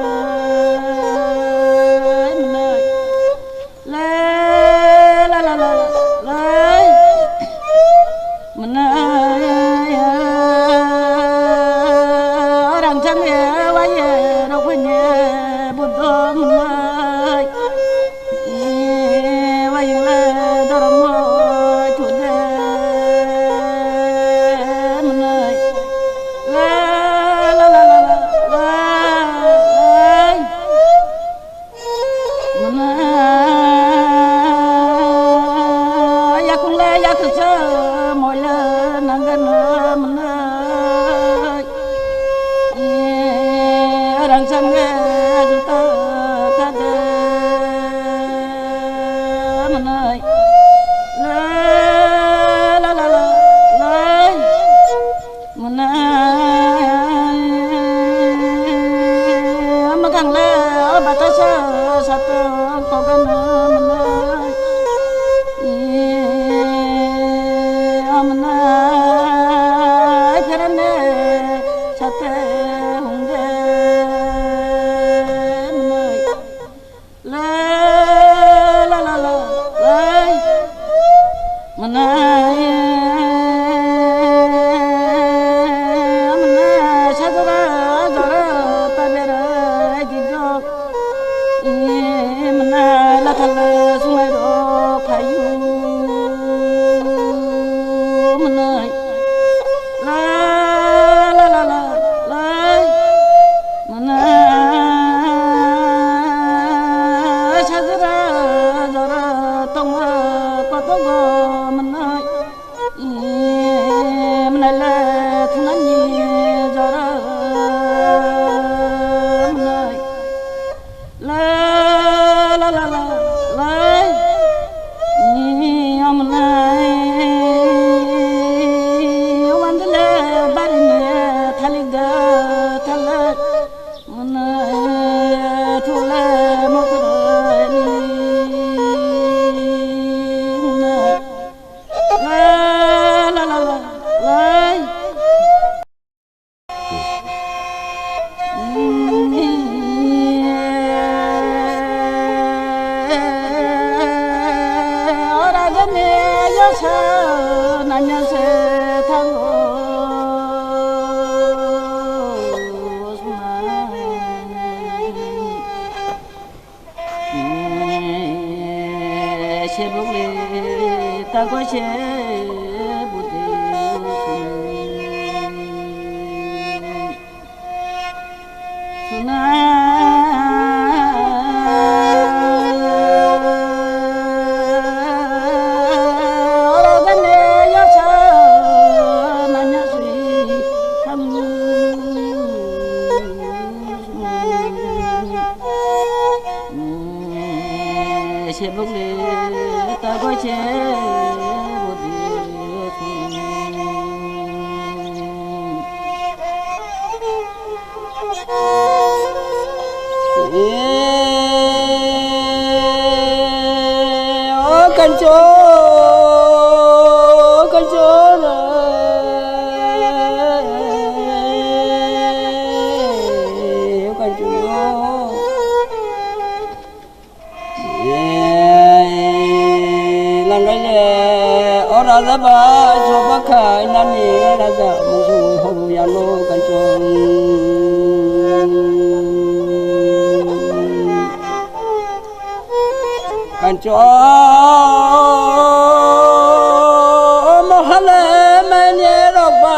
mwnai. La, la, la, la, la. Mwnai, rangchak ye, wai ye, rok phai ye, budong nai. Ye, wai le, dormo, chude, mwnai. La, la, la, la, la, la. Mwnai, yakung le yaksa moila nangano mwnai. Ye, rangchak le juta kade mwnai. La, la, la, la, la. Mwnai, mwkhang le o batasa satung kogan mwnai. Ye, o mwnai. Sate hungde mwnai. La, la, la, la, lai. Mwnai, mwnai, sajora, jora, tabera, jijok. Mwnai, la, thal, sungai, ro, phayu. Mwnai. La, la, la, la, lai. Mwnai sajora jora tongma kotogo mwnai. Mwnai le thunani jora mwnai. La, la, la, la, lai. Ni omnai, wandle barini thalik da thalai. Mwnai thule mokrani. La, la, la, la, lai. Sebokle tago se budi suna. Oro gane yasa nanya sui thamu. Sebokle tago se budi. O kancho, o kancho, o kancho. Langaile o raja bai soba khainani raja musu horu yano kanchong. Kanchong mohale mene rokba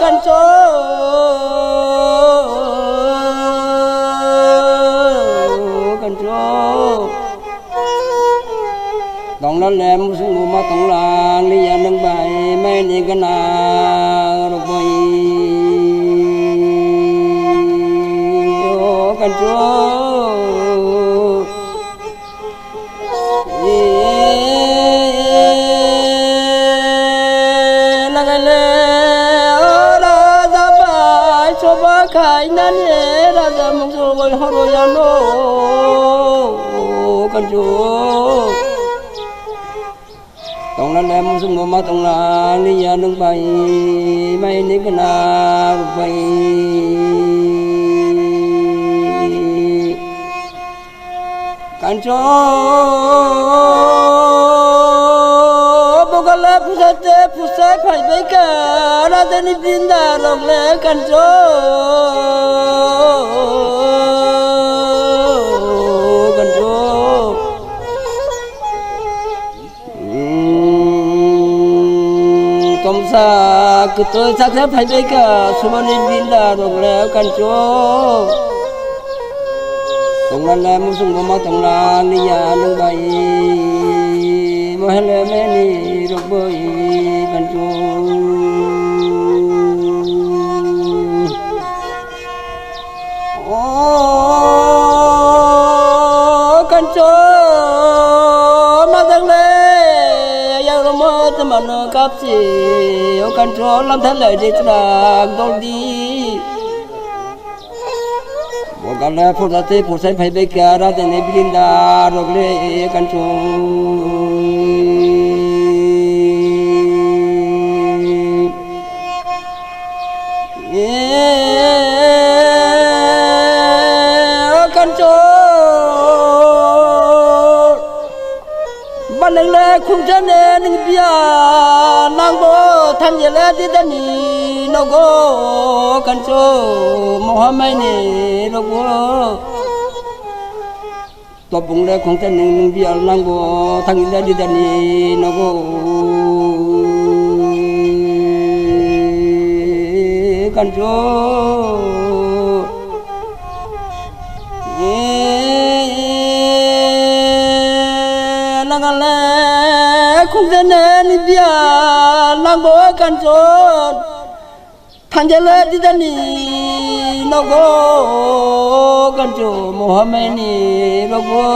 kanchong. Kanchong. Tongna le musung buma tonglang liya nang bai mai ni gana rok bai. O kancho. Lagai le o raja bai soba khai nani raja musung bai horo yano. O kancho. Tongna le musung buma tonglang liya nang bai mai ni gana bai. Kancho bogale pusate pusai phai bai ka rajani binda rok le kancho. Kancho. Tomsa kwtwi chaksa phaibai ka sumani binda rok le kancho. Tongna le musung buma tongna liya nang bai. Mohele meni rok bai kancho. O kancho majang le yang romo temano kapsi o kancho lam thalai de trak dol di. Bogale phurda te phursai phai bai kara tene bilinda rok le kancho. Khungjane nwng biya nangbo thangjele didani nogo kancho mohamai ni rogo. Topung le khungte nwng nwng bial nangbo thangile didani nogo kancho. Nangale khungte nwng nwng bial nangbo kancho. Thangjale didani nogo kancho mohamai ni rogo.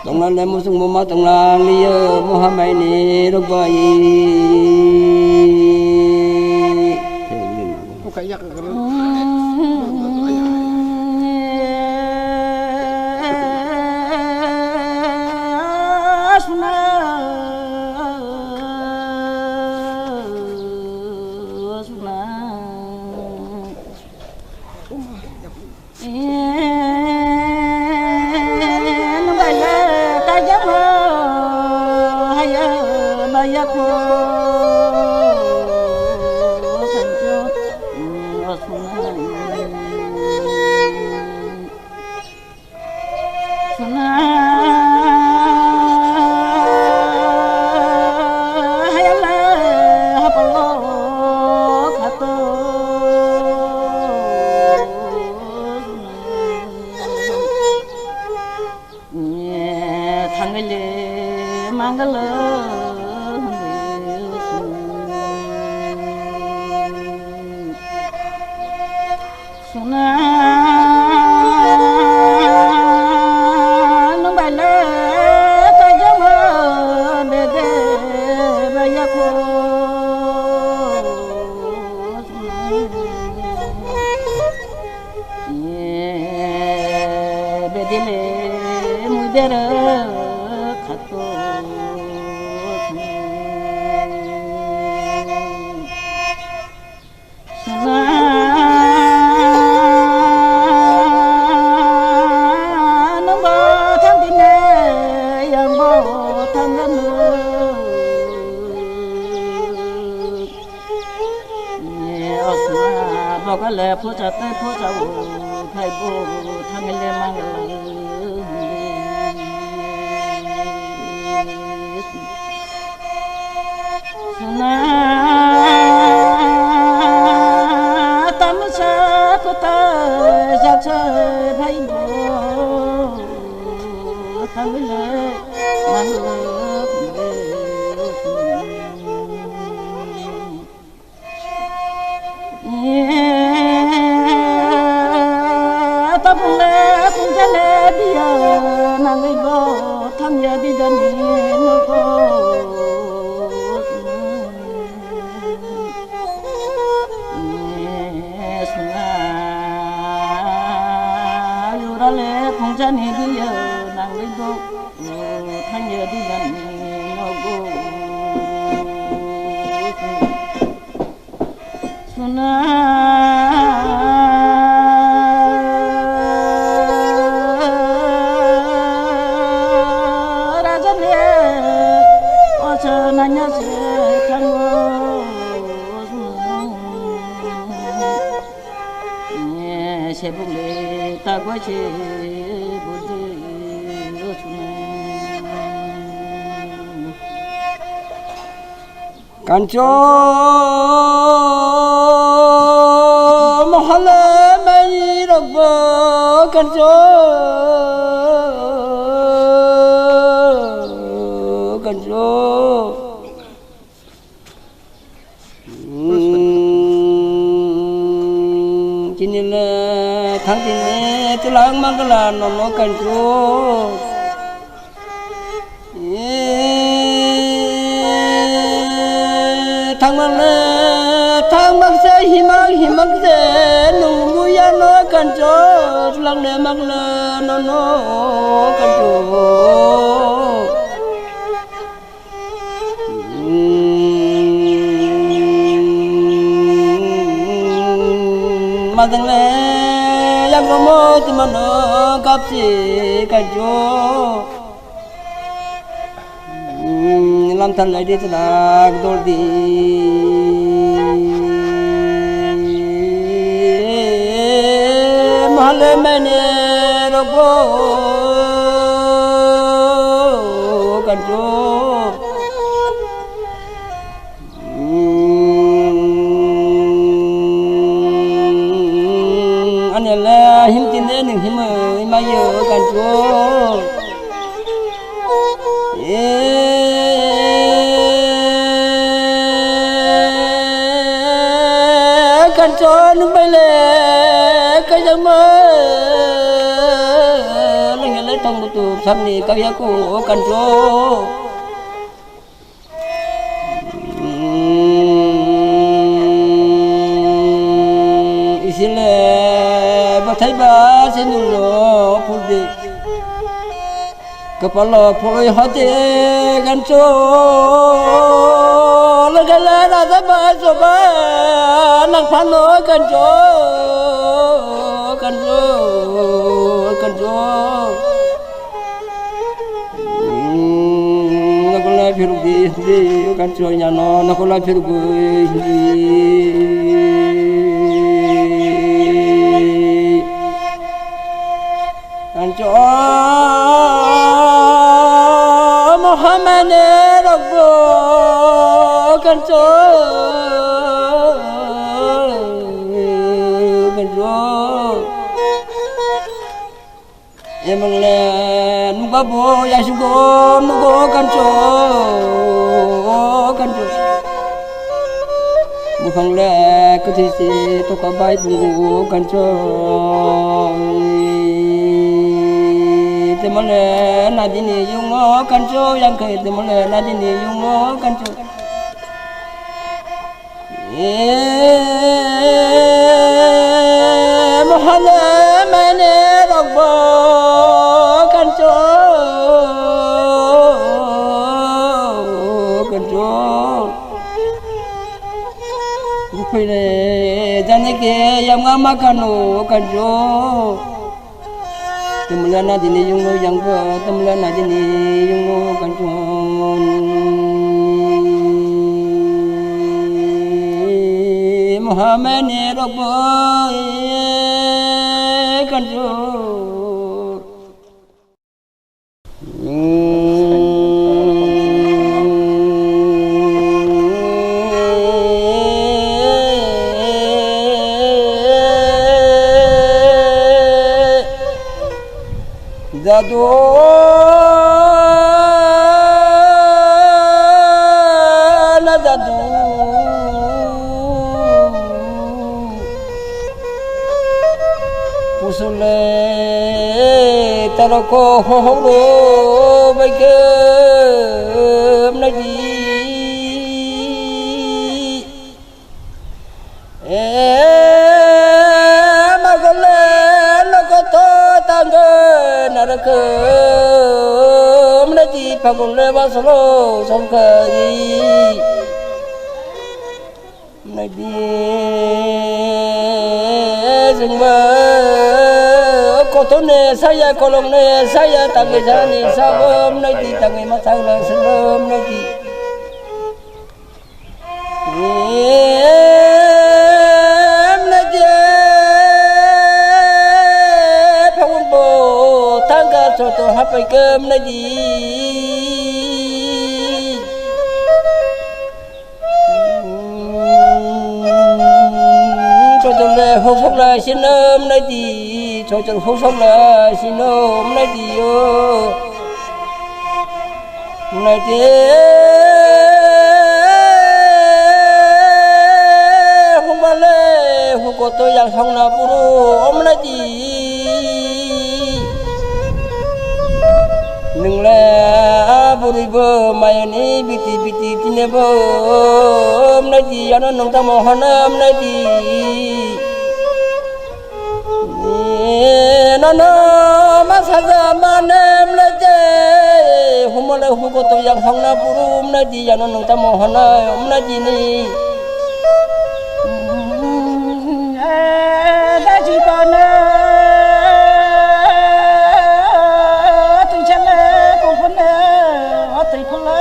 Tonglale musung boma tonglang liyo mohamai ni rogo ai. Suna hayala hapalo khato. Thangile mangala. Suna nung bai le tai jama bede baya ko. Ye bedile mui bera khato. Suna nungbo thangdine yangbo thangdanu. Osma bogale phucha tei phucha o phaibo thangile mangla. Suna tamsa kota jaksa bhai mo thamile mangla. Tabungle kunjale biya nangwi bo thamya didani noko. Suna yurale khungjani biya nangwi bo thamya didani noko. Suna rajane osa nanya se thango. Sebukle tagwa se bujui suna. Kancho mohole mai rokbo kancho, kancho. Chini le thang chini tulang mangala nono kancho. Thangmang le thangmang se himang himang se nungbu yano kancho lang le mang le nono kancho. Madang le yang romo tumano kapsi kancho. Lamthar lai di chwla dol di. Mahalemani rokbo kanjo. Ani le himtine ning himwi mayo kanjo. Kancho nung bai le kajang ma leng le tong tu samni kaya ko kancho. Isile bathai ba se nulo pulde. Kapalo phulwi hode kancho, lagala raja ba soba nang phano kancho, kancho, kancho. Nakola phirugwi hindi kancho nyano nakola phirugwi hindi. Kancho mohamane rokbo kancho kancho. Emang le nukba bo yasugo nugo kancho kancho. Buphang le kwthwi se toka bai bungo kancho. Temole nadini yungo kancho, yang khe temole nadini yungo kancho. Mohale mane rokbo kancho kancho. Buphile jani ke yamga makano kancho. Tumla nadini yungo yangbo, tumla nadini yungo kancho. Mohamane rokbo kancho. Jadu na jadu. Pusule taroko hohoro baike mnagi. E magole lokoto tange narake mnagi pagule basolo songkai. Mwnai di jengma kotone saya kolongne saya tangwi jani sabo mwnai di tangwi ma sangla selo mwnai di. Mwnai di phagun bo tangka soto hapai ke mwnai di. Chojol le hosok lai sinam nai di, chojol hosok lai sinam nai di yo. Nai di, huma le hukoto yang song na buru om nai di. Nwng le a bwrwi bo mayani biti biti tine bo mwnai di, ano nwng tamo hana mwnai di. Nono ma saja mane mwnai di, humole hugo to yang hongna buru mwnai di, ano nwng tamo hana mwnai di ni. Daji bana twi chale kongkone atwi phala.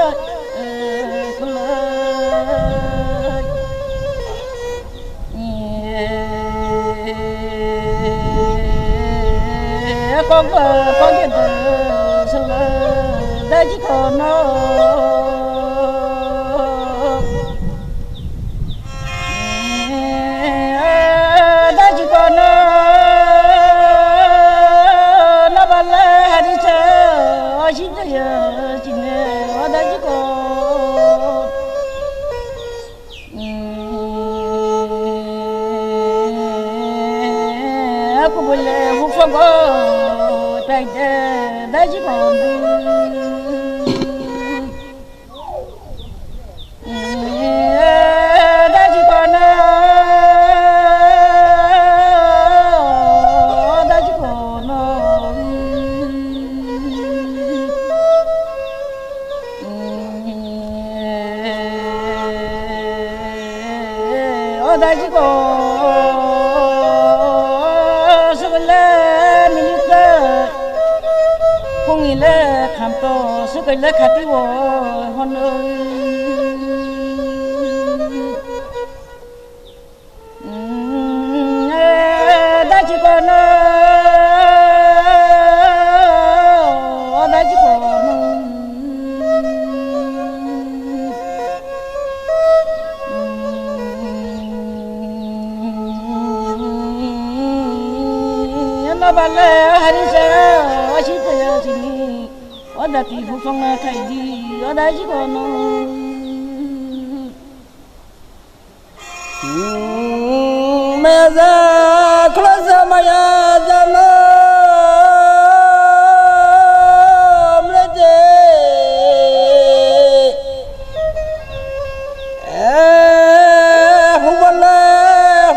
Kokba kokya da sala daji kono. Daji kono nabala harisa oshita ya chine daji ko. Aku bole huksogo taide daji kono. Daji kono. Daji kono. O daji ko sukle milita kungile khamto sukle khati o hono. Daji kono, daji kono. Nabale harisa, oshita ya chini. O dati hukongna khaidi, o daji kono. Maya ja khulasa maya jano mrete. Eh, hubala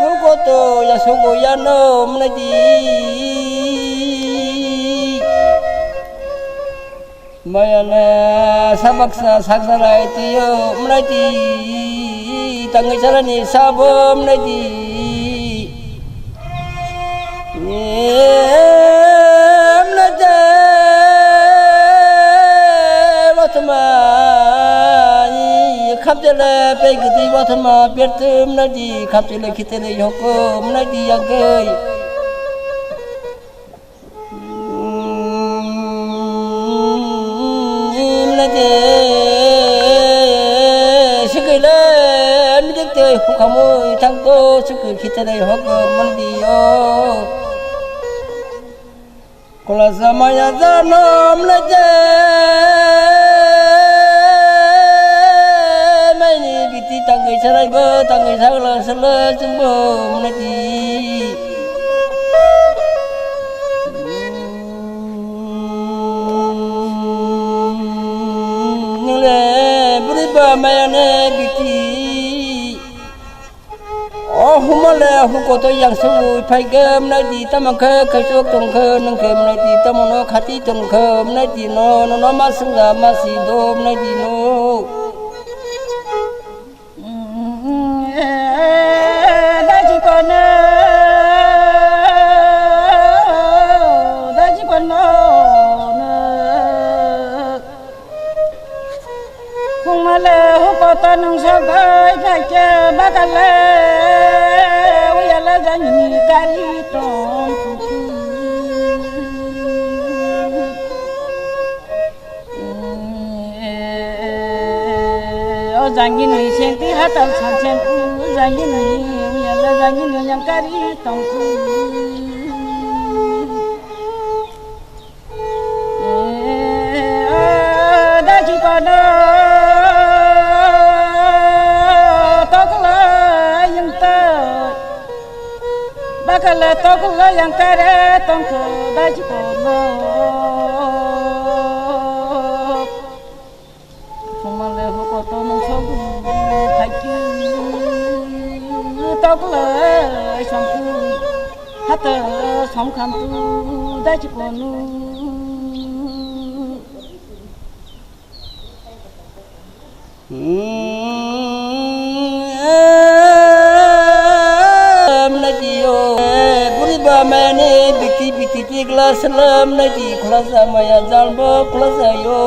hukoto ya sugo ya no mreti. Mayana sabaksa saksarai tiyo mnaiti tangwi salani sabo mnaiti. Mnaiti watma khapjele pegiti watma bertu mnaiti khapjele khitele yoko mnaiti yagoi. Imlete sikile midik te hukamui thangto sukir khitene hok mandiyo. Kola samaya jano mlete maini biti tangwi sarai bo tangwi sagla sala chumbo mlete. Nile buri ba mayane biti. O humale hukoto yang sungui phai gem nai di tamang khe khaisok tong khe nang khe nai di tamono khati tong khe nai di no no no ma sungga ma si do nai di no. Daji kono, daji kono. Khungmale hukoto nung sobai phaikhe bakale uyala jani kari tong. O jangini senti hatal sachen, o jangini yala jangini yang kari tongku. Daji kono tokla yang ta. Bakala tokla yang kare tongko daji kono. Sumale hukoto nung sogu phaiki tokla songku hata songkhamtu daji kono. Buri ba mane biti biti tikla salam nai di khulasa maya jalbo khulasa yo.